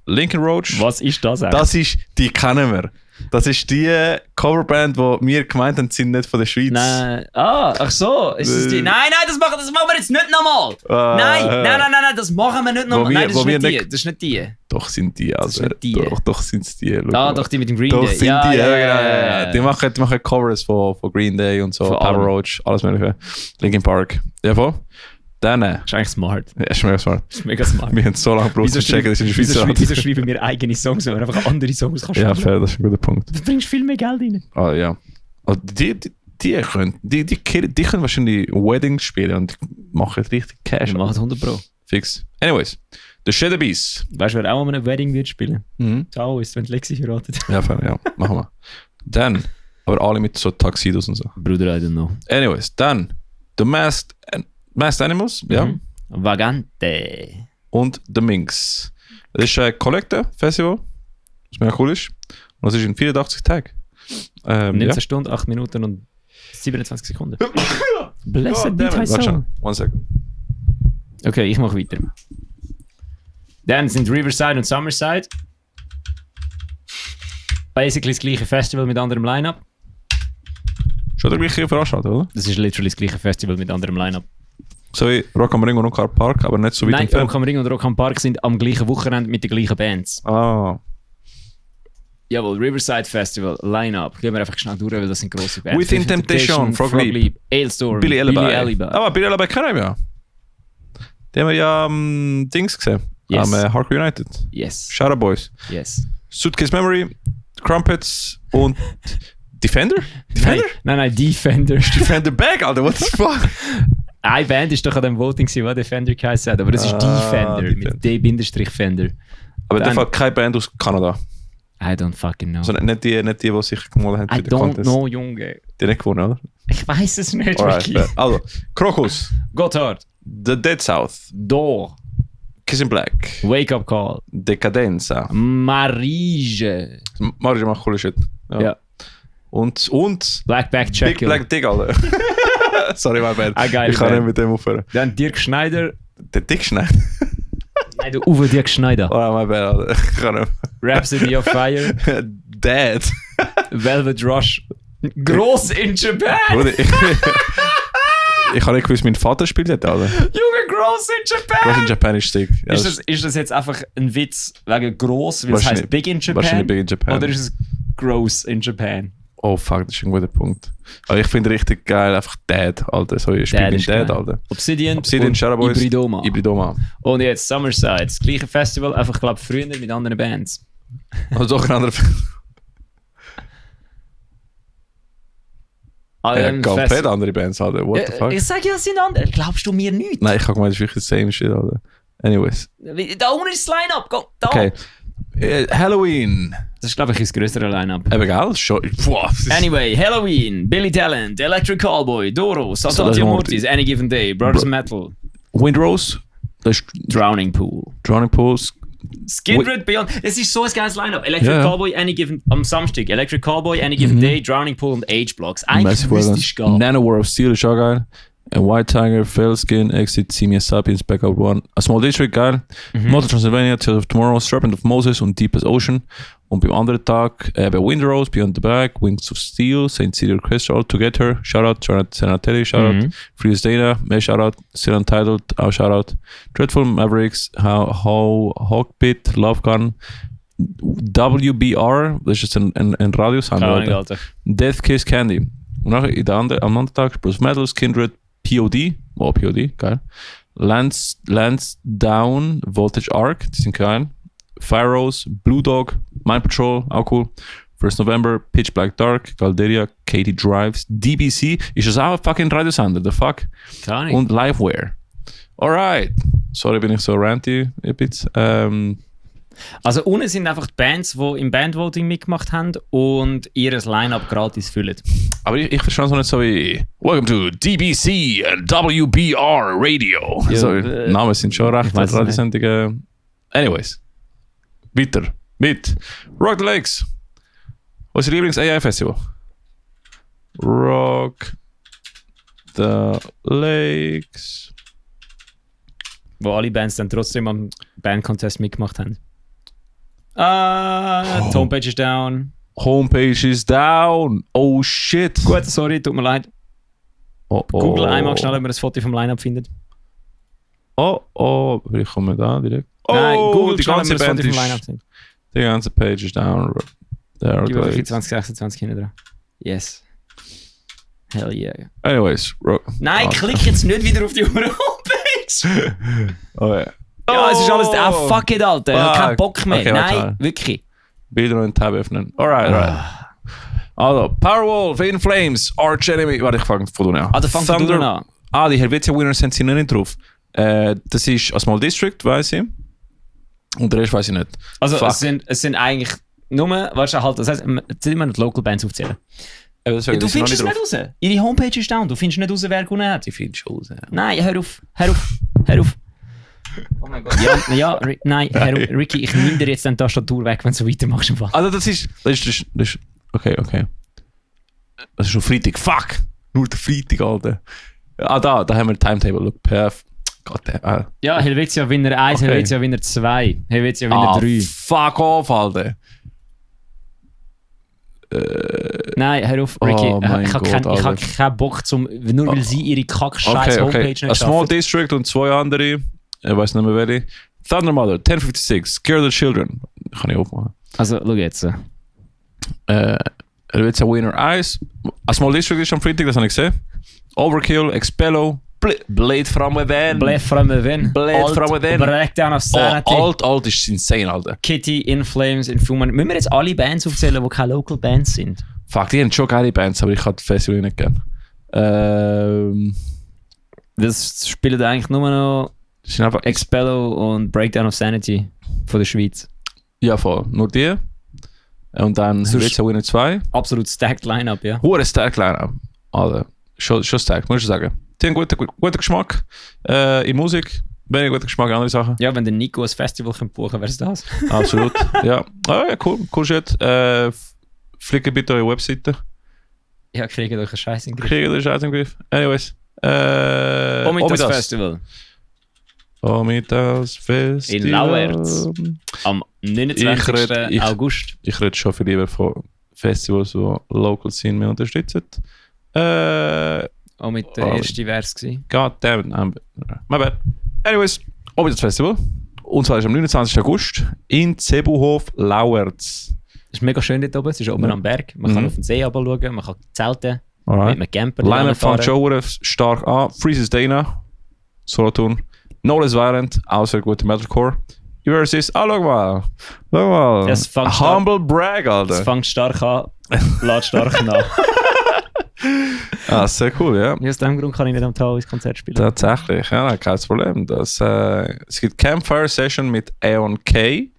Lincoln Roach. Was ist das eigentlich? Das ist, die kennen wir. Das ist die Coverband, die wir gemeint haben, sind nicht von der Schweiz. Nein. Ach so. Ist das die? Nein, das machen wir jetzt nicht nochmal. Nein, das machen wir nicht nochmal. Nein, das ist nicht die. Das ist nicht die. Doch sind die, also. Das ist nicht die. Doch sind es die. Doch, die mit dem Green Doch Day. sind die, ja. Die machen Covers von Green Day und so, Von Papa allem. Roach, alles mögliche. Linkin Park. Ja, voll. Dann, Das ist eigentlich smart. ja, ist mega smart. Das ist mega smart. Wir haben so lange gebraucht, zu checken, dass in der Schweiz Wieso schreiben wir eigene Songs, wenn wir einfach andere Songs kannst Ja, schreiben? fair, das ist ein guter Punkt. Du bringst viel mehr Geld rein. Ah, ja. Also die können wahrscheinlich Weddings spielen und machen richtig Cash. Wir machen 100 Pro. Fix. Anyways, The Shadow Beast. Weißt du, wer auch an einem Wedding wird spielen? Mhm. Ciao, ist, wenn die Lexi heiratet. Ja, fair, ja. Machen wir. Dann, aber alle mit so Tuxedos und so. Bruder, I don't know. Anyways, dann The Masked Animals, ja. Mhm. Vagante. Und The Minx. Das ist ein Collector-Festival, was mega cool ist. Und das ist in 84 Tagen. 19 Stunden, 8 Minuten und 27 Sekunden. Blessed be thy Warte soul. schon, one second. Okay, ich mache weiter. Dann sind Riverside und Summerside. Basically das gleiche Festival mit anderem Line-Up. Schon der gleiche Veranstaltung, oder? Das ist literally das gleiche Festival mit anderem Line-Up. So wie Rock am Ring und Rock am Park, aber nicht so weit Nein, entfernt. Rock am Ring und Rock am Park sind am gleichen Wochenende mit den gleichen Bands. Ah. Jawohl, Riverside Festival, Line-Up. Gehen wir einfach schnell durch, weil das sind grosse Bands. Within Temptation, Frog Leap, Ailstorm, Billy Alibi. Aber Billy Alibi kennen wir ja. Den haben wir ja am Dings gesehen. Yes. Am Hardcore United. Yes, Shadow Boys. yes. Suitcase Memory, Crumpets und Defender? Nein, Defender. Defender Bag, Alter, what the fuck? Eine Band ist doch an dem Voting, was Defender geheißen hat, aber das ist Defender, mit D-Fender. Aber in Dann- dem Fall keine Band aus Kanada. I don't fucking know. Also nicht die sich gemalt haben I für den don't Contest. know, Junge. Die nicht gewonnen, oder? Ich weiß es nicht, Alright, wirklich. fair. Also, Krokus, Gotthard, The Dead South, Door, Kiss in Black, Wake Up Call, Decadenza. Marige, Marge macht coole Shit. ja. Und Blackback Big Check. Black Dick, Alter. Sorry, my bad. geile Ich kann Band. nicht mit dem aufhören. Dann Dirk Schneider. Der Dick schneidet. Nein, du Uwe Dirk Schneider. Oh, my bad, Alter. Ich kann nicht. Rhapsody of Fire. Dad. Velvet Rush. Gross in Japan. Bruder, ich habe nicht gewusst, mein Vater spielt dort, Alter. Junge, Gross in Japan. Was in Japan ist sick. Ja, Ist das jetzt einfach ein Witz wegen gross, weil es Wahrscheinlich- heißt Big in Japan? wahrscheinlich Big in Japan. Oder ist es gross in Japan? Oh fuck, das ist ein guter Punkt. Aber ich finde richtig geil, einfach Dad, Alter. So, ich spiele Dad in ist Dad, geil. Alter. Obsidian und Shadow Boys, Hybridoma. Hybridoma. Und jetzt Summerside, das gleiche Festival, einfach glaube früher mit anderen Bands. Also doch ein anderer komplett andere Bands, Alter. What the fuck? Ich sage ja, es sind andere. Glaubst du mir nicht? Nein, ich habe gemeint, das ist wirklich the same shit, Alter. Anyways. Da unten ist das Line-Up, go, da. Okay. Halloween. Das ist glaube ich das größere Line-Up. Eben, gell? Schon. Boah, das ist- Anyway, Halloween, Billy Talent, Electric Callboy, Doro, Saltatio Saltatio Mortis, Any Given Day, Brothers Metal, Windrose. Das ist Drowning Pool, Drowning Pools. Skid Row Beyond. Es ist so ein geiles Line-Up. Electric Ja. Callboy, Any Given, am Samstag, Electric Callboy, Any Given Day, Drowning Pool und H-Blocks. Eigentlich Massive wüsste Organs. ich gar nicht. Nanowar of Steel ist auch geil. And White Tiger, Fail Skin, Exit, Senior Sapiens, Backup One. A Small District, geil. Motor Transylvania, Tales of Tomorrow, Serpent of Moses und Deepest Ocean. Und beim anderen Tag eben Windrose, Beyond the Back, Wings of Steel, St. Cedar Crystal, Together, Shoutout, Jonathan Senatelli, Shoutout, Freeze Dana, mehr Shoutout, Still Untitled, auch Shoutout, Dreadful Mavericks, Hawkbit, Love Gun, WBR, das ist jetzt ein Radiosender, Death Kiss Candy. Und nachher am anderen Tag Bruce Metals, Kindred, POD, geil. Lance Down, Voltage Arc, die sind geil. Fire Rose, Blue Dog, Mind Patrol, auch cool. 1st November, Pitch Black Dark, Galderia, Katie Drives, DBC, ist das auch ein fucking Radiosender, the fuck? Gar nicht. Und Liveware. Alright. Sorry, bin ich so ranty ein bisschen. Also unten sind einfach die Bands, die im Bandvoting mitgemacht haben und ihr Line-Up gratis füllen. Aber ich verstehe es noch nicht so wie Welcome to DBC and WBR Radio. Ja, also, Namen sind schon recht Radiosendungen. Anyways. Weiter mit Rock the Lakes. Was ist Ihr Lieblings-AI-Festival? Rock the Lakes. Wo alle Bands dann trotzdem am Band-Contest mitgemacht haben. Die Homepage ist down. Homepage is down. Oh shit. Gut, sorry, tut mir leid. Google einmal schnell, ob man das Foto vom Line-Up findet. Ich komme da direkt. Nein, Google die ganze Band vom Line-Up sind. Die ganze Page ist down. Gib einfach 2026 hinten dran. Yes. Hell yeah. Anyways. Nein, klick jetzt nicht wieder auf die Homepage. Oh ja. Ja, es ist alles... fuck it, Alter. Ich hab keinen Bock mehr. Okay, nein, wirklich. Bilder noch in Tab öffnen. Alright. Also, Powerwolf, In Flames, Arch Enemy. Warte, ich fange von unten an. Der fängt von unten an. Die Helvetia-Winners sind sie noch nicht drauf. Das ist a Small District, weiss ich. Und der Rest weiss ich nicht. Also, es sind eigentlich nur... Weißt du, halt, das heisst, jetzt sind wir nicht Local Bands aufzählen. Du findest es nicht raus. Ihre Homepage ist down. Du findest nicht raus, wer gewonnen hat. Ich finde es schon raus. Nein, hör auf. Oh mein Gott. Nein, Ricky, ich nehme dir jetzt die Tastatur weg, wenn du so weitermachst. Also das ist okay. Das ist schon Freitag. Fuck! Nur der Freitag, Alter. Da haben wir Timetable. Look, perf. Ja, Helvetia Winner 1, okay. Helvetia Winner 2, Helvetia Winner 3. Fuck off, Alter. Nein, hör auf, Ricky. Ich habe keinen Bock, nur weil sie ihre Kack-Scheiß-Homepage nicht schaffen. A Small District und 2 andere. Ich weiß nicht mehr welche. Thunder Mother, 1056, Scare the Children. Kann ich aufmachen. Also, schau jetzt. Helvetia Winner 1. A Small District ist am Freitag, das habe ich gesehen. Overkill, Expello, Blade from Within. Breakdown of Sanity. Alt ist insane, Alter. Kitty, In Flames, Infuman. Müssen wir jetzt alle Bands aufzählen, die keine Local Bands sind? Fuck, die haben schon geile Bands, aber ich habe das Festival nicht gern. Das spielen eigentlich nur noch Expello und Breakdown of Sanity von der Schweiz. Ja, voll. Nur die. Und dann Helvetia Winner 2. Absolut stacked Line-Up, ja. Hure stacked Line-Up. Alter. Schon stacked, muss ich sagen. Die haben guten Geschmack in Musik, weniger guten Geschmack in andere Sachen. Ja, wenn der Nico ein Festival buchen könnte, wäre es das. Absolut, ja. Ja, cool shit. Flicken bitte eure Webseite. Ja, kriegt euch einen Scheiß in den Griff. Anyways. Omitas Festival. Omitas Festival. In Lauerz. Am 29. August. Ich rede schon viel lieber von Festivals, die local sind, wir unterstützen. Auch mit der ersten Vers gewesen. Goddammit. My bad. Anyways, Omitas Festival. Und zwar ist am 29. August in Zebuhof, Lauerz. Das ist mega schön dort oben. Es ist oben am Berg. Man kann auf den See schauen, man kann zelten. Alright. Mit einem Camper. Line-Up fängt schon stark an. Freezes Dana. Solothurn. No Less Violent. Außer gute Metalcore. Versus. Schau mal. Humble Brag, Alter. Es fängt stark an. Lädt stark nach. Sehr cool, ja. Aus diesem Grund kann ich nicht am Tal ins Konzert spielen. Tatsächlich, ja, kein Problem. Es gibt Campfire Session mit Aeon K.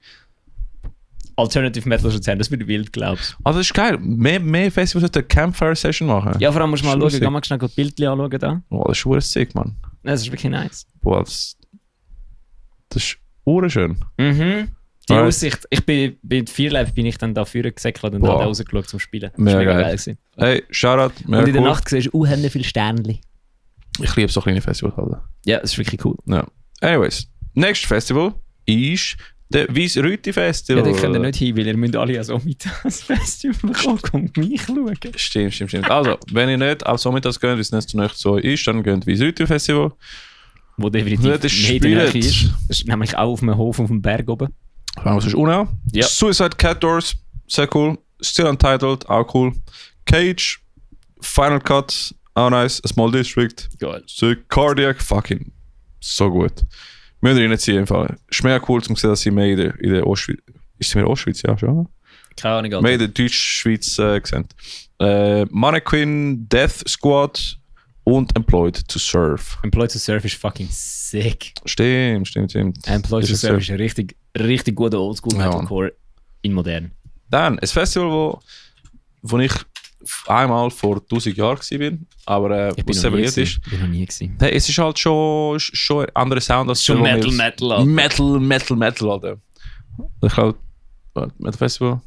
Alternative Metal schon das wird wild, glaubst du? Also das ist geil. Mehr Festivals sollten Campfire Session machen. Ja, vor allem musst du mal schauen, geh mal schnell die Bildchen anschauen da. Oh, das ist super sick, Mann. Das ist wirklich nice. Boah, das ist urschön. Mhm. Die Aussicht, ich bin mit Vierleib bin ich dann da vorne gesäckelt und habe rausgeschaut zum Spielen. Das war mega geil gewesen. Hey, Shoutout. Und in der Nacht siehst du viele Sternchen. Ich liebe so kleine Festivals. Alter. Ja, das ist wirklich cool. Ja. Anyways, nächstes Festival ist Der Weiss-Rüti-Festival. Ja, den könnt ihr nicht hin, weil ihr müsst alle als Omitas Festival kommen und mich schauen. Stimmt. Also, wenn ihr nicht als Omitas geht, weil es nicht zu nahe zu euch ist, dann geht Weiss-Rüti-Festival. Wo definitiv mehr in der Nähe ist. Das ist nämlich auch auf einem Hof auf dem Berg oben. Was ist Uno? Ja. Suicide Cat Doors, sehr cool. Still Untitled, auch cool. Cage, Final Cut, auch nice. A Small District, Geil. Sick. Cardiac, fucking so gut. Müssen wir reinziehen im Fall. Ist mega cool, zu sehen, dass sie mehr in der Ostschweiz... Ist sie mehr in der Ostschweiz? Ja, schon. Keine Ahnung, Alter. Mehr in der Deutschschweiz gesehen. Mannequin, Death Squad und Employed to Serve. Employed to Serve ist fucking sick. Stimmt. Employed to Ist Serve es ist ein richtig guter Oldschool Ja, Metalcore in modern. Dann, ein Festival, wo ich einmal vor 1000 Jahren war, aber Ich wo es bin noch nie separiert ist. gewesen. Bin noch nie gewesen. Hey, es ist halt schon ein anderer Sound als Schon der, wo wir Metal, jetzt- Alter. Metal, Alter. Ich glaube, Metal Festival.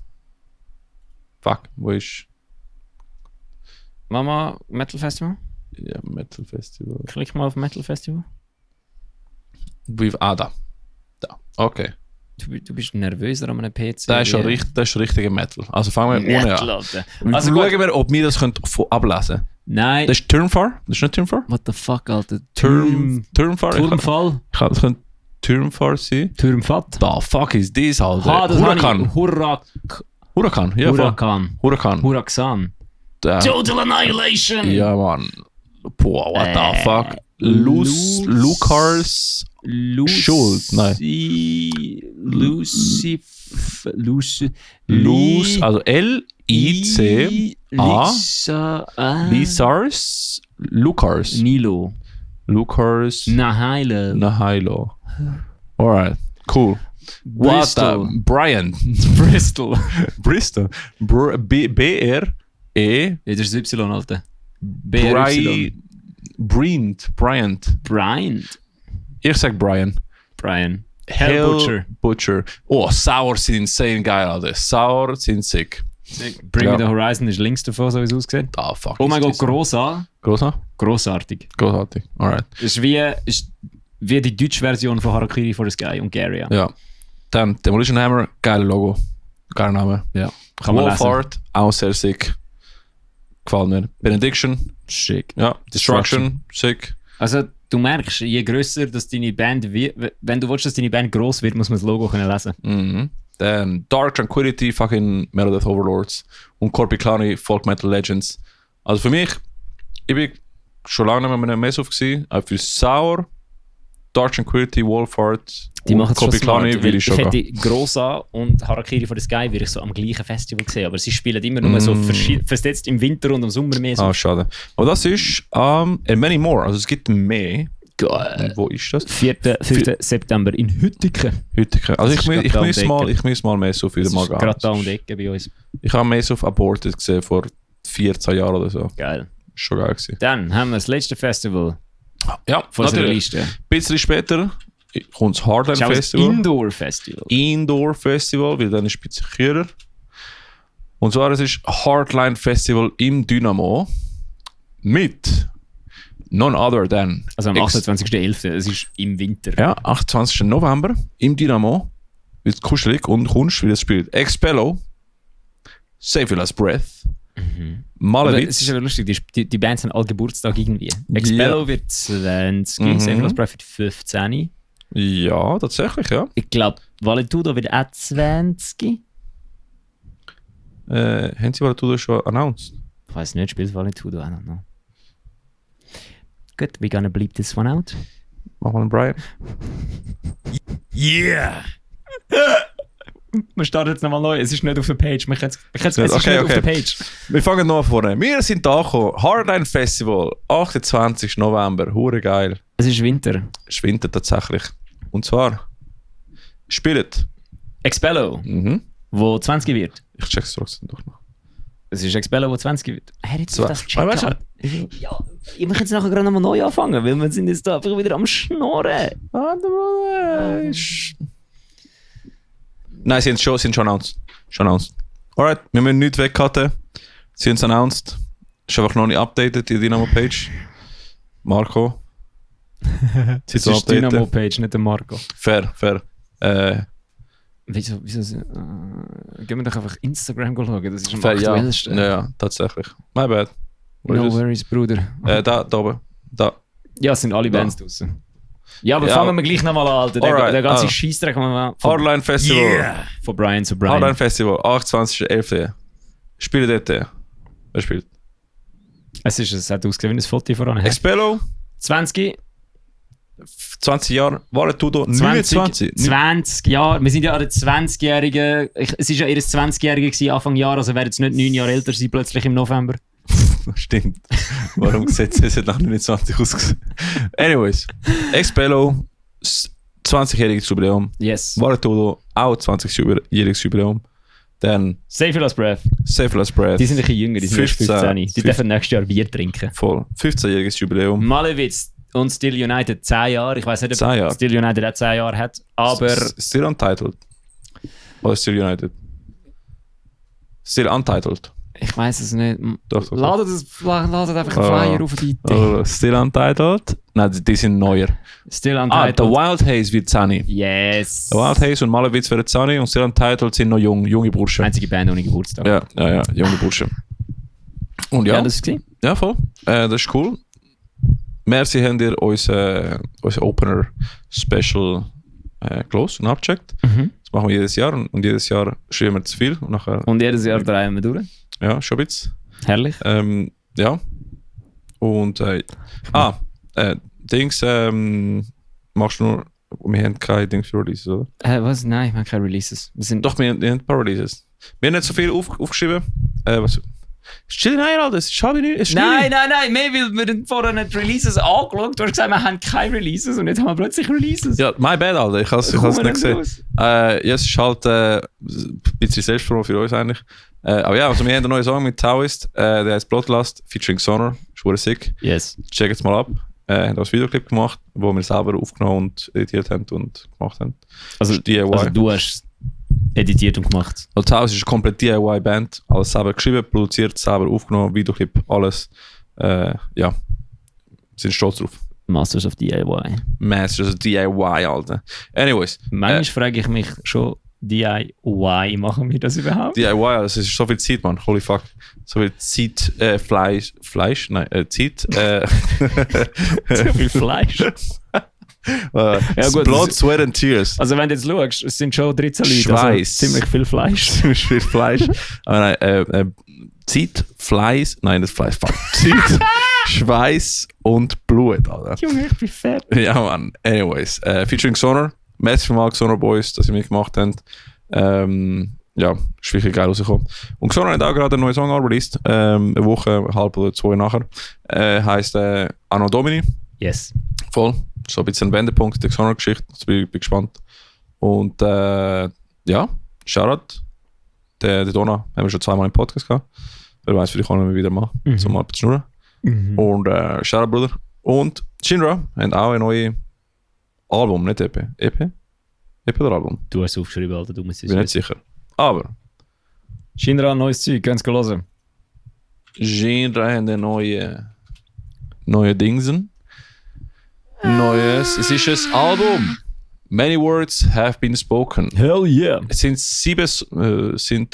Fuck, wo ist. Mama, Metal Festival? Ja, Metal Festival. Klick mal auf Metal Festival. Da. Okay. Du bist nervöser an einem PC. Das ist schon richtiger Metal. Also fangen wir ohne Metal, an. Alter. Also Also schauen wir, ob wir das können ablesen können. Nein. Das ist Turnfar? Das ist nicht Turnfar? What the fuck, Alter? Turnfar? Turmfall? Das könnte Turnfar sein. Turmfat? Da fuck is this, Alter? Ha, das Huracan. Huracan, ja. Huracan. Huracan. Huracan. Da. Total Annihilation! Ja, Mann. Boah, what the fuck? Lucas Schuld, nein. Also L-I-C A Lizars Lucas Nilo. Lucas Nahilo. Nahilo. Alright, cool. Bristol. Brian. Bristol. Bristol. B-R-E Ja, das ist das Y, Alter. BRY. Bryant. Brian. Ich sag Brian. Brian. Hell Butcher. Oh, Sour sind insane geil, Alter. Sour sind sick. Bring Ja. Me The Horizon ist links davon, so wie es aussieht. Ah, fuck. Oh mein Gott, grossartig. Großartig. Alright. Ist wie die deutsche Version von Harakiri for the Sky und Garia. Ja. Dann Demolition Hammer, geiles Logo. Geiler Name. Ja. Kann man lesen. Wolfhard, auch sehr sick. Gefällt mir. Benediction, Schick. ja. Destruction, sick. Also, du merkst, je grösser dass deine Band wird, wenn du willst, dass deine Band gross wird, muss man das Logo können lesen. Mhm. Dann Dark Tranquility, fucking Megadeth Overlords und Corpiclani, Folk Metal Legends. Also für mich, ich bin schon lange nicht mehr mit einem Mess auf gewesen, aber für Sour, Dark Tranquility, Wolfhard Die und machen es schon Corpiclani smart, will weil ich schon ich gehen. hätte Grossa und Harakiri for the Sky würde ich so am gleichen Festival sehen, aber sie spielen immer nur so versetzt im Winter und im Sommer mehr so. Ah, schade. Aber das ist and many more, also es gibt mehr. Geil. Und wo ist das? 4. September in Hüttiken. Heute. Also Das ich ist grad da um die muss mal mehr so Das wieder mal ist gehen. gerade da um die Ecke bei uns. Ich habe mehr so auf Aborted gesehen vor 14 Jahren oder so. Geil. Ist schon geil gewesen. Dann haben wir das letzte Festival Ja, von unserer natürlich. Liste. Ein bisschen später kommt das Hardline Das ist auch ein Festival. Indoor-Festival. Indoor Festival, weil dann ist es ein bisschen kühler. Und zwar es ist Hardline Festival im Dynamo mit none other than Also am 28.11. Es ist im Winter. ja, 28. November im Dynamo. Wird kuschelig und Kunst, wie das spielt. Expello, Save Your Last Breath, Aber Malevich. es ist aber lustig, die Bands haben alle Geburtstag irgendwie. Expello wird 20, Save Lost Breath wird 15. Ja, tatsächlich, ja. Ich glaube, Valetudo wird auch 20. Haben sie das schon announced? Ich weiß nicht, spielt Valetudo, I don't know. Good, we're gonna bleep this one out. Machen wir einen Brian. Yeah! Wir starten jetzt nochmal neu, es ist nicht auf der Page. Es ist Okay, nicht auf okay. der Page. Wir fangen noch vorne. Wir sind da gekommen. Hardline Festival, 28. November. Hure geil. Es ist Winter. Es ist Winter tatsächlich. Und zwar spielt. Expello, wo 20 wird. Ich check's trotzdem doch noch. Es ist Expello, wo 20 wird. Hey, jetzt Zwei. das checken. Weißt du- Ja, ich möchte jetzt nachher gerade nochmal neu anfangen, weil wir sind jetzt da einfach wieder am Schnorren. Nein, sind schon announced. Schon announced. Alright, wir müssen nichts wegcutten. Sie haben es announced. Ist einfach noch nicht updated, die Dynamo-Page. Marco. Sie Es ist Dynamo-Page, nicht der Marco. Fair. Wieso gehen wir doch einfach Instagram schauen, das ist am Fair, ja. aktuellsten. Ja, tatsächlich. My bad. Wo No ist es? worries, Bruder. Da oben. Da. Ja, es sind alle Bands draussen. Ja, aber Ja. fangen wir gleich nochmal an, Alter. Alright, Der ganze ah. Scheissdreck von Hardline Festival. Brian zu Brian. Hardline Festival, 28.11. Spiele dort. Wer spielt? Es hat ausgesehen wie ein Foto voran. Expello, 20 Jahre. Valetudo, 29. 20 Jahre. Wir sind ja an der 20-Jährigen. Es war ja ihr 20-Jährige gewesen, Anfang Jahr, also werden jetzt nicht 9 Jahre älter sein, plötzlich im November. Stimmt. Warum sieht es nach 29 aus? Anyways, Expello, 20-jähriges Jubiläum. Yes. Valetudo, auch 20-jähriges Jubiläum. Dann Save Last Breath. Save Last Breath. Die sind ein bisschen jünger, die sind erst 15. 15. Die dürfen nächstes Jahr Bier trinken. Voll. 15-jähriges Jubiläum. Malewitz und Still United 10 Jahre. Ich weiß nicht, ob 10 Jahre. Still United auch 10 Jahre hat, aber Still Untitled. Oder Still United? Still Untitled. ich weiß es nicht. Doch. Ladet einfach einen Flyer auf die Idee. Still Untitled? Nein, die sind neuer. Still Der Untitled. Wild Haze wird Zani. Yes. Der Wild Haze und Malewitz werden Zani und Still Untitled sind noch junge Burschen. Einzige Band ohne Geburtstag. Ja, junge Burschen. Und ja, das ist gesehen. ja voll. Das ist cool. Merci, habt ihr unser Opener Special gelesen und abgecheckt. Mhm. Das machen wir jedes Jahr und jedes Jahr schreiben wir zu viel und nachher, Und jedes Jahr drehen wir durch. ja, schon ein bisschen. Herrlich. Ja. Und Dings, machst du nur, wir haben keine Dings für Releases, oder? Was? Nein, wir haben keine Releases. Wir sind Doch, wir haben ein paar Releases. Wir haben nicht so viel aufgeschrieben. Was? Still, nein, Alter, es ist halb nicht. Es ist Nein, mehr, weil wir haben vorher nicht Releases angeschaut. Du hast gesagt, wir haben keine Releases und jetzt haben wir plötzlich Releases. Ja, my bad, Alter. Ich habe es nicht gesehen. Ja, es ist halt ein bisschen Selbstpromo für uns eigentlich. Aber ja, also wir haben einen neuen Song mit Taoist. Der heißt Bloodlust, featuring Sonor. Ist sick. Yes. Check jetzt mal ab. Haben auch ein Videoclip gemacht, wo wir selber aufgenommen und editiert haben und gemacht haben. Also, DIY. also du hast editiert und gemacht. Also Taoist ist eine komplett DIY-Band. Alles selber geschrieben, produziert, selber aufgenommen, Videoclip, alles. Ja, sind stolz drauf. Masters of DIY. Masters DIY, Alter. Anyways. Manchmal frage ich mich schon, DIY, machen wir das überhaupt? DIY, also es ist so viel Zeit, man. Holy fuck. So viel Zeit, Fleisch? Nein, Zeit, So viel Fleisch. ja, gut, Blood, Sweat and Tears. Also wenn du jetzt schaust, es sind schon 13 Leute, Schweiß. also ziemlich viel Fleisch. Ziemlich viel Fleisch. Aber nein, Zeit, Fleiß, nein, das Fleisch, fuck. Zeit, Schweiß und Blut, Alter. Junge, ich bin fett. Ja, man. Anyways, featuring Sonor. Merci für mal Sonor Boys, dass ihr mitgemacht habt. Ja, ist wirklich geil rausgekommen. Und Sonor hat auch gerade einen neuen Song released. Eine Woche, halb oder 2 nachher. Heißt Anno Domini. Yes. Voll. So ein bisschen ein Wendepunkt der Sonor-Geschichte. Also bin gespannt. Und ja, Shoutout. Der Donna haben wir schon 2-mal im Podcast gehabt. Wer weiß, vielleicht können wir wieder mal. So mal zu schnurren. Und Shoutout, Bruder. Und Shinra haben auch ein neues Album, nicht EP. EP? EP oder Album? Du hast es aufgeschrieben, Alter, du musst es Bin nicht sicher. Aber Shinra, neues Zeug, ganz hören. Shinra haben ein neue Dingsen. Es ist ein Album. Many words have been spoken. Hell yeah. Es sind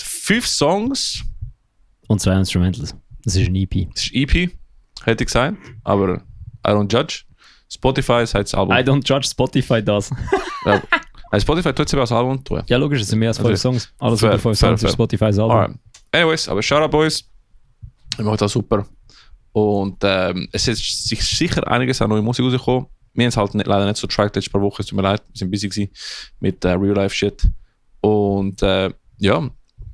5 Songs. Und 2 Instrumentals. Das ist ein EP. Das ist EP, hätte ich gesagt. Aber I don't judge. Spotify sagt das Album. I don't judge Spotify das. Ja. Spotify tut sich als Album tun. Ja, logisch, es sind mehr als 5 Songs. Alles Fair, über 5 fair, Songs fair. auf Spotify ist Album. Alright. Anyways, aber Shoutout Boys. Ich mache das super. Und es ist sich sicher einiges an neue Musik rausgekommen. Wir haben es halt leider nicht so getrackt letzte paar Wochen. Es tut mir leid, wir sind busy gewesen mit Real-Life-Shit. Und ja,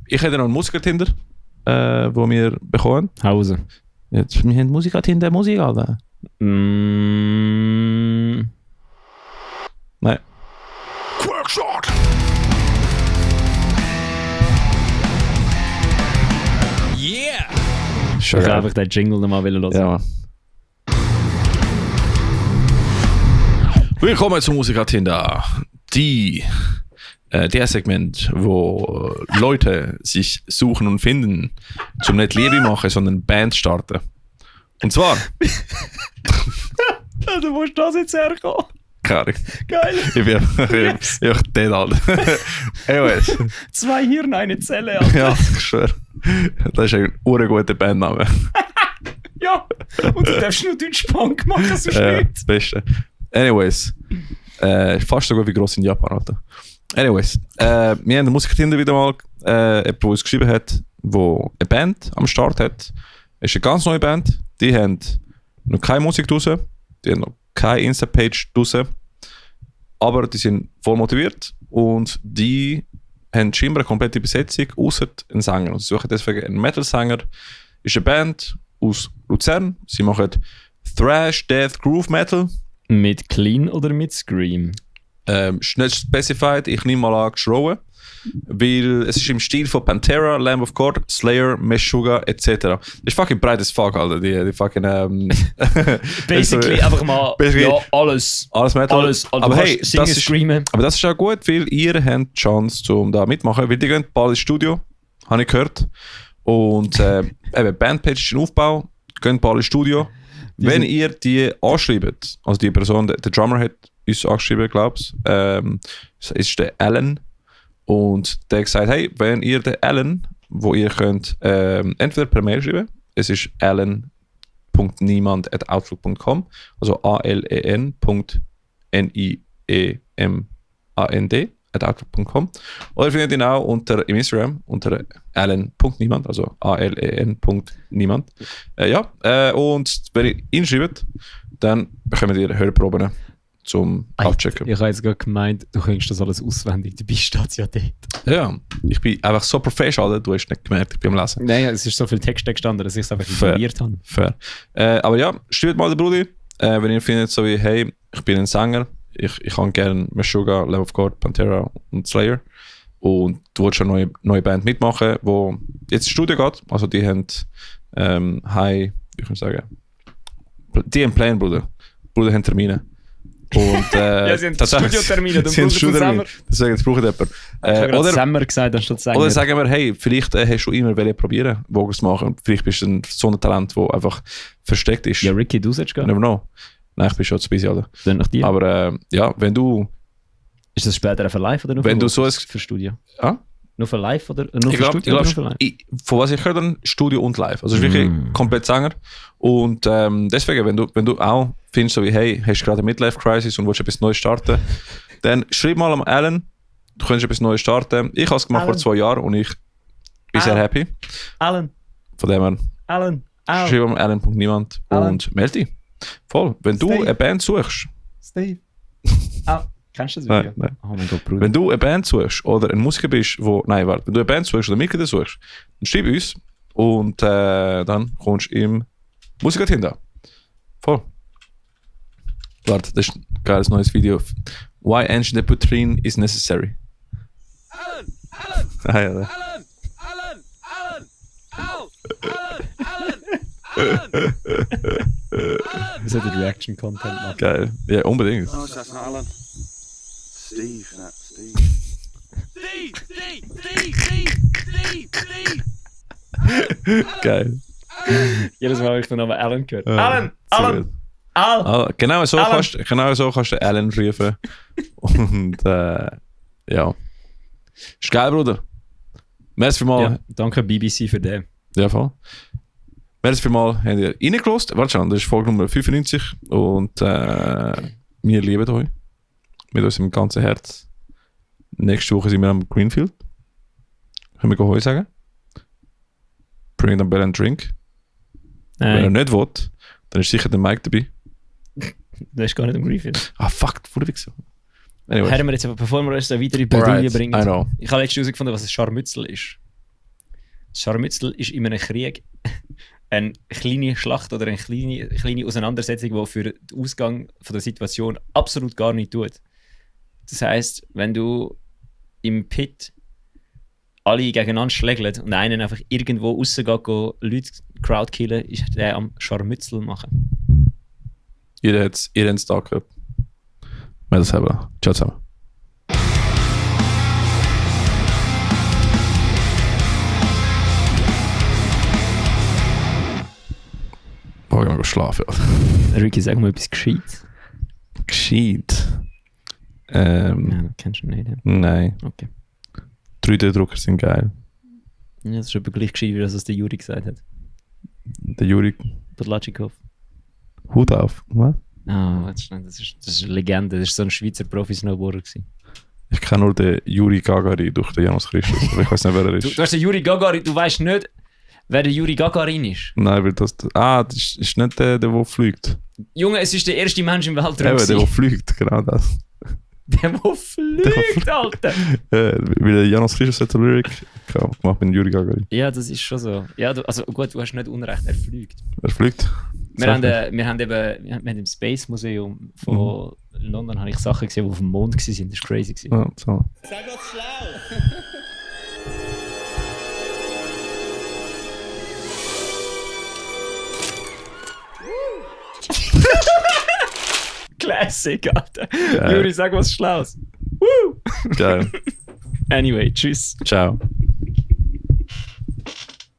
ich hätte noch einen Musiker-Tinder, wo wir bekommen. Hause. Jetzt, wir haben Musiker-Tinder, Musik, Alter. Nein. Quackshot. Yeah. Schon Ich geil. einfach den Jingle nochmal hören. Ja, Mann. Willkommen zum Musiker-Tinder. Der Segment, wo Leute sich suchen und finden, zum nicht Liebe machen, sondern Band starten. Und zwar, Also, wo ist das jetzt herkommen? Keine Ahnung. Geil. Ich bin einfach dead, Alter. Anyways. 2 Hirn, eine Zelle, Alter. Ja, ich schwöre. Das ist ein urguter Bandname. Ja. Und du darfst nur Deutsch-Punk machen, sonst nicht. Beste. Anyways. Fast so gut wie gross in Japan, Alter. Anyways. Wir haben den Musiker-Tinder wieder mal jemand, der uns geschrieben hat, wo eine Band am Start hat. Es ist eine ganz neue Band. Die haben noch keine Musik draussen. Die haben noch keine Insta-Page draussen. Aber die sind voll motiviert. Und die haben scheinbar eine komplette Besetzung, außer einen Sänger. Und sie suchen deswegen einen Metal-Sänger. Ist eine Band aus Luzern. Sie machen Thrash, Death, Groove Metal. Mit Clean oder mit Scream? Ist nicht specified, ich nehme mal an, geschrauen. Weil es ist im Stil von Pantera, Lamb of God, Slayer, Meshuggah etc. Das ist fucking breit as fuck, Alter. Die fucking. Basically einfach mal ja, alles. Alles Metal. Alles. Also aber hey, singen, das ist, screamen. aber das ist auch gut, weil ihr habt die Chance, um da mitmachen. Weil die gehen bald ins Studio, habe ich gehört. Und eben, Bandpage ist in Aufbau, gehen bald ins Studio. Wenn ihr die anschreibt, also die Person, der Drummer hat uns angeschrieben, glaube ich, ist der Alan. Und der hat gesagt, hey, wenn ihr den Alan, wo ihr könnt entweder per Mail schreiben, es ist alan.niemand@outlook.com, also alen.niemand@outlook.com, oder ihr findet ihn auch im Instagram unter alan.niemand, also alen.niemand. Und wenn ihr ihn schreibt, dann bekommt ihr Hörproben zum Abchecken. Ich habe jetzt gerade gemeint, du könntest das alles auswendig, du bist ja dort. Ja, ich bin einfach so professional, du hast nicht gemerkt, ich bin am Lesen. Nein, es ist so viel Text gestanden, dass ich es einfach ignoriert habe. Fair. Aber ja, schreibt mal den Brudi, wenn ihr findet, so wie, hey, ich bin ein Sänger, ich kann gerne Meshuggah, Lamb of God, Pantera und Slayer. Und du willst schon eine neue Band mitmachen, die jetzt ins Studio geht. Also die haben wie kann ich sagen, die haben Pläne, Bruder. Bruder haben Termine. Und, ja, sie haben Studiotermine, dann brauchen sie Sänger. Deswegen, jetzt braucht jemand. Oder Sänger gesagt, anstatt Sänger. Oder sagen wir, hey, vielleicht hast du immer probieren, Vogels machen. Vielleicht bist du so ein Talent, das einfach versteckt ist. Ja, Ricky, du sollst gehen. Never know. Nein, ich bin schon zu busy, Alter. Dann nach dir. Aber ja, wenn du... Ist das später für live oder nur wenn für, du so für Studio? Ja? Nur für live oder nur für Studio? Von was ich höre, dann Studio und live. Also es ist wirklich komplett Sänger. Und deswegen, wenn du auch findest, so wie, hey, hast du gerade eine Midlife-Crisis und willst etwas Neues starten, dann schreib mal am Alan, du könntest etwas Neues starten. Ich habe es gemacht vor 2 Jahren und ich bin sehr happy. Alan. Von dem her, schreib am alan.niemand und melde dich. Voll. Wenn du eine Band suchst. Steve. Kennst du das Video? Nein. Oh mein Gott, Bruder. Wenn du eine Band suchst oder ein Musiker bist, wenn du eine Band suchst oder Mitglieder suchst, dann schreib uns und dann kommst du im Musiker-Tinder. Voll. Warte, das ist ein geiles neues Video. Why Engine Deputrine is necessary. Alan! Alan! Wir sollten Reaction-Content machen. Geil. Ja, unbedingt. Oh, that's not Alan. Steve, not Steve. Geil. Jedes Mal habe ich den Namen Alan gehört. Alan! Genau so kannst du Alan rufen. Und ja. Ist geil, Bruder. Merci vielmals. Ja, danke BBC für den. Ja, voll. Merci vielmals, habt ihr reingelassen. Warte schon, das ist Folge Nummer 95 und wir lieben euch. Mit unserem ganzen Herz. Nächste Woche sind wir am Greenfield. Können wir Heu sagen? Bring them bell and drink. Wenn er nicht will, dann ist sicher der Mike dabei. Das ist gar nicht im Greenfield. Ah, fuck, wurde ich so. Anyway. Haben wir jetzt aber, bevor wir uns eine weitere Bredouille bringen, I know. ich habe letztens herausgefunden, was ein Scharmützel ist. Scharmützel ist in einem Krieg eine kleine Schlacht oder eine kleine Auseinandersetzung, die für den Ausgang von der Situation absolut gar nichts tut. Das heisst, wenn du im Pit alle gegeneinander schlägeln und einen einfach irgendwo rausgeht, Leute crowdkillen, ist der am Scharmützel machen. Ihr habt es da gehört. Wir das haben. Ciao zusammen. Morgen mal schlafen. Ricky, sag mal etwas Gescheites. Sheet. Ja, kennst du nicht. Ja. Nein. Okay. 3D-Drucker sind geil. Ja, das ist aber gleich geschrieben, wie das, was der Juri gesagt hat. Der Juri, Podlatschikow. Hut auf. Was? Ah, das ist eine Legende. Das war so ein Schweizer Profi-Snowboarder. Ich kenne nur den Juri Gagarin durch den Janus Christus, aber ich weiß nicht, wer er ist. Du hast den Juri Gagarin, du weißt nicht, wer der Juri Gagarin ist. Nein, weil das ist nicht der fliegt. Junge, es ist der erste Mensch im Weltraum. Eben, der fliegt, genau das. Der fliegt, Alter! Weil der Janus Christus hat eine Lyric gemacht mit Juri Gagarin. Ja, das ist schon so. Ja, also gut, du hast nicht Unrecht, er fliegt. Er fliegt? Wir haben im Space Museum von London habe ich Sachen gesehen, die auf dem Mond waren. Das war crazy. Ja, so. Sag was schlau! Classic, Alter. Juri, sag was Schlaues. Woo! Geil. Anyway, tschüss. Ciao.